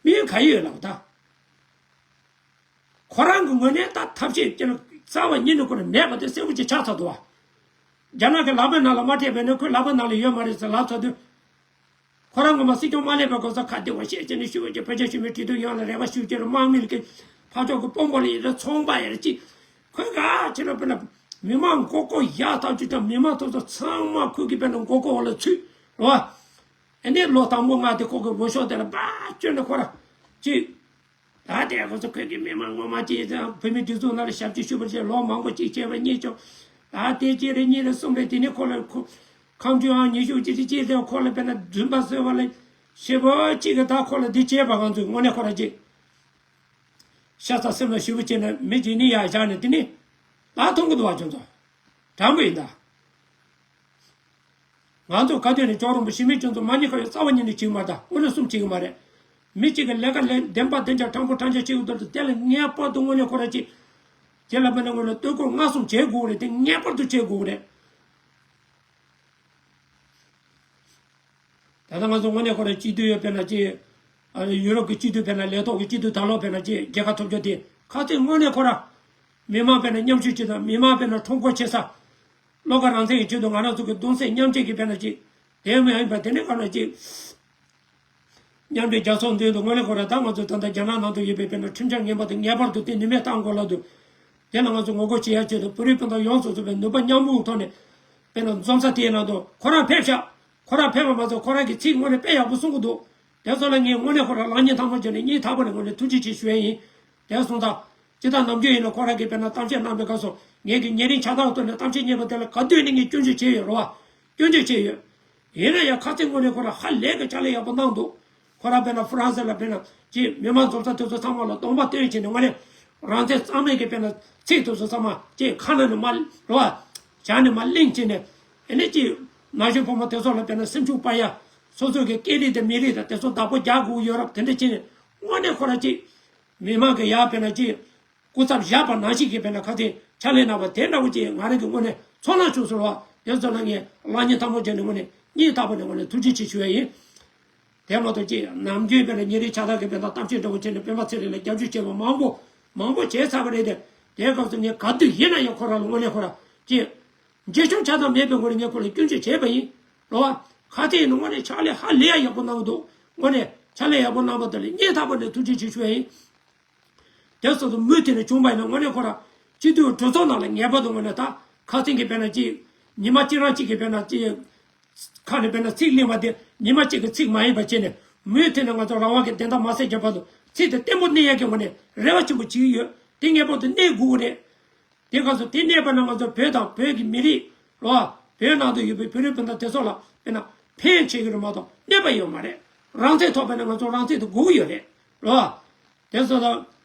དམིགས་ཡུལ་ག་རེ་ཡོད་ལབ་ད། ཁོ་རང་གི་ངོས་ནས་ད་ཐབས་ཤེས་ཀྱི་རྩ་བ་ཉིད་ནས་ཁོ་རང་མེད་པ་དེ་གསལ་པོ་ཅིག་ཆགས་ཚར་འདུག་བ། རྒྱ་ནག་གི་ལག་པའི་ནང་ལ་མ་སྤྲད་པས་ན་ཁོའི་ལག་པའི་ནང་ལ་ཡོད་མ་རེད་ཟེར་ལབ་ཚར་དུས། ཁོ་རང་ངོ་མ་སྲིད་སྐྱོང་མ་སླེབས་པའི་གོང་ས་ཁ་བདེ་བ་བཤད་བྱས་ནས་ཞུ་བ་ཀྱི་བོད་རྒྱ་ཞི་མོལ་གྲོས་བསྡུར་ཡོང་ལ་རེ་བ་ཞུ་རྒྱུར་དམག་མི་ལ་ཀྱི་ ཕར་ཕྱོགས་ཀྱི་དཔོན་པོ་ལ་ཡིན་ན་ཚོང་པ་ཡིན་ན་ཅིག་ཁོས་ག་ཅི་ལ་དཔེར་ན་མི་མང་མགོ་སྐོར་ཡག་ཐག་ཆོད་ཀྱང་མི་མང་ཐོབ་ཚོ་ཚང་མ་ཁོས་ཀྱི་དཔེར་ན་མགོ་སྐོར་འོག་ལ་ཚུད་རོ། ཨ་ནི་ལོ་དང་པོ་ང་དེ་ཁོ་གི་འོས་ཤོག་དེ་ལ་འབའ་བཅོས་ནས་ཁོ་ར་ཅིག་ད་དེ་ཁོ་ཚོ་ཁོས་ཀྱི་མི་མང་ངོ་མ་ཅིག་ཙང་བོད་མི་སྒྲིག་འཛུགས་ནང་ལ་ཞབས་ཕྱི་ཞུ་བར་བྱས་ལོ་མང་པོ་ཅིག་བྱས་པ་རྙེད་ཆོག་ད་དེ་ཅི་རེད་གཉིས་རེད་གསུམ་རེད། དེ་ནི་ཁོ་ལ་ཁོ་ཁམས་ཆུ་ཨང་ཉི་ཤུ་ཅི་ཅི་ཅི་དེ་ཁོ་ལ་དཔེར་ན་རྫུན་པ་བཟོས་པ་ལ་ཤེས་པོ་ཅིག་གི་ད་ཁོ་ལ་འདི་བྱས་པ་ང་ཚོས་དངོས་གནས་ཁོ་ར་ཅིག་ཤ་ཚ་སེམས་ལ་ཞེ་པོ་བྱས་ནས་མི་གཅིག་ནི་ཡར་བཞག་ནས་དེ་ནི་ད་མཐོང་གི་འདུག་བ། ཁྱོད་ཚོ་དྲང་པོ་ཡིན་ད། ང་ཚོ་ག་དུས་ནས་ཅོག་རོང་པོ་ཞི་མི་ཁྱོད་ཚོ་མ་ཉེས་ཁ་ཡོད་རྩ་བ་ཉིད་ནས་བྱེད་ཀྱི་མ་རེད། ད་དངོས་གནས་གསུམ་བྱེད་ཀྱི་མ་རེད། མི་གཅིག་གི་ལས་ཀ་ལས་བདེན་པ་བདེན་ཆ་དྲང་པོ་དྲང་ཆ་བྱེད་ཀྱི་འདུག་དེ་ལ་ངེས་པར་དུ་དངོས་གནས་ཁོ་ར་ཅིག་དེ་ལ་དཔེར་ན་དངོས་གནས་སྟོད་ཁོག་ལྔ་གསུམ་བྱེད་དགོས་རེད། དེ་ངེས་པར་དུ་བྱེད་དགོས་རེད། ད་ལྟ་ང་ཚོ་དངོས་གནས་ཁོ་ར་སྤྱི་འཐུས་ཡོད་དཔེར་ན་ཅི། ཨ་ནི་ཡུ་རོབ་ཀྱི་སྤྱི་འཐུས་དཔེར་ན་ལས་ཐོག་གི་སྤྱི་འཐུས་ད་ལོ་དཔེར་ན་ཅི་རྒྱལ་ཁ་ཐོབ་རྒྱུ་དེ་ཁ་ཚིག་དངོས་གནས་ཁོ་ར། མི་མང་དཔེར་ན་མཉམ་ཞུགས་བྱེད་དང་མི་མང་དཔེར་ན་ཁྲོམ་སྐོར་བྱེད་ས། བློ་དགའ་རང་བཙན་གྱི་ཆེད་དུ་ང་རང་ཚོ་གི་གདུང་སེམས་མཉམ་སྐྱེད་ཀྱི་དཔེར་ན་ཅི། དེ་མ་ཡིན་པ་དེ་ནི་ག་ན་ཅི། མཉམ་འབྲེལ་རྒྱལ་ཚོགས་མདུན་དུ་དངོས་གནས་ཁོ་ར་ད་ང་ཚོ་ད་ལྟ་རྒྱ་ནག་ནང་དུ་ཡོད་པའི་དཔེར་ན་ཁྲིམས་འཆར་ངན་པ་དེ་ངེས་པར་དུ་དེ་ནུས་མེད་གཏང་དགོས་ལབ་འདུག་དེ་ལ་ང་ཚོ་ངོ་རྒོལ་བྱེད་ཡ་ཆེད་དུ་བོད་རིགས་སྤུན་ཟླ་ཡོངས་སུ་རྫོགས་པའི་ནུས་པ་མཉམ་སྤུངས་ཐོག་ནས། དཔེར་ན་འཛོམས་ས་དེའི་ནང་དུ་ཁོ་རང་ཕེབས་ཤག་ཁོ་རང་ཕེབས་པ་མ་ཟད་ཁོ་རང་གི་ཚིག་དངོས་གནས་དཔེ་ཡག་པོ་གསུང་གི་འདུག་དེ་ཚོ་ལ་ངས་དངོས་གནས་ཁོ་རང་ལག་གཉིས་ཐལ་མོ་སྦྱར་ནས་སྙིང་ཐག་པ་ནས་དངོས་གནས་ཐུགས་རྗེ་ཆེ་ཞུ་ཡ་ཡིན། དེ་སོང་ཙང་། ཇི་ལྟར་ནམ་རྒྱུན་ཡིན་ན་ཁོ་རང་གིས་དཔེར་ན་གཏམ་བཤད་གནང་པའི་སྐབས་སུ་ངས་ཀྱི་ཉེ་རིང་ཆ་ཚང་ཐོག་ནས་གཏམ་བཤད་གཉིས་པ་དེ་ལ་ག་དུས་ནས་ངས་སྐྱོན་བརྗོད་བྱས་ཡོད་རེད་བ། སྐྱོན་བརྗོད་བྱས་ཡོད། ཡིན་ན་ཡང་ཁ་ཚིག་དངོས་གནས་ཁོ་རང་ཧ་ལས་ཀྱི་ཕྱག་ལས་ཡག་པོ་གནང་འདུག་ཁོ་རང་དཔེར་ན་ཧྥ་རན་སི་ལ་དཔེར་ན་ཅིག་མི་མང་འཛོམས་ས་དེ་ཚོ་ཚང་མ་ལ་གདོང་པ་སྟོན་བྱས་ནས་དངོས་གནས་རང་བཙན་གཙང་མའི་གི་དཔེར་ན་ཚིག་དེ་ཚོ་ཚང་མ་ཅིག་ཁ་ནང་ནས་མ་རེད་བ། བྱ་ནས་མ་གླེང་བྱས་ནས་ཨེ་ནས་ཅིག་ན་གཞོན་ཕོ་མོ་དེ་ཚོ་ལ་དཔེར་ན་སེམས་ཤུགས་སྤར་ཡ། སོ་སོ་གི་སྐད་རིགས་དང་མི་རིགས་དང་དེ་ཚོ་བདག་པོ་རྒྱག་དགོས་ཡོད་རབས་དེ་འདྲ་བྱས་ནས་དངོས་གནས་ཁོ་རང་ཅིག་མི་མང་གི་ཡར་དཔེར་ན་ཅིག་སྐུ་ཚབ་བཞག་པ་ནང་བཞིན་གྱི་དཔེར་ན་ཁ་ཚིག་ཕྱག་ལས་གནང་བ་དེ་འདྲ་བོ་ཅིག་ང་རང་གི་ངོས་ནས་ཚོར་སྣང་བྱུང་སོང་བ། དེ་ཚོ་ལ་ངས་ལག་གཉིས་ཐལ་མོ་སྦྱར་ནས་ངོས་ནས་སྙིང་ཐག་པ་ནས་ངོས་ནས་ཐུགས་རྗེ་ཆེ་ཞུ་ཡ་ཡིན། དེ་མ་གཏོགས་ཅིག་ནམ་རྒྱུན་དཔེར་ན་ཉིན་རེའི་ཕྱག་ཐག་གི་དཔེར་ན་གཏམ་བཤད་འདྲ་བོ་བྱས་ནས་སྤེན་པ་ཚེ་རིང་ལ་རྒྱབ་སྐྱོར་བྱས་པ་མང་པོ་མང་པོ་བྱས་ཚར་བ་རེད་དེ། དེའི་སྐབས་སུ་ངས་ག་དུས་ཡིན་ན་ཡང་ཁོ་རང་ལ་དངོས་གནས་ཁོ་རང་ཅིག་རྗེས་ཕྱོགས་ཆ་ཚང་མེད་པའི་སྒོ་ནས་ངས་ཁོ་ལ་སྐྱོན་བརྗོད་བྱས་པ་ཡིན། རེད་བ། ཁ་ཚིག་ནི་དངོས་གནས་ཕྱག་ལས་ཧ་ལས་ཡ་ཡག་པོ་གནང་གི་འདུག་དངོས་གནས་ཕྱག་ལས་ཡག་པོ་གནང་བ་དེ་ལ་སྙིང་ཐག་པ་ནས་ཐུགས་རྗེ་ཆེ་ཞུ་ཡ་ཡིན། དེ་སོ་སོ་མུ་མཐུད་ནས་བྱུང་བ་ཡིན་ན་དངོས་གནས་ཁོ་རང་སྤྱི་འཐུས་གྲོས་ཚོགས་ནང་ལ་ངེས་པར་དུ་དངོས་གནས་ད་ཁ་སེང་གི་དཔེར་ན་ཅིག་ཉི་མ་གཅིག་རང་གཅིག་གི་དཔེར་ན་ཅིག་ཁ་ནས་དཔེར་ན་ཚིག་གླེང་བ་དེ་ཉི་མ་གཅིག་གི་ཚིག་མ་ཡིན་པ་བྱས་ནས་མུ་མཐུད་ནས་ང་ཚོ་རང་དབང་གི་བདེན་མཐའ་མ་གསལ་རྒྱུ་བར་དུ་ཚིག་དེ་བརྟན་པོ་གནས་ཡག་གི་དངོས་གནས་རེ་བ་ཆེན་པོ་བྱེད་ཀྱི་ཡོད། དེ་ངེས་པར་དུ་གནས་དགོས་ཀྱི་རེད། དེ་སྐབས་སུ་དེ་གནས་པ་ན་ང་ཚོ་བོད་དང་བོད་ཀྱི་མི་རིགས་རོ། བོད་ནང་དུ་ཡོད་པའི་བོད་རིགས་སྤུན་ཟླ་དེ་ཚོ་ལ་དཔེར་ན་ཕན་ཆེ་གི་རེད་མ་གཏོགས་གནོད་པ་ཡོད་མ་རེད། རང་བཙན་ཐོབ་པ་ན་ང་ཚོ་རང་བཙན་དེ་དགོས་ཀྱི་ཡོད་རེད་རོ། དེ་ཚོ་ལ་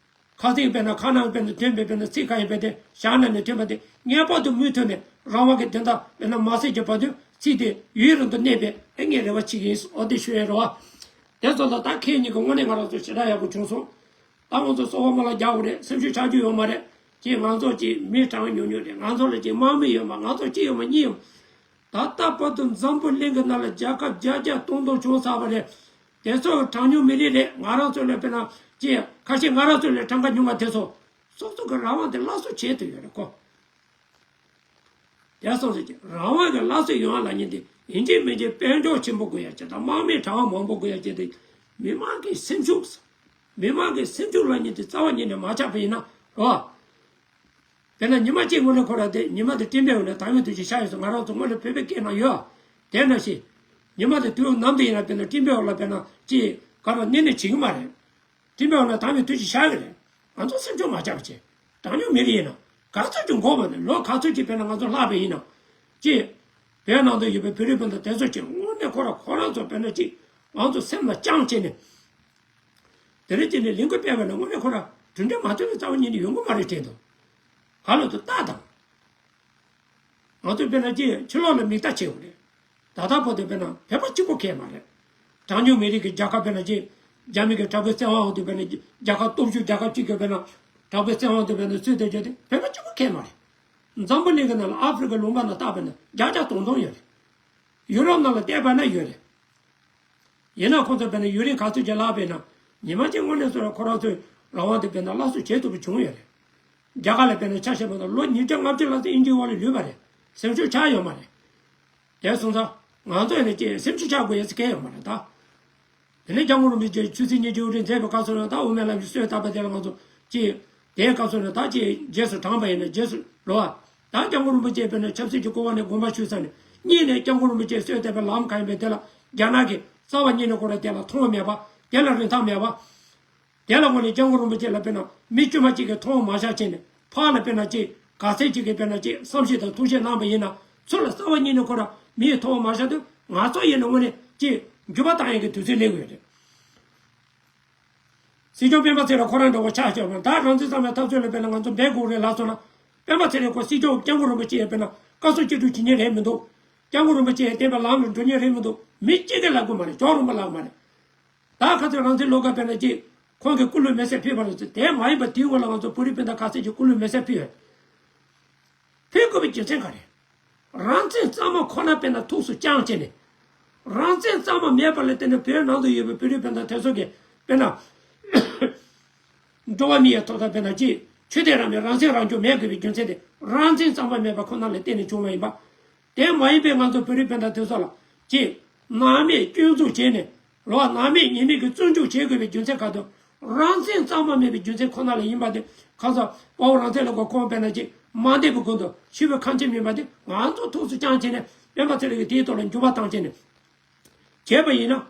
ཁ་སེང་དཔེར་ན་ཁ་ནང་དཔེར་ན་ཐོན་པའི་དཔེར་ན་ཚིག་ཁ་ཡིན་པའི་དེ་ཞག་ནང་ནས་ཐོན་པ་དེ་ངེས་པར་དུ་མུ་མཐུད་ནས་རང་དབང་གི་བདེན་མཐའ་དཔེར་ན་མ་གསལ་གྱི་བར་དུ་ཚིག་དེ་ཡུན་རིང་དུ་གནས་པའི་ཨེ་ངས་རེ་བ་བྱེད་ཀྱི་ཡིན། འོ་དེ་ཞུ་ཡས་རོ། དེ་ཚོ་ལ་ད་ཁྱེད་གཉིས་ཀྱི་དངོས་གནས་ང་རང་ཚོ་ཞེ་དྲག་ཡག་པོ་བྱུང་སོང་། ད་ང་ཚོ་སོ་པ་མ་ལ་རྒྱག་དགོས་རེད། སེམས་ཤུགས་ཆག་རྒྱུ་ཡོད་མ་རེད། ཅེས་ང་ཚོ་ཅིག་མི་གྲངས་ཉུང་ཉུང་རེད། ང་ཚོ་ལ་ཅིག་དམག་མི་ཡོད་མ། ང་ཚོ་ཅིག་ཡོད་མ་གཉིས་ཡོད། ད་ལྟ་བར་དུ་འཛམ་བུ་གླིང་གི་ནང་ལ་རྒྱལ་ཁབ་བརྒྱ་བརྒྱ་སྟོང་སྟོང་བྱུང་ཚར་བ་རེད། དེ་ཚོ་གྲངས་ཉུང་མི་རིགས་རེད། ང་རང་ཚོ་ལས་དཔེར་ན་ཅིག་ཁ་ཤས་ང་རང་ཚོ་ལས་གྲངས་ཀ་ཉུང་བ་དེ་ཚོ་སོ་སོ་གི་རང་དབང་དེ་སླར་གསོ་བྱེད་ཐུབ་ཡོད་རེད་ཁོ། དེ་སོང་ཟེར་གྱི་རང་དབང་གི་སླར་གསོ་ཡོང་བ་ལ་ཉིན་དེ་ཡིན་གཅིག་མིན་གཅིག་དཔལ་འབྱོར་ཆེན་པོ་དགོས་ཡ་ཅིག་དང་དམག་མི་གྲངས་མང་པོ་དགོས་ཡ་ཅིག་དེ་མི་མང་གི་སེམས་ཤུགས། མི་མང་གི་སེམས་ཤུགས་ལ་ཉིན་དེ་རྩ་བ་ཉིད་ནས་མ་ཆགས་པ་ཡིན་ན་རོ། དེ་ན་ཉི་མ་གཅིག་སྔོན་ལ་ཁོ་ར་དེ་ཉི་མ་དེ་སྤྲིན་པའི་འོག་ནས་དྭངས་མའི་དུས་ཀྱི་ཤར་ཡོང་སོང་། ང་རང་ཚོ་སྔོན་ལ་བོད་པའི་སྐད་ནང་ཡོད། དེ་ནང་བཞིན་ཉི་མ་དེ་དུས་ནམ་དུ་ཡིན་ན་དཔེར་ན་སྤྲིན་པའི་འོག་ལ་དཔེར་ན་ཅིག་ག་ར་གནས་ནས་བྱེད་ཀྱི་མ་རེད། སྤྲིན་པའི་འོག་ན་དྭངས་མའི་དུས་ཀྱི་ཤར་གི་རེད། ང་ཚོ་སེམས་ཤུགས་མ་ཆག་པ་བྱེད། གྲངས་ཉུང་མི་རིགས་ཡིན་ན་ག་ཚོད་ཀྱི་འགོར་བ་ནི་ལོ་ག་ཚོད་ཀྱི་དཔེར་ན་ང་ཚོ་ལྷག་པ་ཡིན་ན། ཅིག་བོད་ནང་དུ་ཡོད་པའི་བོད་རིགས་སྤུན་ཟླ་དེ་ཚོ་ཀྱི་དངོས་གནས་ཁོ་ར་ཁོ་རང་ཚོ་དཔེར་ན་ཅིག་ང་ཚོ་སེམས་ལ་བཅངས་བྱས་ནས། དེ་རིང་ཅིག་ནས་ལས་འགུལ་སྤེལ་བ་ན་དངོས་གནས་ཁོ་ར་གྲུབ་འབྲས་མ་ཐོན་ནས་རྩ་བ་ཉིད་ནས་ཡོང་གི་མ་རེད་དྲན་འདུག་ཧ་ལོ་དུ་ལྟ་དང་། ང་ཚོས་དཔེར་ན་ཅིག་ཕྱི་ལོགས་ལ་མིག་ལྟ་བྱེད་དགོས་རེད། ད་ལྟ་བར་དུ་དཔེར་ན་བོད་པ་གཅིག་པོ་གས་མ་རེད། གྲངས་ཉུང་མི་རིགས་ཀྱི་རྒྱལ་ཁབ་དཔེར་ན་ཅིག་རྒྱ་མི་གི་དྲག་པོའི་བཙན་དབང་འོག་ཏུ་དཔེར་ན་རྒྱལ་ཁབ་སྟོབས་ཤུགས་རྒྱལ་ཁབ་གཅིག་གི་དཔེར་ན་དྲག་པོའི་བཙན་དབང་དུ་དཔེར་ན་ཚུད་དེ་བརྗོད་དེ་བོད་པ་གཅིག་པོ་གས་མ་རེད། འཛམ་བུ་གླིང་གི་ནང་ལ་ཨ་ཧྥེ་རི་ཁའི་ལུང་པ་ནང་བལྟས་པ་ན་བརྒྱ་ཆ་སྟོང་སྟོང་ཡོད་རེད། ཡུ་རོབ་ནང་ལ་བལྟས་པ་ན་ཡོད་རེད། ཡིན་ན་ཁོ་ཚོ་དཔེར་ན་ཡུན་རིང་ག་ཚོད་ཅིག་ལྷག་པ་ཡིན་ན་ཉི་མ་གཅིག་སྔོན་ནས་བཟུང་ཁོ་རང་ཚོའི་རང་དབང་དེ་དཔེར་ན་སླར་གསོ་བྱེད་ཐུབ་པ་བྱུང་ཡོད་རེད། རྒྱ་གར་ལ་དཔེར་ན་ཆ་བཞག་པ་ན་ལོ་ཉིས་བརྒྱ་ལྔ་བཅུ་ལྷག་ཙམ་དབྱིན་ཇིའི་འོག་ལ་ལུས་པ་རེད། སེམས་ཤུགས་ཆག་ཡོད་མ་རེད། དེ་སོང་ཙང་ང་ཚོ་ཡིན་ན་ཅིག་སེམས་ཤུགས་ཆག་དགོས་ཡ་ཟེར་གང་ཡོད་མ་རེད་ད། དེ་ནས་སྐྱབས་མགོན་རིན་པོ་ཆེ་ཆོས་སྲིད་ཉིན་བཅུ་དབུ་ཁྲིད་མཛད་པའི་སྐབས་སུ་ཡང་ད་དབུ་མའི་ལམ་གྱི་སྲོལ་བཏབ་པ་དེ་ལ་ང་ཚོ་ ཅེས། དེའི་སྐབས་སུ་ནི་ད་ཅེས་རྗེས་སུ་འབྲངས་པ་ཡིན་ན་རྗེས་སུ་རོ། ད་སྐྱབས་མགོན་རིན་པོ་ཆེ་དཔེར་ན་ཆབ་སྲིད་ཀྱི་སྐུ་དབང་ནས་དགོངས་པ་ཞུས་ཙང་ནས་གཉིས་ནས་སྐྱབས་མགོན་རིན་པོ་ཆེས་གསོལ་འདེབས་པའི་ལམ་གང་ཡིན་པའི་དེ་ལ་རྒྱ་ནག་གིས་རྩ་བ་ཉིད་ནས་ཁོ་ར་དེ་ལ་མཐོང་མེད་པ། དེ་ལ་རིན་ཐང་མེད་པ། དེ་ལ་དངོས་གནས་སྐྱབས་མགོན་རིན་པོ་ཆེ་ལ་དཔེར་ན་མི་དཀྱུས་མ་གཅིག་གིས་མཐོང་མ་བཞག་བྱས་ནས་ཕར་ལ་དཔེར་ན་ཅིག་ག་ཚད་ཅིག་གིས་དཔེར་ན་ཅིག་བསམ་ཤེས་དང་ཐུགས་ཞིབ་གནང་བ་ཡིན་ན་ཚུར་ལ་རྩ་བ་ཉིད་ནས་ཁོ་ར་མིའི་མཐོང་མ་བཞག་དུས་ང་ཚོ་ཡིན་ན་དངོས་གནས་ཅིག་འགྱུར་བ་བཏང་ཡག་གི་དུས་ཚོད་སླེབས་ཡོད་རེད། སྲིད་སྐྱོང་སྤེན་པ་ཚེ་རིང་ཁོ་རང་འདྲ་བོ་ཆགས་ཆོག་པ་ད་རང་བཙན་གཙང་མའི་འཐབ་རྩོད་ལ་དཔེར་ན་ང་ཚོ་འབད་དགོས་རེད་ལབ་སོང་ན། སྤེན་པ་ཚེ་རིང་ཁོ་སྲིད་སྐྱོང་སྐྱབས་མགོན་རིན་པོ་ཆེ་ཡང་དཔེར་ན་བཀའ་གསུང་ཅི་སྒྲུབ་བྱེད་མཁན་རེད་མི་འདུག་སྐྱབས་མགོན་རིན་པོ་ཆེ་ཡང་བསྟན་པའི་ལམ་ལ་འགྲོ་མཁན་རེད་མི་འདུག་མི་གཅིག་གིས་ལབ་དགོས་མ་རེད། ཇོ་རིན་པོ་ལབ་མ་རེད། ད་ཁ་སང་རང་བཙན་སློབ་སྐབས་དཔེར་ན་ཅིག་ཁོང་གིས་སྐུ་ལུས་མེ་སྲེག་ཕུལ་བ་རེད་ཟེར། དེ་མ་ཡིན་པ་དེའི་སྔོན་ལ་ང་ཚོ་བོད་རིགས་སྤུན་ཟླ་ག་ཚད་ཅིག་སྐུ་ལུས་མེ་སྲེག་ཕུལ་ཡོད། ཕུལ་དགོས་པའི་རྒྱུ་མཚན་ག་རེ། རང་བཙན་གཙང་མ་ཁོ་ན་དཔེར་ན་ཐུགས་སུ་བཅངས་བྱས་ནས། རང་བཙན་གཙང་མ་མེད་པ་ལ་བརྟེན་ནས་བོད་ནང་དུ་ཡོད་པའི་བོད་རིགས་སྤུན་ཟླ་དེ་ཚོ་གིས་དཔེར་ན། འགྲོ་བ་མི་ཡི་ཐོབ་ཐང་དཔེར་ན་ཅིག་ཆོས་དད་རང་མོས་རང་སེམས་རང་སྐྱོང་མེད་དགོས་པའི་རྒྱུ་མཚན་དེ་རང་བཙན་གཙང་མ་མེད་པ་ཁོ་ན་ལ་བརྟེན་ནས་བྱུང་བ་ཡིན་པ། དེ་མ་ཡིན་པའི་ང་ཚོ་བོད་རིགས་སྤུན་ཟླ་དེ་ཚོ་ལ་ཅིག་སྣང་མེད་སྐྱོན་འཛུགས་བྱས་ནས་ལོ་སྣང་མེད་ཉེས་མེད་ཀྱི་བཙོན་འཇུག་བྱེད་དགོས་པའི་རྒྱུ་མཚན་ག་དུས་རང་བཙན་གཙང་མ་མེད་པའི་རྒྱུ་མཚན་ཁོ་ན་ལ་ཡིན་པ་དེ་ཁ་སང་དཔའ་བོ་རང་བཙན་སློབ་དཔོན་ཁོང་དཔེར་ན་ཅིག་མ་འདས་པའི་གོང་དུ་ཤི་བོའི་ཁ་ཆེམས་ཡིན་པ་དེ་ང་ཚོ་ཐུགས་སུ་བཅངས་བྱས་ནས་སྤེན་པ་ཚེ་རིང་གིས་དེའི་ཐོག་ལ་འགྱུར་བ་བཏང་བྱས་ནས་བྱས་པ་ཡིན་ན།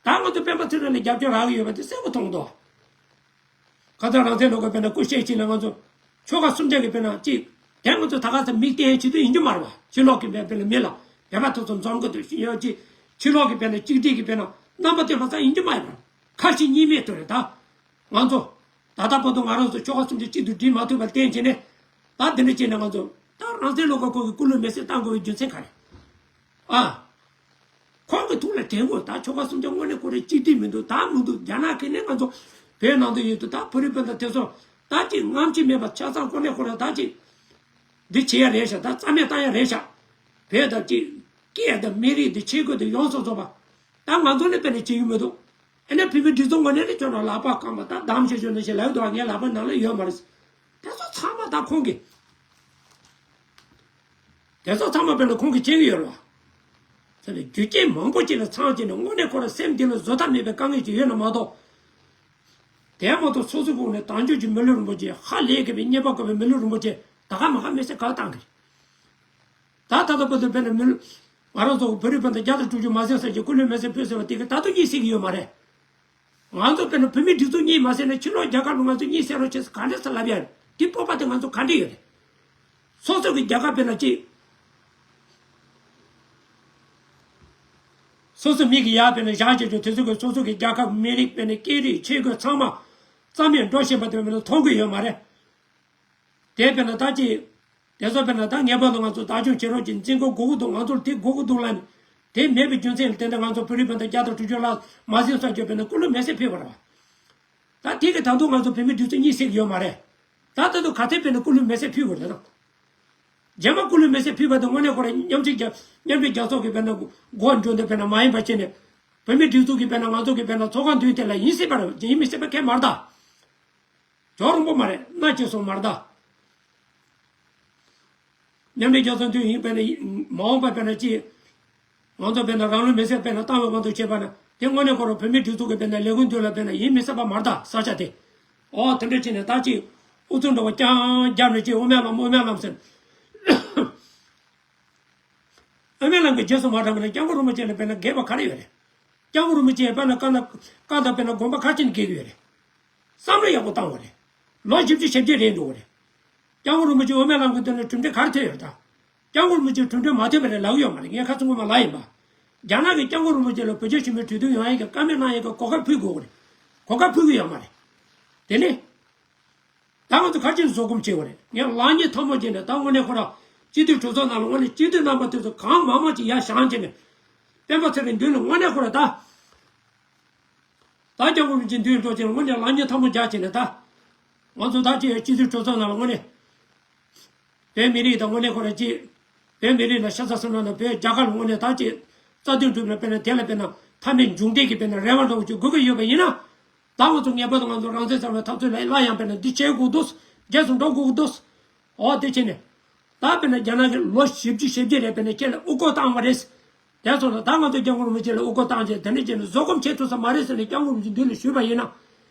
ད་ང་ཚོ་སྤེན་པ་ཚེ་རིང་ལ་རྒྱབ་སྐྱོར་རག་གི་ཡོད་པ་དེ་གསལ་པོ་མཐོང་འདུག་ཁ་སང་རང་བཙན་སློབ་དཔོན་དཔེར་ན་སྐུ་གཤེགས་ཕྱིན་ལ་ང་ཚོ་ཆོལ་ཁ་གསུམ་ཆ་གི་དཔེར་ན་གཅིག་དེ་ང་ཚོ་ད་ག་ས་མིག་བསྟན་བྱེད་དུ་ཡིན་རྒྱུ་མ་རེད་བ། ཕྱི་ལོགས་ཀྱི་དཔེར་དཔེར་ན་མི་ལ་དད་པ་ཐོབ་ཚོ་འཛོམས་གི་འདུག་ཡོད་ཅིག་ཕྱི་ལོགས་ཀྱི་དཔེར་ན་གཅིག་སྒྲིལ་གྱི་དཔེར་ན་རྣམ་པ་དེ་ལྷག་ས་ཡིན་རྒྱུ་མ་རེད་བ། ཁ་ཞིག་གཉིས་མེད་དུ་རེད་ད། ང་ཚོ་ད་ལྟ་བར་དུ་ང་རང་ཚོ་ཆོལ་ཁ་གསུམ་ཆ་གཅིག་ཏུ་སྒྲིལ་མ་ཐུབ་པར་བརྟེན་བྱས་ནས་ད་འདི་འདྲ་བྱས་ནས་ང་ཚོ་ད་རང་བཙན་སློབ་དཔོན་ཁོང་གི་སྐུ་ལུས་མེ་སྲེག་བཏང་དགོས་པའི་རྒྱུ་མཚན་ག་རེ། ཨ། ཁོང་གི་ཐུགས་ལ་དྲན་དགོས། ད་ཆོལ་ཁ་གསུམ་ཆ་དངོས་གནས་ཁོ་རང་གཅིག་སྒྲིལ་མི་འདུག་ད་མི་འདུག་རྒྱ་ནག་གིས་ནི་ང་ཚོ་བོད་ནང་དུ་ཡོད་དུས་ད་བོད་རིགས་སྤུན་ཟླ་དེ་ཚོ་ད་ཅིག་རྔམ་བརྗིད་མེད་པ་ཆ་ཚང་ཁོ་ནས་ཁོ་རང་ད་ཅིག་འདི་བྱེད་ཡ་རེད་ཤག་ད་རྩ་མེད་བཏང་ཡ་རེད་ཤག་བོད་ད་ཅིག་སྐད་དང་མི་རིགས་འདི་ཆས་གོས་འདི་ཡོངས་སུ་རྫོགས་པ་ད་ང་ཚོ་ནས་དཔེ་ནས་བྱེད་ཀྱི་མི་འདུག་ཨ་ནི་བོད་མི་སྒྲིག་འཛུགས་ངོས་ནས་ནི་ཁྱོད་རང་ལག་པ་བསྐམས་པ་ད་བསྡམས་བྱས་ཁྱོད་ནས་ཞེས་ལབ་འདུག་ངའི་ལག་པའི་ནང་ལ་ཡོད་མ་རེད། དེ་ཚོ་ཚང་མ་ད་ཁོང་གིས། དེ་ཚོ་ཚང་མ་དཔེར་ན་ཁོང་གིས་བྱེད་ཀྱི་ཡོད་རེད་བ། ཟེར་ནས་རྒྱུ་རྐྱེན་མང་པོ་ཅིག་ལ་ཚང་བྱས་ནས་དངོས་གནས་ཁོ་རང་སེམས་འདི་ལ་བཟོ་ཐབས་མེད་པའི་དཀའ་ངལ་ཅིག་ཡོད་ན་མ་གཏོགས། དེ་མ་གཏོགས་སོ་སོའི་ཁོག་ནས་དལ་འབྱོར་གྱི་མི་ལུས་རིན་པོ་ཆེ་ཧ་ལས་དགོས་པའི་རྙེད་པ་དགོས་པའི་མི་ལུས་རིན་པོ་ཆེ་ད་ག་མ་ག་མི་སེར་ག་བཏང་གི་རེད། ད་ད་ལྟ་བར་དུ་དཔེར་ན་མི་ལུས་ང་རང་ཚོ་བོད་རིགས་སྤུན་ཟླ་བརྒྱ་དང་དྲུག་ཅུ་མ་ཟིན་ས་ཀྱི་སྐུ་ལུས་མེ་སྲེག་ཕུལ་ཟེར་བ་དེ་གི་ད་དུང་གཉིད་སད་ཀྱི་ཡོད་མ་རེད། ང་ཚོ་དཔེར་ན་བོད་མི་སྒྲིག་འཛུགས་གཉིད་མ་སད་ན་ཕྱི་ལོགས་རྒྱལ་ཁབ་ལ་ང་ཚོ་གཉིད་སད་རོགས་བྱེད་ཟེར་ག་འདྲ་ཟེར་ལབ་ཡ་རེད། དེ་སྤོབས་པ་དེ་ང་ཚོ་ག་འདྲ་ཡོད་རེད། སོ་སོ་གི་རྒྱལ་ཁབ་དཔེར་ན་ཅིག་སོ་སོ་མི་གི་ཡ་དཔེར་ན་བཞག་བྱས་ཀྱང་དེ་ཚོ་གི་སོ་སོ་གི་རྒྱལ་ཁབ་མི་རིགས་དཔེར་ན་སྐད་རིགས་ཆས་གོས་ཚང་མ་རྩ་མེད་འགྲོ་བཞིན་པ་དེ་མི་ལ་མཐོང་གི་ཡོད་མ་རེད། དེ་དཔེར་ན་ད་ཅིག་དེ་ཚོ་དཔེར་ན་ད་ངེས་པར་དུ་ང་ཚོ་བདག་སྐྱོང་བྱེད་རོགས་ཀྱི་འཛིན་སྐྱོང་དགོས་ཀྱི་འདུག་ང་ཚོར་དེ་དགོས་ཀྱི་འདུག་ལབ་ནས་དེ་མེད་པའི་རྒྱུ་མཚན་ལ་བརྟེན་ཏེ་ང་ཚོ་བོད་རིགས་སྤུན་ཟླ་བརྒྱ་དང་དྲུག་ཅུ་ལྷག་མ་ཟིན་ས་ཁྱོན་དཔེར་ན་སྐུ་ལུས་མེ་སྲེག་ཕུལ་བ་རེད་བ། ད་དེ་གི་ད་དུང་ང་ཚོ་བོད་མི་སྒྲིག་འཛུགས་གཉིད་སད་ཀྱི་ཡོད་མ་རེད། ད་ད་དུང་ག་ཚད་དཔེར་ན་སྐུ་ལུས་མེ་སྲེག་ཕུལ་དགོས་རེད་ད། རྗེས་མ་སྐུ་ལུས་མེ་སྲེག་ཕུལ་བ་དང་དངོས་གནས་ཁོ་རང་མཉམ་ཞུགས་རྒྱ་མཉམ་འབྲེལ་རྒྱལ་ཚོགས་ཀྱི་དཔེར་ན་འགོ་འགྲོ་འདི་དཔེར་ན་མ་ཡིན་པ་བྱས་ནས་བོད་མི་སྒྲིག་འཛུགས་ཀྱི་དཔེར་ན་ང་ཚོ་གི་དཔེར་ན་ཚོགས་ཁང་མདུན་དེ་ལ་ཡིན་སྲིད་པ་རེད། ཡིན་མི་སྲིད་པ་ཁས་མ་རེད་ད། ཇོ་རིན་པོ་མ་རེད་མནའ་བསྐྱལ་སོང་མ་རེད་ད། མཉམ་འབྲེལ་རྒྱལ་ཚོགས་མདུན་ཡིན་པས་ན་མ་འོངས་པ་དཔེར་ན་ཅི། ང་ཚོ་དཔེར་ན་རང་ལུས་མེ་སྲེག་དཔེར་ན་བཏང་བའི་དབང་དུ་བྱས་པ་ན་དེ་དངོས་གནས་ཁོ་རང་བོད་མིའི་སྒྲིག་འཛུགས་ཀྱི་དཔེར་ན་ལས་འགུལ་མདུན་ལ་དཔེར་ན་ཡིན་མི་སྲིད་པ་མ་རེད་ད་ས་ཆ་དེ། ཨོ་དེ་འདྲ་བྱས་ནས་ད་ཅི་ཨུ་ཚུགས་འདྲ་བོ་རྐྱང་རྒྱབ་ནས་ཅི་དབུ་མའི་ལམ་དབུ་མའི་ལམ་ཟེར། དབུ་མའི་ལམ་གྱི་རྗེས་སུ་མ་འབྲངས་པ་ན་སྐྱབས་མགོན་རིན་པོ་ཆེ་ལ་དཔེར་ན་འགལ་བ་ག་རེ་ཡོད་རེད། སྐྱབས་མགོན་རིན་པོ་ཆེས་དཔེར་ན་བཀའ་ན་བཀའ་དང་དཔེར་ན་དགོངས་པ་ག་ཅི་ནས་འགལ་གྱི་ཡོད་རེད། བསམ་བློ་ཡག་པོ་བཏང་བ་རེད། ལོ་བཞི་བཅུ་ཞེ་བརྒྱད་རེད་འགྲོ་བ་རེད། སྐྱབས་མགོན་རིན་པོ་ཆེ་དབུ་མའི་ལམ་གྱི་དོན་ལ་གྲུབ་འབྲས་ག་རེ་ཐོན་ཡོད་ད། སྐྱབས་མགོན་རིན་པོ་ཆེ་གྲུབ་འབྲས་མ་ཐོན་པ་རེད་ལབ་ཀྱི་ཡོད་མ་རེད། ངས་ཁ་ཚུགས་ངོ་མ་ལབ་ཡིན་པ། རྒྱ་ནག་གིས་སྐྱབས་མགོན་རིན་པོ་ཆེ་ལ་བོད་རྒྱ་ཞི་མོལ་གྲོས་བསྡུར་ཡོང་ཡག་གི་བཀའ་མོལ་གནང་ཡག་གི་གོ་སྐབས་ཕུལ་དགོས་པ་རེད། གོ་སྐབས་ཕུལ་གྱི་ཡོད་མ་རེད། དེ་ནས། ད་ང་ཚོ་ག་རེ་བྱས་ནས་བཟོད་སྒོམ་བྱེད་དགོས་རེད། ངས་ལག་གཉིས་ཐལ་མོ་སྦྱར་ནས་ད་དངོས་གནས་ཁོ་རང་སྤྱི་འཐུས་གྲོས་ཚོགས་ནང་ལ་དངོས་གནས་སྤྱི་འཐུས་རྣམ་པ་དེ་ཚོ་གང་མང་མང་ཅིག་ཡར་བཞེངས་བྱས་ནས། སྤེན་པ་ཚེ་རིང་མདུན་ལ་དངོས་གནས་ཁོ་རང་ད། ད་སྐྱབས་མགོན་རིན་པོ་ཆེ་མདུན་འགྲོ་བྱས་ནས་དངོས་གནས་ལག་གཉིས་ཐལ་མོ་སྦྱར་བྱས་ནས་ད། ང་ཚོ་ད་ཅིག་སྤྱི་འཐུས་གྲོས་ཚོགས་ནང་ལ་དངོས་གནས། བོད་མི་རིགས་དང་དངོས་གནས་ཁོ་རང་ཅིག་བོད་མི་རིགས་ལ་ཤ་ཚ་བསོད་ནམས་དང་བོད་རྒྱལ་ཁབ་ལ་དངོས་གནས་ད་ཅིག་རྩ་དོན་སྒྲུབ་ན་དཔེར་ན་དེ་ལ་དཔེར་ན་མཐའ་མའི་མཇུག་འབྲས་ཀྱི་དཔེར་ན་རེ་བ་འདྲ་བོ་ཅིག་དགོས་ཀྱི་ཡོད་པ་ཡིན་ན། ད་ང་ཚོ་ངེས་པར་དུ་ང་ཚོ་རང་བཙན་གཙང་མའི་འཐབ་རྩོད་ལ་སླར་ཡང་དཔེར་ན་འདི་བྱེད་དགོས་འདུག་རྗེས་སུ་འགྲོ་དགོས་འདུག་འོ་དེ་བྱས་ནས། ད་དཔེར་ན་རྒྱ་ནག་གིས་ལོ་བཞི་བཅུ་ཞེ་བརྒྱད་རེ་དཔེར་ན་ཁྱེད་ལ་དབུ་སྐོར་བཏང་བ་རེད། དེ་སོང་ཙང་ད་ང་ཚོ་སྐྱབས་མགོན་རིན་པོ་ཆེ་ལ་དབུ་སྐོར་བཏང་བྱས་དེ་འདྲ་བྱས་ནས་བཟོད་སྒོམ་བྱེད་ཐུབ་ས་མ་རེད་ཟེར་ནས་སྐྱབས་མགོན་རིན་པོ་ཆེ་མདུན་ལ་ཞུས་པ་ཡིན་ན།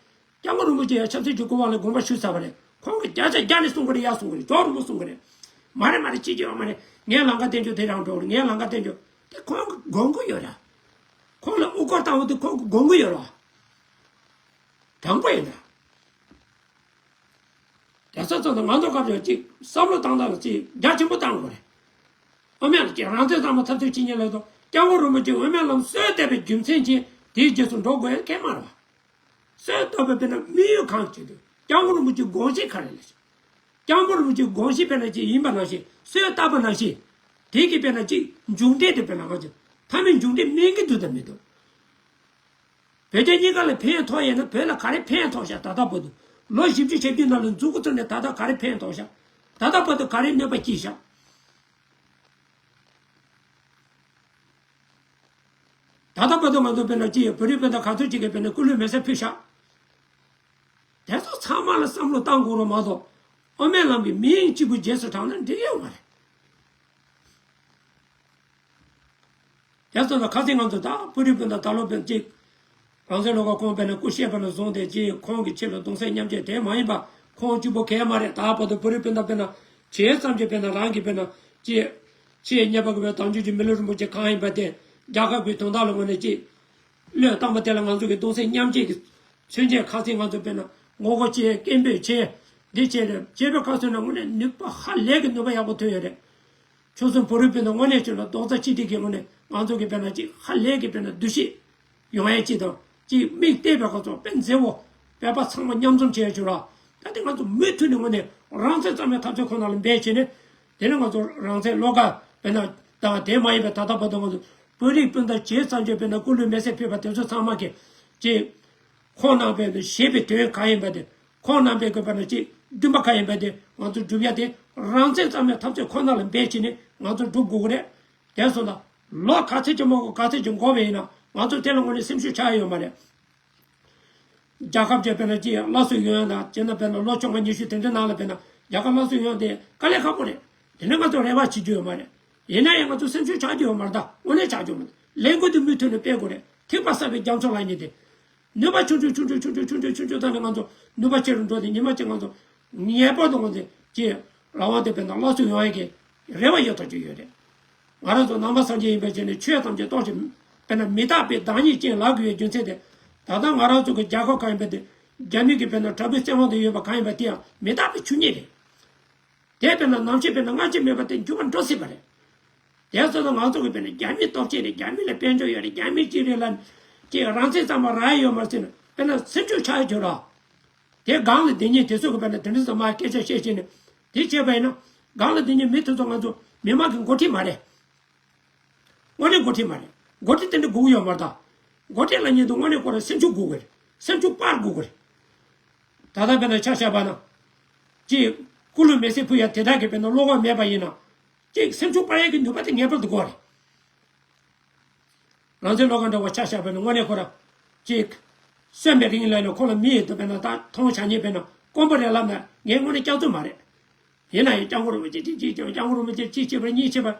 སྐྱབས་མགོན་རིན་པོ་ཆེ་ཡང་ཆབ་སྲིད་ཀྱི་སྐུ་དབང་ལ་དགོངས་པ་ཞུས་ཚར་བ་རེད། ཁོང་གིས་བརྒྱ་ཆ་བརྒྱ་ནས་གསུང་གི་རེད། ཡར་གསུང་གི་རེད། ཇོ་རིན་པོ་གསུང་གི་རེད། མ་རེད་མ་རེད། ཅི་བྱེད་ཡོད་མ་རེད། ངའི་ལམ་ཁ་བསྟན་རྒྱུ་དེ་རང་འགྲོ་རེད། ངའི་ལམ་ཁ་བསྟན་རྒྱུ་དེ་ཁོང་གིས་དགོངས་ཀྱི་ཡོད་ར། ཁོང་ལ་དབུ་སྐོར་བཏང་བ་དེ་ཁོང་གིས་དགོངས་ཀྱི་ཡོད་ར། དྲང་པོ་ཡིན་ད། རྒྱལ་ས་ཚོ་དང་ང་ཚོ་སྐབས་ཡོད་ཅིག་བསམ་བློ་བཏང་སྟངས་ལ་ཅིག་རྒྱ་ཆེན་པོ་བཏང་དགོས་རེད། དབུ་མའི་ལམ་གྱི་རང་བཙན་གཙང་མ་འཐབ་རྩོད་བྱེད་མཁན་ལ་ཚོ་སྐྱབས་མགོན་རིན་པོ་ཆེ་དབུ་མའི་ལམ་སྲོལ་བཏོད་པའི་རྒྱུ་མཚན་གྱིས་དེའི་རྗེས་སུ་འགྲོ་དགོས་ཡ་གང་ཡང་མ་རེད་བ། སྲོལ་བཏོད་པ་དཔེར་ན་དམིགས་ཡུལ་གང་བྱེད་དུས་སྐྱབས་མགོན་རིན་པོ་ཆེའི་དགོངས་གཞི་ག་རེ་ལ་ཞིག་སྐྱབས་མགོན་རིན་པོ་ཆེའི་དགོངས་གཞི་དཔེར་ན་ཅིག་ཡིན་པ་ནང་བཞིན་སྲོལ་བཏབ་པ་ནང་བཞིན་དེ་གི་དཔེར་ན་ཅིག་མཇུག་འབྲས་དེ་དཔེར་ན་ང་ཚོ་མཐའ་མའི་མཇུག་འབྲས་སྨིན་གྱི་འདུག་དང་མི་འདུག་བོད་རྒྱ་གཉིས་ཀ་ལ་ཕན་ཐོགས་ཡོད་ན་བོད་ལ་ག་རེ་ཕན་ཐོགས་ཤག་ད་ལྟ་བར་དུ་ལོ་བཞི་བཅུ་ཞེ་བརྒྱད་ནང་ལ་མཛུབ་གུ་བཙུགས་ནས་ད་ལྟ་ག་རེ་ཕན་ཐོགས་ཤག་ད་ལྟ་བར་དུ་ག་རེ་གནོད་པ་སྐྱེལ་ཤག་ད་ལྟ་བར་དུ་ང་ཚོ་དཔེར་ན་ཅི་བོད་རིགས་སྤུན་ཟླ་ག་ཚོད་ཅིག་གིས་དཔེར་ན་སྐུ་ལུས་མེ་སྲེག་ཕུལ་ཤག་དེ་ཚོ་ཚང་མ་ལ་བསམ་བློ་བཏང་དགོས་རོགས་མ་གཏོགས་དབུ་མའི་ལམ་གྱི་མིང་གཅིག་པུ་རྗེས་སུ་དྲངས་ན་འགྲིག་ཡོད་མ་རེད། དེ་ཚོ་ལ་ཁ་སང་ང་ཚོ་ད་བོད་རིགས་སྤུན་ཟླ་ད་ལོ་དཔེར་ན་ཅིག་རང་བཙན་བློ་དགའ་ཁོང་དཔེར་ན་སྐུ་གཤེགས་པ་ནས་བཟུང་སྟེ་ཅིག་ཁོང་གི་ཆེད་ལ་གདུང་སེམས་མཉམ་སྐྱེད་དེ་མ་ཡིན་པ་ཁོང་གཅིག་པོ་གལ་མ་རེད། ད་བར་དུ་བོད་རིགས་སྤུན་ཟླ་དཔེར་ན་བྱས་ཙམ་གྱིས་དཔེར་ན་རང་གི་དཔེར་ན་ཅིག་ཆེས་མཉེས་པ་གི་བའི་དམ་ཆོས་ཀྱི་མི་ལུས་རིན་པོ་ཆེ་གང་ཡིན་པ་དེ་རྒྱལ་ཁབ་ཀྱི་དོན་དག་ལ་ངོས་ནས་ཅིག་བློས་བཏང་པ་དེ་ལ་ང་ཚོ་གི་གདུང་སེམས་མཉམ་སྐྱེད་ཀྱི་མཚོན་བྱེད་ཁ་སང་ང་ཚོ་དཔེར་ན་ངོ་རྒོལ་བྱས། སྐད་འབོད་བྱས། འདི་བྱས་རེད། བྱས་པའི་ཁ་སང་ན་དངོས་གནས་ནུས་པ་ཧ་ལས་ཀྱི་ནུས་པ་ཡག་པོ་ཐོན་ཡོད་རེད། ཆོལ་གསུམ་བོད་རིགས་སྤུན་ཟླ་དངོས་གནས་བྱས་ན་རྡོག་རྩ་གཅིག་སྒྲིལ་གྱི་ངོས་ནས་ང་ཚོ་གི་དཔེར་ན་ཅིག་ཧ་ལས་ཀྱི་དཔེར་ན་འདུ་ཤེས་ཡོང་ཡས་ཅིག་དང་ཅིག་མིག་བལྟས་པའི་ཁ་ཚོ་དཔེ་མཛེས་བོ་བོད་པ་ཚང་མ་མཉམ་འཛོམས་བྱས་ཡོད་ར། ད་དེ་ང་ཚོ་མུ་མཐུད་ནས་དངོས་གནས་རང་བཙན་གཙང་མའི་འཐབ་རྩོད་ཁོ་ན་ལ་འབད་བྱས་ནས་དེ་ནས་ང་ཚོ་རང་བཙན་བློ་དགའ་དཔེར་ན་དང་དེ་མ་ཡིན་པའི་ད་ལྟ་བར་དུ་ང་ཚོ་བོད་རིགས་སྤུན་ཟླ་བྱས་ཙམ་གྱིས་དཔེར་ན་སྐུ་ལུས་མེ་སྲེག་ཕུལ་བ་དེ་ཚོ་ཚང་མ་གི་ཅིག་ཁོང་རྣམ་པས་བཞེས་པའི་དོན་གང་ཡིན་པ་དེ། ཁོང་རྣམ་པས་དགོས་པ་ན་ཅིག་འདུན་པ་གང་ཡིན་པ་དེ་ང་ཚོ་སྒྲུབ་ཡ་དེ་རང་བཙན་གཙང་མའི་འཐབ་རྩོད་ཁོ་ན་ལ་འབད་བྱས་ནས་ང་ཚོ་སྒྲུབ་དགོས་ཀྱི་རེད། དེ་སོང་ཙང་ལོ་ག་ཚོད་ཀྱི་མ་འགོར་ག་ཚོད་ཀྱི་འགོར་བ་ཡིན་ན་ང་ཚོ་དེ་ལ་དངོས་གནས་སེམས་ཤུགས་ཆག་ཡ་ཡོད་མ་རེད། རྒྱལ་ཁབ་ཀྱི་དཔེར་ན་ཅིག་སླར་གསོ་ཡོང་ཡ་དང་བྱས་ན་དཔེར་ན་ལོ་བཅོ་ལྔ་ཉི་ཤུ་དེ་འདྲའི་ནང་ལ་དཔེར་ན་རྒྱལ་ཁབ་སླར་གསོ་ཡོང་དེ་དཀའ་ལས་ཁག་པོ་རེད། དེ་ནས་ང་ཚོ་རེ་བ་བྱེད་རྒྱུ་ཡོད་མ་རེད། ཡིན་ན་ཡང་ང་ཚོ་སེམས་ཤུགས་ཆག་རྒྱུ་ཡོད་མ་རེད། ད་དངོས་གནས་ཆག་རྒྱུ་མ་རེད། ལས་འགུལ་དེ་མུ་མཐུད་ནས་སྤེལ་དགོས་རེད། ཐིགས་པ་བསགས་པའི་རྒྱ་མཚོ་ལ་ཉེ་སྟེ། ནུས་པ་ཆུང་ཆུང་ཆུང་ཆུང་ཆུང་ཆུང་ཆུང་ཆུང་ཆུང་ཆུང་ད་ནི་ང་ཚོ་ནུས་པ་ཆེ་རུ་འགྲོ་སྟེ་ཉི་མ་གཅིག་ང་ཚོ་ངེས་པར་དུ་ང་ཚོ་ཀྱི་རང་དབང་དེ་དཔེར་ན་སླར་གསོ་ཡོང་ཡ་གི་རེ་བ་ཡོད་ཐག་ཆོད་ཡོད་རེད། ང་རང་ཚོ་ནང་པ་སངས་རྒྱས་ཡིན་པའི་ཆ་ནས་ཆོས་ཐམས་ཅད་རྟོགས་ཤིང་དཔེར་ན་མི་རྟག་པའི་བདག་ཉིད་ཅན་ལབ་དགོས་པའི་རྒྱུ་མཚན་དེ། ད་ལྟ་ང་རང་ཚོ་གི་རྒྱལ་ཁབ་གང་ཡིན་པ་དེ་རྒྱ་མི་གི་དཔེར་ན་དྲག་པོའི་བཙན་དབང་དུ་ཡོད་པ་གང་ཡིན་པ་དེ་ཡང་མི་རྟག་པའི་ཆོས་ཉིད་རེད། དེ་དཔེར་ན་ནམ་ཞིག་དཔེར་ན་སྔ་ཕྱི་མེད་པ་དེ་འགྱུར་བ་འགྲོ་སྲིད་པ་རེད། དེ་ཚོ་ལ་ང་ཚོ་གི་དཔེར་ན་རྒྱ་མི་སྟོབས་ཆེ་རེད། རྒྱ་མི་ལ་དཔལ་འབྱོར་ཡོད་རེད། རྒྱ་མི་གཅིག་རེད་ལ་ཅིག་རང་བཙན་གཙང་མ་རག་ཡོད་མ་རེད་ཟེར་ན་དཔེར་ན་སེམས་ཤུགས་ཆག་ཡ་ཆོག་ར། དེ་སྒང་ལ་སྡོད་མཁན་དེ་ཚོ་གི་དཔེར་ན་དེ་འདྲ་ཚོ་མ་སྐད་ཆ་བཤད་བཤད་ནས་དེ་བྱས་པ་ཡིན་ན་སྒང་ལ་སྡོད་མཁན་མི་དེ་ཚོ་ང་ཚོ་མི་མང་གི་འགོ་ཁྲིད་མ་རེད། དངོས་གནས་འགོ་ཁྲིད་མ་རེད། འགོ་ཁྲིད་དེ་འདྲ་དགོས་ཀྱི་ཡོད་མ་རེད་ད། འགོ་ཁྲིད་ལབ་མཁན་དེ་དངོས་གནས་ཁོ་རང་སེམས་ཤུགས་དགོས་ཀྱི་རེད། སེམས་ཤུགས་སྤར་དགོས་ཀྱི་རེད། ད་ལྟ་དཔེར་ན་ཆ་བཞག་པ་ན། ཅིག་སྐུ་ལུས་མེ་སྲེག་ཕུལ་ཡ་དེ་དག་གི་དཔེར་ན་བློ་ཁོག་མེད་པ་ཡིན་ན། ཅིག་སེམས་ཤུགས་སྤར་ཡ་གི་ནུས་པ་དེ་ངེས་པར་དུ་དགོས་རེད། རང་བཙན་བློ་དགའ་འདྲ་བོ་ཆ་བཞག་པ་ན་དངོས་གནས་ཁོ་རང་། ཅིག་གསོན་པའི་རིང་ལ་ནི་ཁོ་ལ་མི་ཡི་དུ་དཔེར་ན་ད་མཐོང་བྱ་ཉེས་དཔེར་ན་དཀོན་པོ་རེད་ལབ་ན་ངས་དངོས་གནས་སྐྱག་རྫུན་མ་རེད། ཡིན་ན་ཡང་སྐྱབས་མགོན་རིན་པོ་ཆེ་གཅིག་གཅིག་སྐྱབས་སྐྱབས་མགོན་རིན་པོ་ཆེ་གཅིག་བྱས་པ་གཉིས་བྱས་པ།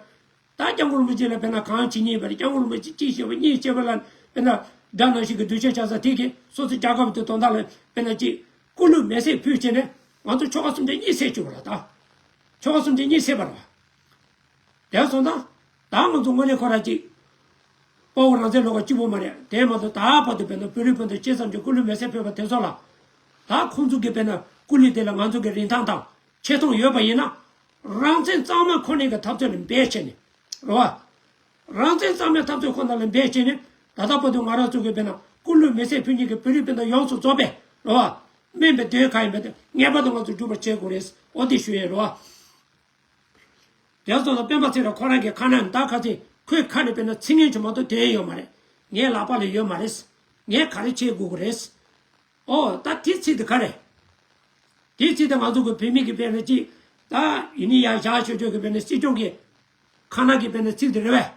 ད་སྐྱབས་མགོན་རིན་པོ་ཆེ་ལ་དཔེར་ན་གང་བྱེད་ཉེས་པ་རེད། སྐྱབས་མགོན་རིན་པོ་ཆེ་གཅིག་བྱས་པ་གཉིས་བྱས་པ་ལ་དཔེར་ན་དགྲ་ནང་བཞིན་གྱི་འདུ་ཤེས་ཆགས་ས་དེ་གིས་སོ་སོ་རྒྱལ་ཁབ་དེ་དོན་དག་ལ་དཔེར་ན་གཅིག་སྐུ་ལུས་མེ་སྲེག་ཕུལ་བྱས་ནས་ང་ཚོ་ཆོལ་ཁ་གསུམ་དེ་གཉིད་སད་བཅུག་པ་ལ་ད། ཆོལ་ཁ་གསུམ་དེ་གཉིད་སད་པ་རེད་བ། དེ་སོང་ཙང་། ད་ང་ཚོ་དངོས་གནས་ཁོ་རང་གཅིག་དཔའ་བོ་རང་བཙན་བློ་དགའ་གཅིག་པོ་མ་རེད། དེ་མ་གཏོགས་ད་བར་དུ་དཔེར་ན་བོད་རིགས་སྤུན་ཟླ་ཇི་ཙམ་གྱི་སྐུ་ལུས་མེ་སྲེག་ཕུལ་བ་དེ་ཚོ་ལ། ད་ཁོང་ཚོ་གི་དཔེར་ན་སྐུ་ལུས་དེ་ལ་ང་ཚོ་གི་རིན་ཐང་དང་ཆེ་མཐོང་ཡོད་པ་ཡིན་ན། རང་བཙན་གཙང་མ་ཁོ་ནའི་གི་འཐབ་རྩོད་ལ་འབད་བྱས་ནས། རེད་བ། རང་བཙན་གཙང་མའི་འཐབ་རྩོད་ཁོ་ན་ལ་འབད་བྱས་ནས། ད་ལྟ་བར་དུ་ང་རང་ཚོ་གི་དཔེར་ན་སྐུ་ལུས་མེ་སྲེག་ཕུལ་མཁན་གྱི་བོད་རིགས་སྤུན་ཟླ་ཡོངས་སུ་རྫོགས་པས། རེད་བ། སྨིན་པའི་དོན་གང་ཡིན་པ་དེ་ངེས་པར་དུ་ང་ཚོ་སྒྲུབ་པར་བྱེད་དགོས་རེད། འོ་དེ་ཞུ་ཡས་རེད་བ། དེ་ཚོ་ལ་སྤེན་པ་ཚེ་རིང་ཁོ་རང་གི་ཁ་ནང་ད་ཁ་ཚིག་ཁོའི་ཁ་ནས་དཔེར་ན་ཚིག་ངན་ཅིག་མ་གཏོགས་དོན་ཡོད་མ་རེད། ངའི་ལག་པ་ལ་ཡོད་མ་རེད། ངས་ག་རེ་བྱེད་དགོས་ཀྱི་རེད། ཨོ་ད་དེ་ཚིག་དེ་ག་རེད། དེ་ཚིག་དེ་ང་ཚོ་གི་བོད་མི་གི་དཔེར་ན་ཅིག་ད་ཡིན་ནི་ཡ་བཞག་ཆོག་ཆོག་གི་དཔེར་ན་སྲིད་སྐྱོང་གི་ཁ་ནང་གི་དཔེར་ན་ཚིག་དེ་རེད་བས།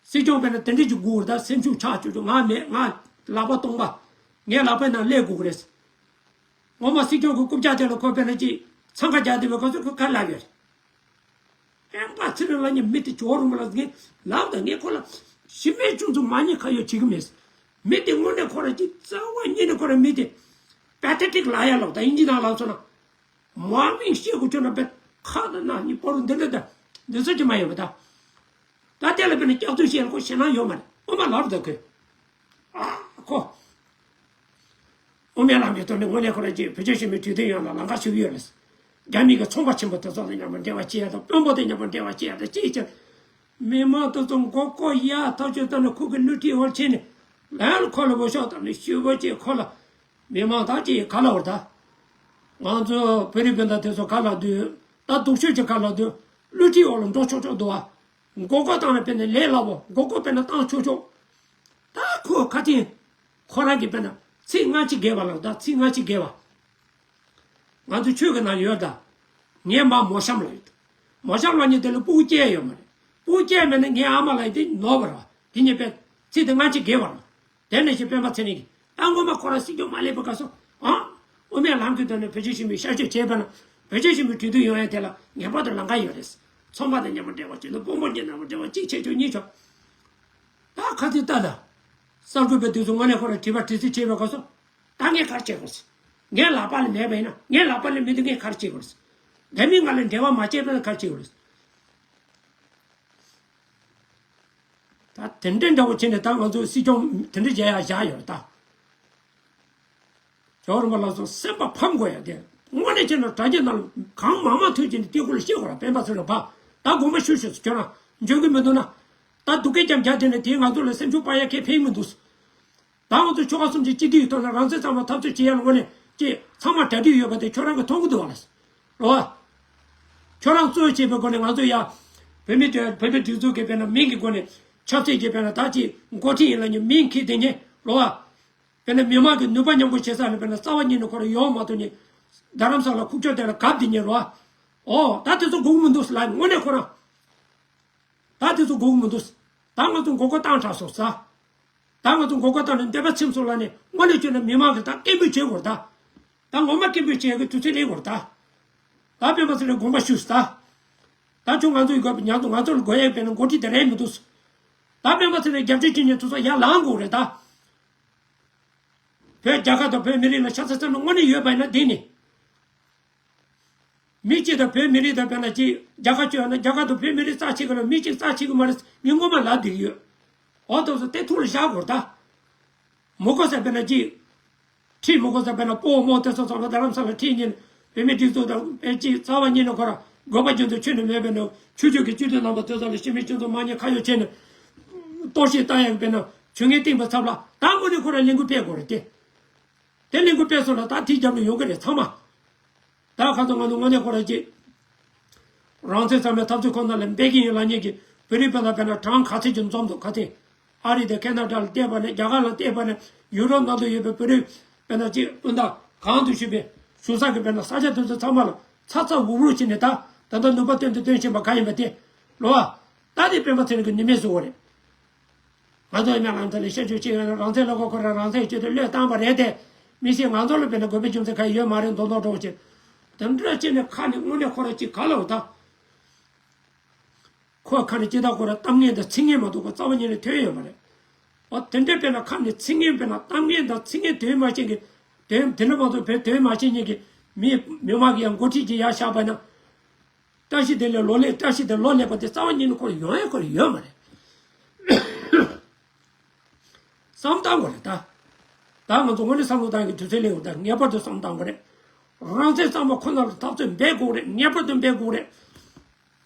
སྲིད་སྐྱོང་དཔེར་ན་དེ་འདྲས་ཀྱི་སྒུག་ད་སེམས་ཤུགས་ཆག་ཆོག་ཆོག་ང་མེད། ང་ལག་པ་སྟོང་པ། ངའི་ལག་པའི་ནང་སླེབས་དགོས་ཀྱི་རེད། ངོ་མ་སྲིད་སྐྱོང་གི་རྐུབ་བཀྱག་དེ་ལ་ཁོ་དཔེར་ན་ཅིག་འཚང་ཁ་རྒྱག་བསྡད་པའི་སྐབས་སུ་ཁོ་ཁ་ལབ་ཡོད་རེད། སྤེན་པ་ཚེ་རིང་ལབ་མཁན་མི་དེ་ཇོ་རིན་པོ་ལ་ངས་ལབ་དང་ངས་ཁོ་ལ་གཞི་མེད་ཅུང་ཙམ་མ་ཉེས་ཁ་གཡོག་བྱེད་ཀྱི་མེད། མི་དེ་དངོས་གནས་ཁོ་རང་གཅིག་རྩ་བ་ཉིད་ནས་ཁོ་རང་མི་དེ་པ་ཐེ་ཊིག་ལབ་ཡ་ལབ་ད་དབྱིན་ཇི་ནང་ལབ་སོང་ན། མ་མིང་བཤད་དགོས་ཆོག་ན་པས་ཁ་དང་སྣ་གཉིས་པོ་རུ་འདི་འདྲ་ད་འདི་ཚོ་ཅི་མ་ཡོད་པ་ད། ད་དེ་ལ་དཔེར་ན་སྐྱག་རྫུན་བཤད་ལ་ཁོ་ཞེད་སྣང་ཡོད་མ་རེད། ཨོ་མ་ལབ་ད་ཁོས། ཨ་ཁོ། ཨོ་མའི་ལམ་གྱི་ཐོག་ནས་དངོས་གནས་ཁོ་རང་གཅིག་བོད་ཆེན་ཞི་མོལ་གྲོས་བསྡུར་ཡོང་ལ་ལམ་ཁ་ཞུགས་ཡོད་ལ། རྒྱ་མི་གི་ཚོང་པ་ཆེན་པོ་དེ་ཚོ་དང་མཉམ་པོ་འབྲེལ་བ་བྱེད་ཡ་དང་དཔོན་པོ་དེ་མཉམ་པོ་འབྲེལ་བ་བྱེད་ཡ་དང་ཅིག་ཅར། མི་མང་དེ་ཚོ་མགོ་སྐོར་ཡ་ཐག་ཆོད་བཏང་ནས་ཁོ་གི་བསླུ་བྲིད་འོག་ཕྱིན་ནས་ལམ་ཁོ་ལ་འོས་ཤོག་བཏང་ནས་ཞུ་བོ་ཅིག་ཁོ་ལ། མི་མང་དག་ཅིག་ག་ལ་བར་ད། ང་ཚོ་བོད་རིགས་སྤུན་ཟླ་དེ་ཚོ་ག་ལ་འདུག་ད་སྡུག་ཤོས་ཀྱི་ག་ལ་འདུག་བསླུ་བྲིད་འོག་ལ་འགྲོ་ཆོག་ཆོག་འདུག་བ། མགོ་སྐོར་བཏང་ན་དཔེར་ན་ལས་སླ་བོ། མགོ་སྐོར་དཔེར་ན་བཏང་ཆོག་ཆོག་ད་ཁོ་ཁ་ཐེངས་ཁོ་རང་གིས་དཔེར་ན་ཚིག་སྔ་ཕྱི་བརྒལ་བ་ལ། ད་ཚིག་སྔ་ཕྱི་བརྒལ་བ། ང་ཚོ་ཆོས་ཀྱི་ནང་ཡོད་ད། ངའི་མ་མོ་གཤམ་ལ་ཡོད། མོ་གཤམ་ལ་ཉིད་དེ་ལ་སྤུ་གུ་སྐྱེས་ཡོད་མ་རེད། སྤུ་གུ་སྐྱེས་མེད་ན་ངའི་ཨ་མ་ལ་ཡིན་དེ་ནོར་བ་རེད་བ། དེ་ཉིད་པས་ཚིག་དེ་སྔ་ཕྱི་བརྒལ་བ་རེད། དེ་ནས་ཞིག་སྤེན་པ་ཚེ་རིང་གིས་ད་སྔོན་མ་ཁོ་རང་སྲིད་སྐྱོང་མ་སླེབས་པའི་སྐབས་སུ་ཨང་། དབུ་མའི་ལམ་གྱི་ཐོག་ནས་བོད་ཆེན་ཞི་མོལ་ཤར་བསྐྱོད་བྱས་པ་ན་བོད་ཆེན་ཞི་མོལ་གྲོས་བསྡུར་ཡོང་ཡ་དེ་ལ་ངེས་པར་དུ་ལམ་ཁ་ཡོད་རེད། ཚོང་པ་དང་མཉམ་པོ་འབྲེལ་བ་བྱེད་དང་དཔོན་པོ་གཉིས་མཉམ་པོ་འབྲེལ་བ་གཅིག་བྱེད་ཆོག་གཉིས་ཆོག་ད་ཁ་ཚིག་ལྟ་ད། གསར་འགོད་པའི་དུས་སུ་དངོས་གནས་ཁོ་རང་དྲི་བ་དྲི་ཚིག་བྱེད་པའི་སྐབས་སུ། ད་ངས་ག་རེ་བྱེད་དགོས། ངའི་ལག་པ་ལ་མེད་པ་ཡིན་ན་ངའི་ལག་པ་ལ་མེད་དུས་ངས་ག་རེ་བྱེད་དགོས། འདས་མི་ང་ལ་འབྲེལ་བ་མ་བྱས་པ་ན་ག་རེ་བྱེད་དགོས། ད་དེ་འདྲའི་འདྲ་བོ་བྱས་ནས་ད་ང་ཚོ་སྲིད་སྐྱོང་དེ་འདྲ་བྱེད་ཡ་བཞག་ཡོད་རེད་ད། ཇོ་བོ་རིན་པོ་ལགས་སོ་སེམས་པ་ཕམ་དགོས་ཡ་དེ། དངོས་གནས་བྱས་ན་དྲ་རྒྱ་ནང་ལ་གང་མང་མང་ཐོན་བྱས་ནས་དེ་སྐོར་ལ་བཤད་དགོས་ར། སྤེན་པ་ཚེ་རིང་བ་ད་དགོངས་པ་ཞུ་ཞུ་ཁྱོད་རང་འཇོན་གི་མི་འདུག་ན། ད་སྡུག་སྐད་རྐྱང་རྒྱག་བསྡད་ནས་དེས་ང་ཚོ་ལ་སེམས་ཤུགས་སྤར་ཡ་གས་ཕན་གི་མི་འདུག་ད་ང་ཚོ་ཆོལ་ཁ་གསུམ་གྱི་སྤྱི་འཐུས་ཡོད་ཐོག་ནས་རང་བཙན་གཙང་མ་འཐབ་རྩོད་བྱེད་ཡ་ལ་དངོས་གནས་ཀྱི་ཚང་མ་གྲ་སྒྲིག་ཡོད་པ་དེ་ཁྱོད་རང་གིས་མཐོང་གི་འདུག་བ་ལ། རོ་བ། ཁྱོད་རང་གཙོ་བྱས་པའི་སྒོ་ནས་ང་ཚོ་ཡ། བོད་མི་དེ་བོད་མི་སྒྲིག་འཛུགས་ཀྱི་དཔེར་ན་མིང་གི་སྒོ་ནས་ཆབ་སྲིད་ཀྱི་དཔེར་ན་ད་ཅི་འགོ་ཁྲིད་ཡིན་ལ་ཉོ་མིང་འཁྱེར་དེ་ཉེ་རོ་བ། དཔེར་ན་མི་མང་གི་ནུས་པ་མཉམ་སྤུངས་བྱེད་ས་ལ་དཔེར་ན་རྩ་བ་ཉིད་ནས་ཁོ་རང་ཡོང་མ་ཐུབ་ཉེ། རྡ་རམ་ས་ལ་ཁུག་ཀྱོག་དེ་ལ་གབ་དེ་ཉེ་རོ་བ། ཨོ་ད་དེ་ཚོ་དགོས་མི་འདུག་ལ་དངོས་གནས་ཁོ་རང་། ད་དེ་ཚོ་དགོས་མི་འདུག་ད་ང་ཚོ་མགོ་སྐོར་བཏང་དྲགས་སོང་ས། ད་ང་ཚོ་མགོ་སྐོར་བཏང་ནས་འདོད་པ་ཚིམ་སོང་ལ་ནས་དངོས་གནས་བྱས་ན་མི་མང་གིས་ད་སྐད་འབོད་བྱེད་དགོས་ད། ད་ངོ་མ་སྐད་འབོད་བྱེད་ཀྱི་དུས་ཚོད་སླེབས་དགོས་ད། ད་སྤེན་པ་ཚེ་རིང་དགོངས་པ་ཞུས་ད། ད་ཁྱོད་ང་ཚོ་ཡི་ག་ཉག་ཏུ་ང་ཚོ་ལ་དགོས་ཡས་པས་ན་འགོ་ཁྲིད་དེ་རེད་མི་འདུག་ད་སྤེན་པ་ཚེ་རིང་རྒྱབ་སྐྱོར་བྱེད་མཁན་དེ་ཚོ་ཡར་ལངས་དགོས་རེད་ད། བོད་རྒྱལ་ཁབ་དང་བོད་མི་རིགས་ལ་ཆ་ཚང་བསམ་བློ་དངོས་གནས་ཡོད་པ་ཡིན་ན་འདི་ནི། མི་གཅིག་དང་བོད་མི་རིགས་དང་དཔེར་ན་གཅིག་རྒྱལ་ཁ་བཅོས་ན་རྒྱལ་ཁབ་དང་བོད་མི་རིགས་རྩ་ཆེ་གི་ལ་མི་གཅིག་རྩ་ཆེ་གི་མ་རེད་མི་ངོ་མ་ལབ་བསྡད་ཀྱི་ཡོད། འོ་དེ་ཚོ་དེ་ཐུགས་ལ་བཞག་དགོས་ད། མི་དགོས་ས་དཔེར་ན་གཅིག་ཁྲིད་མི་དགོས་ས་དཔེར་ན་སྤོ་བོ་རྨོ་དེ་ཚོ་ཚང་མ་རྡ་རམ་ས་ལ་ཁྲིད་ཉིན་བོད་མི་སྒྲིག་འཛུགས་དང་དཔེར་གཅིག་རྩ་བ་ཉིད་ནས་ཁོ་ར་དགོས་པ་རྒྱུ་མཚན་ཁྱོན་ནས་མེད་པས་ན་ཆོས་བརྒྱུད་ཀྱི་སྤྱི་འཐུས་རྣམ་པ་དེ་ཚོ་ལ་སྤྱི་མི་སྤྱི་ཚོགས་མ་ཉེས་ཁ་གཡོག་བྱས་ནས་གཏོར་བཤིག་བཏང་ཡག་དཔེར་ན་ཆོས་ཉིད་བསྟན་པའི་ཚབ་ལ་ད་དངོས་གནས་ཁོ་ར་ལས་འགུལ་སྤེལ་དགོས་རེད་དེ། དེ་ལས་འགུལ་སྤེལ་སོང་ན་ད་དེའི་རྒྱབ་ལ་ཡོང་གི་རེད་ཚང་མ། ད་ཁ་ཚོ་ང་ཚོ་དངོས་གནས་ཁོ་ར་ཅིག་རང་བཙན་གཙང་མའི་འཐབ་རྩོད་ཁོ་ན་ལ་འབད་ཀྱི་ཡིན་ལབ་མཁན་གྱི་བོད་རིགས་སྤུན་ཟླ་དཔེར་ན་གྲངས་ག་ཚད་ཅིག་འཛོམས་འདུག་ག་ཚད། ཨ་རི་དང་ཁེ་ན་ཌ་ལ་བལྟས་པ་ནས་རྒྱ་གར་ལ་བལྟས་པ་ནས་ཡུ་རོབ་ནང་དུ་ཡོད་པའི་བོད་རིགས་དཔེར་ན་ཅིག་སྤུན་ཟླ་གང་དུ་ཞུགས་པའི་བཞུགས་ས་གི་དཔེར་ན་ས་ཆ་དེ་ཚོ་ཚང་མ་ལ་ཚ་ཚ་འུར་འུར་བྱས་ནས་ད་ད་ལྟ་ནུས་པ་སྟོན་དུ་སྟོན་བཞིན་པ་ག་ཡིན་པ་དེ་ལོ་བ། ད་དེ་སྤེན་པ་ཚེ་རིང་གི་ནུས་མེད་བཟོ་བ་རེད། ང་ཚོ་ཡིན་ན་ལམ་ཐ་ལ་ཤ་ཆུ་ཆེ་ཡོད་ན་རང་བཙན་ལ་གོ་ཁོ་རང་རང་བཙན་སྤྱི་འཐུས་བློས་བཏང་པ་རེད་དེ། མི་ཤེས་ང་ཚོ་ལ་དཔེར་ན་དགོས་པའི་རྒྱུ་མཚན་ཁ་ཡོད་མ་རེད་མདོག་མདོག་འགྲོ་ཆེ། དེ་འདྲ་བྱས་ནས་ཁ་ནས་དངོས་གནས་ཁོ་ར་གཅིག་ག་ལ་འོ་ད། ཁོ་ཁ་ནས་ཅི་ལྟར་ཁོ་ར་གཏམ་ངན་དང་ཚིག་ངན་མ་གཏོགས་པ་རྩ་བ་ཉིད་ནས་ཐོན་ཡོད་མ་རེད། འོ་དེ་འདྲ་དཔེར་ན་ཁ་ནས་ཚིག་ངན་དཔེར་ན་གཏམ་ངན་དང་ཚིག་ངན་དོན་མ་ཤེས་ཀྱི། དོན་དེ་འདྲ་མ་གཏོགས་བོད་དོན་མ་ཤེས་མཁན་གྱི་མི་མི་མང་གི་ཡང་འགོ་ཁྲིད་ཀྱི་ཡར་བཞག་པ་ན། བཀྲ་ཤིས་བདེ་ལེགས་ལོ་ལེགས་བཀྲ་ཤིས་བདེ་ལོ་ལེགས་པ་དེ་རྩ་བ་ཉིད་ནས་ཁོར་ཡོང་ཡ་ཁོར་ཡོད་མ་རེད། བསམ་བཏང་དགོས་རེད་ད། ད་ང་ཚོ་དངོས་གནས་བསམ་བློ་བཏང་གི་དུས་ཚོད་སླེབས་ཡོད་ད་ངེས་པར་དུ་བསམ་བཏང་དགོས་རེད། རང་བཙན་གཙང་མ་ཁོ་ན་ལ་འཐབ་རྩོད་འབད་དགོས་རེད་ངེས་པར་དུ་འབད་དགོས་རེད།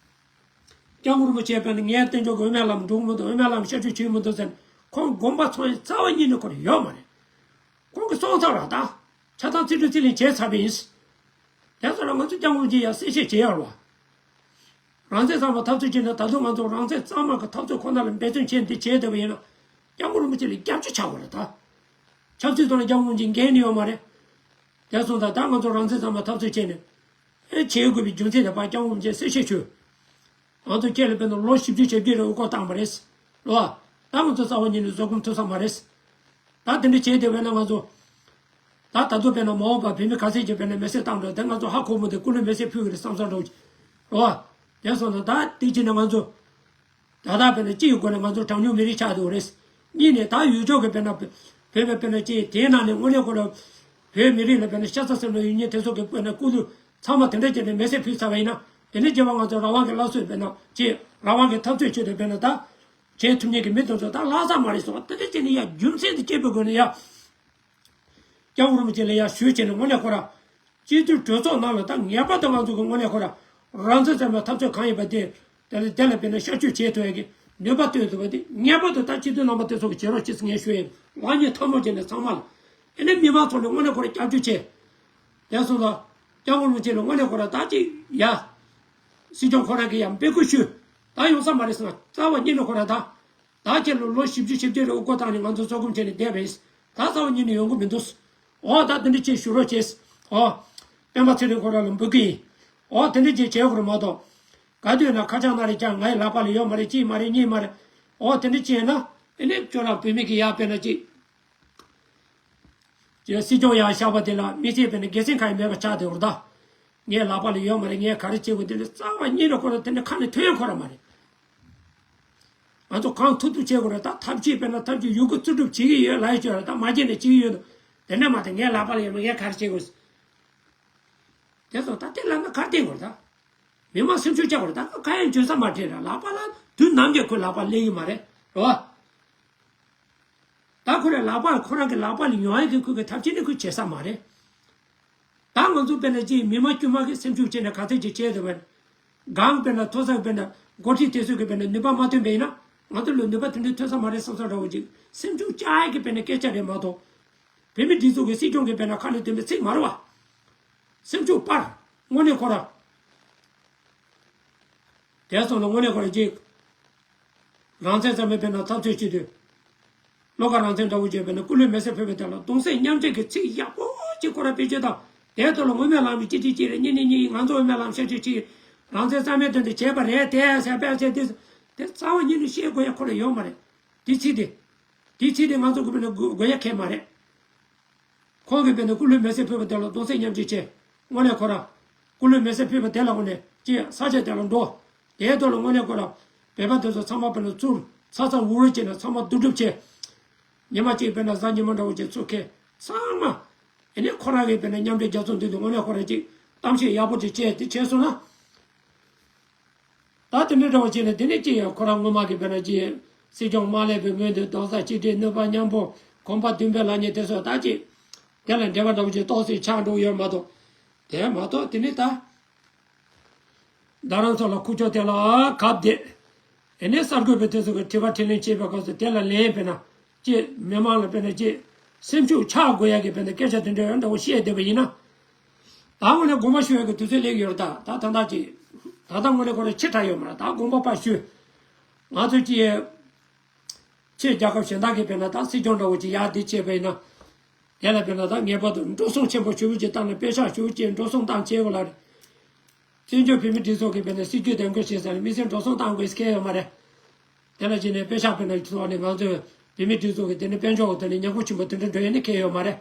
སྐྱབས་མགོན་རིན་པོ་ཆེ་ཕེབས་ནས་ངའི་བསྟན་འགྱུར་གྱི་དབུ་མའི་ལམ་འགྲོ་གི་མི་འདུག་དབུ་མའི་ལམ་ཤར་བསྐྱོད་བྱེད་ཀྱི་མི་འདུག་ཟེར་ནས་ཁོང་དགོངས་པ་ཚོམ་ཡས་རྩ་བ་ཉིད་ནས་ཁོར་ཡོད་མ་རེད། ཁོང་གིས་སོང་ཚར་ར་ད། ཆ་ཚང་རྩིས་སྤྲོད་རྩིས་ལེན་བྱས་ཚར་བ་ཡིན། དེ་ཚོ་ལ་ང་ཚོ་སྐྱབས་མགོན་རིན་པོ་ཆེ་ཡ་གསལ་བཤད་བྱེད་ཡ་རོགས། རང་བཙན་གཙང་མ་འཐབ་རྩོད་བྱས་ན་ད་དུང་ང་ཚོ་རང་བཙན་གཙང་མ་གི་འཐབ་རྩོད་ཁོ་ན་ལ་འབད་བརྩོན་བྱས་འདི་བྱས་བསྡད་པ་ཡིན་ན། སྐྱབས་མགོན་རིན་པོ་ཆེ་ལ་སྐྱབས་བཅོལ་ཆགས་དགོས་རེད་ད། ཆབ་སྲིད་ཐོག་ལ་སྐྱབས་མགོན་རིན་པོ་ཆེ་འགན་ནི་ཡོད་མ་རེད། དེ་སོང་ཙང་ད་ང་ཚོ་རང་བཙན་གཙང་མ་འཐབ་རྩོད་བྱས་ནས། ཨེ་བྱེད་དགོས་པའི་རྒྱུ་མཚན་དེ་ཕར་སྐྱབས་མགོན་རིན་པོ་ཆེ་གསལ་བཤད་ཞུས། ང་ཚོ་ཁྱེད་ལ་དཔེར་ན་ལོ་བཞི་བཅུ་ཞེ་བརྒྱད་རེ་འུ་སྐོར་བཏང་བ་རེད། ལོ། ད་ང་ཚོ་རྩ་བ་ཉིད་ནས་བཟོད་སྒོམ་ཐུབ་ས་མ་རེད། ད་དེ་འདྲ་བྱས་བསྡད་པས་ན་ང་ཚོ། ད་ད་དུང་དཔེར་ན་མ་འོངས་པར་བོད་མི་ག་ཚད་ཅིག་དཔེར་ན་མེ་སྲེག་བཏང་འགྲོ་དེ་ང་ཚོ་ཧ་གོ་མི་འདུག་ཀུན་སློང་མེ་སྲེག་ཕུལ་གི་རེད་བསམ་བསམ་འགྲོ། ལོ། དེ་སོང་ཙང་ད་དེ་ཅི་ནས་ང་ཚོ། ད་ལྟ་དཔེར་ན་སྤྱི་ཡི་སྒོ་ནས་ང་ཚོ་གྲངས་ཉུང་མི་རིགས་ཆགས་འདུག་རེད། གཉིས་ནས་ད་ཡུལ་ཕྱོགས་ཀྱི་དཔེར་ན་བོད་པའི་དཔེར་ན་ཅིག་དེའི་ནང་ནས་དངོས་གནས་ཁོ་རང་བོད་མི་རིགས་ལ་དཔེར་ན་ཤ་ཚ་སེམས་ལ་ཡོད་མཁན་དེ་ཚོ་གི་དཔེར་ན་སྐུ་ལུས་ཚང་མ་དེ་འདྲ་བྱས་ནས་མེ་སྲེག་ཕུལ་ཚར་བ་ཡིན་ན། དེ་ནས་རྗེས་མ་ང་ཚོ་རང་དབང་གི་སླར་གསོའི་དཔེར་ན་ཅིག་རང་དབང་གི་འཐབ་རྩོད་ཆེད་དུ་དཔེར་ན་ད་བྱེད་ཐུབ་མཁན་གྱི་མི་དེ་ཚོ་ད་ལྷག་ས་མ་རེད་གསུངས་པ། དེ་འདྲ་བྱས་ནས་ཡ་རྒྱུ་མཚན་དེ་སྐྱེས་པའི་སྒོ་ནས་ཡ། སྐྱབས་མགོན་རིན་པོ་ཆེ་ལ་ཡ་ཞུས་བྱས་ནས་དངོས་གནས་ཁོ་ར། སྤྱི་འཐུས་གྲོས་ཚོགས་ནང་ལ་ད་ངེས་པར་དུ་ང་ཚོ་གི་དངོས་གནས་ཁོ་ར། རང་བཙན་རྩོད་པའི་འཐབ་རྩོད་གང་ཡིན་པ་དེ། དེ་ལ་དེ་ལ་དཔེར་ན་ཤར་བསྐྱོད་བྱེད་ཐུབ་ཡ་གི་ནུས་པ་བཏོན་ཐུབ་པ་དེ་ངེས་པར་དུ་ད་སྤྱི་འཐུས་རྣམ་པ་དེ་ཚོ་གི་བྱེད་རོགས་བྱེད་ཟེར་ངས་ཞུ་ཡ་ཡིན། ལག་གཉིས་ཐལ་མོ་སྦྱར་ནས་ཚང་མ་ལ། ཨེ་ནས་མི་མང་ཚོ་ལ་དངོས་གནས་ཁོ་ར་སྐྱབས་བཅོལ་བྱེད། དེ་སོང་ཙང་། སྐྱབས་མགོན་རིན་པོ་ཆེ་ལ་དངོས་གནས་ཁོ་ར་ད་ཅིག་ཡ། སྲིད་སྐྱོང་ཁོ་ར་གི་ཡང་འབོད་སྐུལ་ཞུས། ད་ཡོང་ས་མ་རེད་ཟེར་ན་རྩ་བ་ཉིད་ནས་ཁོ་ར་ད། ད་ཁྱེད་ལོ་ལོ་བཞི་བཅུ་ཞེ་བརྒྱད་རེ་དབུ་སྐོར་བཏང་ནས་ང་ཚོ་ཚོགས་སྐོམ་བྱས་ནས་བསྡད་པ་ཡིན། ད་རྩ་བ་ཉིད་ནས་ཡོང་གི་མི་འདུག་ཨོ་ད་དེ་འདྲ་ཅིག་ཞུ་རོགས་བྱེད། ཨོ། སྤེན་པ་ཚེ་རིང་ཁོ་ར་ལ་འབོད་ཀྱི་ཡིན། ཨོ་དེ་འདྲ་ཅིག་བྱེད་དགོས་རེད་མ་གཏོགས། ག་དུས་ན་ཁ་བྱང་ན་རེ་ཀྱང་ངའི་ལག་པ་ལ་ཡོད་མ་རེད། གཅིག་མ་རེད་གཉིས་མ་རེད། ཨོ་དེ་འདྲ་བྱས་ན་ཨེ་ནས་ཁྱོད་རང་བུད་མེད་ཀྱི་ཡ་དཔེར་ན་ཅིག་ཅེས་སྲིད་སྐྱོང་ཡང་བཞག་པ་དེ་ལ་མི་ཚེ་དཔེར་ན་དགེ་མཚན་གང་ཡང་མེད་པ་ཆགས་བསྡད་པ་རེད་ད། ངའི་ལག་པ་ལ་ཡོད་མ་རེད། ངས་ག་རེ་བྱེད་དགོས་དེ་ལ་རྩ་བ་ཉིད་ནས་ཁོ་རང་དེ་འདྲ་ཁ་ནས་ཐོན་ཡོང་ཁོ་རང་མ་རེད། ང་ཚོ་གང་ཐུབ་ཐུབ་བྱེད་དགོས་རེད་ད། ཐབས་ཤེས་དཔེར་ན་ཐབས་ཤེས་ཡོད་རྒུ་རྩལ་སྤྲུགས་བྱེད་ཀྱི་ཡོད་ལབ་ཡོད་ཅོག་རེད་ད། མ་བྱས་ནས་བྱེད་ཀྱི་ཡོད་དོ། དེ་འདྲ་མ་དེ་ངའི་ལག་པ་ལ་ཡོད་མ་ངས་ག་རེ་བྱེད་དགོས། དེ་ཚོ་ད་དེ་ལ་ང་ག་རེ་བསྟན་དགོས་རེད་ད། མི་མང་སེམས་ཤུགས་ཆག་པ་རེད་ད། ཁ་ཡང་འཇོན་ས་མ་རེད་ར། ལག་པ་ལ་དུས་ནམ་རྒྱུན་ཁོའི་ལག་པ་སླེབས་ཀྱི་མ་རེད་རོ། ད་ཁོ་རའི་ལག་པ་ཁོ་རང་གི་ལག་པ་ལ་ཡོང་ཡ་གི་ཁོ་གི་ཐབས་ཤེས་ནི་ཁོས་བྱེད་ས་མ་རེད། ད་ང་ཚོ་དཔེར་ན་ཅིག་མི་མང་དཀྱུས་མ་གི་སེམས་ཤུགས་བྱས་ནས་ག་ཚོད་ཅིག་བྱས་འདུག་བས། གང་དཔེར་ན་མཐོ་ས་གི་དཔེར་ན་འགོ་ཁྲིད་དེ་ཚོ་གི་དཔེར་ན་ནུས་པ་མ་ཐོན་པ་ཡིན་ན་ང་ཚོ་ལ་ནུས་པ་དེ་འདྲ་ཐོན་ས་མ་རེད་བསམ་ས་འདྲ་བོ་ཅིག་སེམས་ཤུགས་བཅག་ཡ་གི་དཔེར་ན་སྐད་ཆ་རེད་མ་གཏོགས། བོད་མི་སྒྲིག་འཛུགས་ཀྱི་སྲིད་སྐྱོང་གི་དཔེར་ན་ཁ་ནས་འདོན་པའི་ཚིག་མ་རེད་བ། སེམས་ཤུགས་སྤར། དངོས་གནས་ཁོ་ར། དེ་སོང་ལ་དངོས་གནས་ཁོ་ར་ཅིག་རང་བཙན་རྩ་མེད་དཔེར་ན་འཐབ་རྩོད་བྱེད་དུས། བློ་དགའ་རང་བཙན་འདྲ་བོ་བརྗོད་པས་ན་སྐུ་ལུས་མེ་སྲེག་ཕུལ་བའི་དོན་ལ་གདུང་སེམས་མཉམ་སྐྱེད་ཀྱི་ཚིག་ཡག་པོ་ཅིག་ཁོ་ར་བེད་སྤྱོད་དང་། དེའི་ཐོག་ལ་དངོས་མེད་ལམ་གྱི་གཅིག་གཅིག་གཅིག་རེ་གཉིས་གཉིས་གཉིས་ང་ཚོ་དངོས་མེད་ལམ་ཤ་ཆོས་གཅིག་རང་བཙན་རྩ་མེད་དོན་དུ་བྱས་པ་རེད་དེ་ཟེར་པས་ཟེར་དེ། དེ་རྩ་བ་ཉིད་ནས་བཤད་དགོས་ཡ་ཁོ་ར་ཡོད་མ་རེད། དེ་ཚིག་དེ། དེ་ཚིག་དེ་ང་ཚོ་དགོས་པས་ན་དགོས་ཡ་ཁེལ་མ་རེད། ཁོང་གིས་དཔེར་ན་སྐུ་ལུས་མེ་སྲེག་ཕུལ་བ་དེ་ལ་གདུང་སེམས་མཉམ་སྐྱེད་བྱས། དངོས་གནས་ཁོ་ར། སྐུ་ལུས་མེ་སྲེག་ཕུལ་བ་དེ་ལ་དངོས་གནས་ཅི་ས་ཆ་དེ་ལ་འགྲོ། དེའི་ཐོག་ལ་དངོས་གནས་ཁོ་ར། བོད་པ་དེ་ཚོ་ཚང་མ་དཔེར་ན་ཚུར་ཚ་ཚ་འུར་འུར་བྱས་ནས་ཚང་མ་བསྡུ་སྒྲུབ་བྱས། ཉི་མ་གཅིག་དཔེར་ན་གཟའ་ཉི་མ་འདྲ་བོ་ཅིག་ཚུར་ཁེལ། ཚང་མ། ཨེ་ནས་ཁོ་ར་གིས་དཔེར་ན་མཉམ་འབྲེལ་རྒྱལ་ཚོགས་འདི་དུ་དངོས་གནས་ཁོ་ར་ཅིག་གཏམ་བཤད་ཡག་པོ་ཅིག་བྱས་དེ་བྱས་སོང་ན། ད་དེ་འདྲ་འདྲ་བོ་བྱས་ནས་དེ་ནས་ཅི་ཡང་ཁོ་རང་སྔོན་མ་གི་དཔེར་ན་ཅི། སྲིད་སྐྱོང་མ་སླེབས་པའི་སྔོན་དུ་རྡོག་རྩ་གཅིག་སྒྲིལ་ནུས་པ་མཉམ་སྤུངས་གོམ་པ་མདུན་སྤོས་ལབ་མཁན་དེ་ཚོ་ད་ཅི། དེ་ལ་འབྲེལ་བ་འདྲ་བོ་ཅིག་ཏོག་ཙམ་ཆགས་འགྲོ་ཡོད་མ་གཏོགས། དེ་མ་གཏོགས་དེ་ནི་ད། རྡ་རམ་ས་ལ་ཁུག་ཀྱོག་དེ་ལ་གབ་བསྡད། དེ་ནས་གསར་འགོད་པའི་དེ་ཚོ་གི་དྲི་བ་དྲིས་ལན་བྱས་པའི་སྐབས་སུ་དེ་ལ་ལན་དཔེར་ན། ཅེས་མི་མང་ལ་དཔེར་ན་ཅེས་སེམས་ཤུགས་ཆག་དགོས་ཡ་གི་དཔེར་ན་སྐད་ཆ་དེ་འདྲ་འདྲ་བོ་བཤད་བསྡད་པ་ཡིན་ན། ད་དངོས་གནས་དགོངས་པ་ཞུ་ཡ་གི་དུས་ཚོད་སླེབས་ཡོད་རེད་ད། ད་ད་ལྟ་ཅིག་ད་ལྟ་དངོས་གནས་ཁོ་རང་ཕྱི་དྲགས་ཡོད་མ་རེད། ད་དགོངས་པ་ཕར་ཞུ། ང་ཚོ་ཅིག་ཕྱི་རྒྱལ་ཁབ་གཞན་དག་གི་དཔེར་ན་ད་སྲིད་སྐྱོང་འདྲ་བོ་ཅིག་ཡར་འདི་བྱས་པ་ཡིན་ན། དེ་ལ་དཔེར་ན་ད་ངེས་པར་དུ་འགྲོ་སོང་ཆེན་པོ་ཞེ་པོ་ཅིག་བཏང་ནས་པེ་ཤག་ཞེ་པོ་ཅིག་འགྲོ་སོང་བཏང་བྱས་པ་ལ་རེད། བཙན་བྱོལ་བོད་མིའི་སྒྲིག་འཛུགས་ཀྱི་དཔེར་ན་སྲིད་ཇུས་དོན་འཁྱོལ་བྱེད་ས་ནས་དམིགས་བསལ་འགྲོ་སོང་བཏང་དགོས་ཁེལ་ཡོད་མ་རེད། དེ་ལ་གཞིགས་ནས་པེ་ཤག་དཔེར་ན་ཐོག་ནས་ང་ཚོས་བོད་མིའི་སྒྲིག་འཛུགས་ཀྱི་དེ་ནི་དཔལ་འབྱོར་གྱི་ཐོག་ནས་ཉམས་རྒུད་ཆེན་པོ་དེ་འདྲ་འགྲོ་ཡ་ནི་ཁེལ་ཡོད་མ་རེད།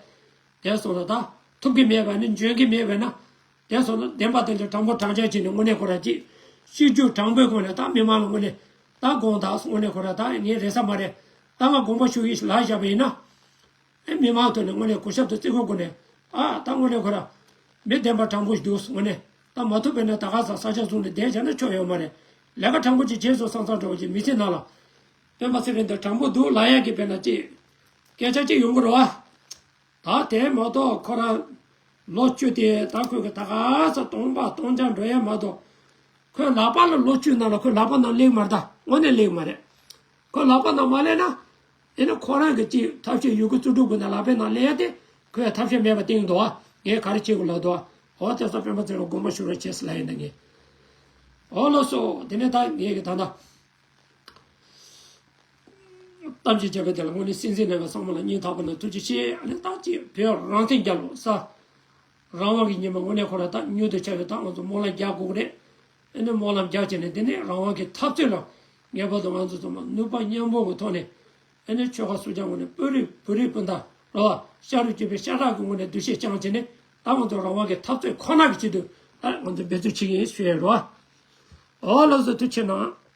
དེ་སོང་ཙང་ད་ཐུབ་ཀྱི་མེད་པ་ནི་འཇོན་གྱི་མེད་པས་ན། དེ་སོང་ཙང་བདེན་པ་དེ་ཚོ་དྲང་པོ་དྲང་བཞག་བྱས་ནས་དངོས་གནས་ཁོ་རང་ཅིག་སྤྱི་རྒྱུ་དྲང་པོའི་སྒོ་ནས་ད་མི་མང་ལ་དངོས་གནས་ད་དགོངས་དག་དངོས་གནས་ཁོ་རང་ད་ངས་རེད་ས་མ་རེད། ད་ང་དགོངས་པ་ཞུ་གི་ལབ་བཞག་པ་ཡིན་ན། ཨེ་མི་མང་ཐོག་ནས་དངོས་གནས་གུས་ཞབས་དང་བརྩི་བཀུར་སྒོ་ནས་ཨ་ད་དངོས་གནས་ཁོ་རང་མི་བདེན་པ་དྲང་པོ་ཞིག་འདུག་དངོས་གནས་ད་མ་ཐུབ་པས་ན་ད་ག་ས་ས་ཆ་བཟུང་ནས་བསྡད་བྱས་ན་ཆོག་ཡོད་མ་རེད། ལས་ཀ་དྲང་པོ་ཅིག་བྱས་སོང་བསམ་བསམ་འདྲ་བོ་ཅིག་མི་ཚེ་ནང་ལ་སྤེན་པ་ཚེ་རིང་དང་དྲང་པོ་འདུག་ལབ་ཡ་གི་དཔེར་ན་ཅིག་སྐད་ཆ་ཅིག་ཡོང་གི་རེད་བ། ད་དེ་མ་གཏོགས་ཁོ་རང་ལོ་བཅུ་དེ་ད་ཁོས་གི་ད་ག་ས་སྟོང་པ་སྟོང་རྐྱང་འགྲོ་ཡ་མ་གཏོགས། ཁོའི་ལག་པ་ལ་ལོ་བཅུ་ནང་ལ་ཁོའི་ལག་པ་ནང་སླེབས་མ་རེད་ད། དངོས་གནས་སླེབས་མ་རེད། ཁོའི་ལག་པ་ནང་མ་སླེབས་ན། ཨེ་ནི་ཁོ་རང་གི་ཅིག་ཐབས་ཤེས་ཡོད་རྒུ་རྩལ་སྤྲུགས་དགོས་ན་ལག་པའི་ནང་སླེབས་ཡ་དེ་ཁོས་ཐབས་ཤེས་མེད་པ་བསྟན་འདུག་བ། ངས་ག་རེ་བྱེད་དགོས་ལབ་འདུག་བ། འོ་དེ་ཚོ་སྤེན་པ་ཚེ་རིང་དགོངས་པ་ཞུ་རོགས་བྱེད་ཟེར་ལབ་ཡིན་ད་ངས། འོ་ལགས་སོ། དེ་ནས་ད་ངས་གི་ད་ལྟ། གཏམ་བཤད་བྱས་པ་དེ་ལ་དངོས་གནས་སྲིད་འཛིན་ལས་ཀ་ཚང་མ་ལ་སྙིང་ཐག་པ་ནས་ཐུགས་རྗེ་ཆེ། ཨ་ནི་ད་ཅིག་བོད་རང་བཙན་རྒྱལ་ལོ་ས། རང་དབང་གི་ཉི་མ་དངོས་གནས་ཁོ་ར་ད་མྱུར་དུ་ཆགས་ཡོད། ད་ང་ཚོ་སྨོན་ལམ་རྒྱག་དགོས་ཀྱི་རེད། ཨ་ནི་སྨོན་ལམ་རྒྱག་བྱས་ནས་དེ་ནས་རང་དབང་གི་འཐབ་རྩོད་ལ་ངེས་པར་དུ་ང་ཚོ་ཚང་མ་ནུས་པ་མཉམ་སྤུངས་ཀྱི་ཐོག་ནས་ཨ་ནི་ཆོལ་ཁ་སུ་ཇ་ངོས་ནས་བོད་རིགས་བོད་རིགས་སྤུན་ཟླ་ར་བ་ཤ་རུས་གཅིག་པའི་ཤ་ཁྲག་གི་ངོས་ནས་འདུ་ཤེས་བཅངས་བྱས་ནས་ད་ང་ཚོ་རང་དབང་གི་འཐབ་རྩོད་ཁོ་ན་གི་ཆེད་དུ་ད་ང་ཚོ་འབད་རྩོལ་བྱེད་ཀྱི་ཡིན་ཞུ་ཡ་རེད་བ། འོ་ལགས་སོ། ཐུགས་རྗེ་གནང་།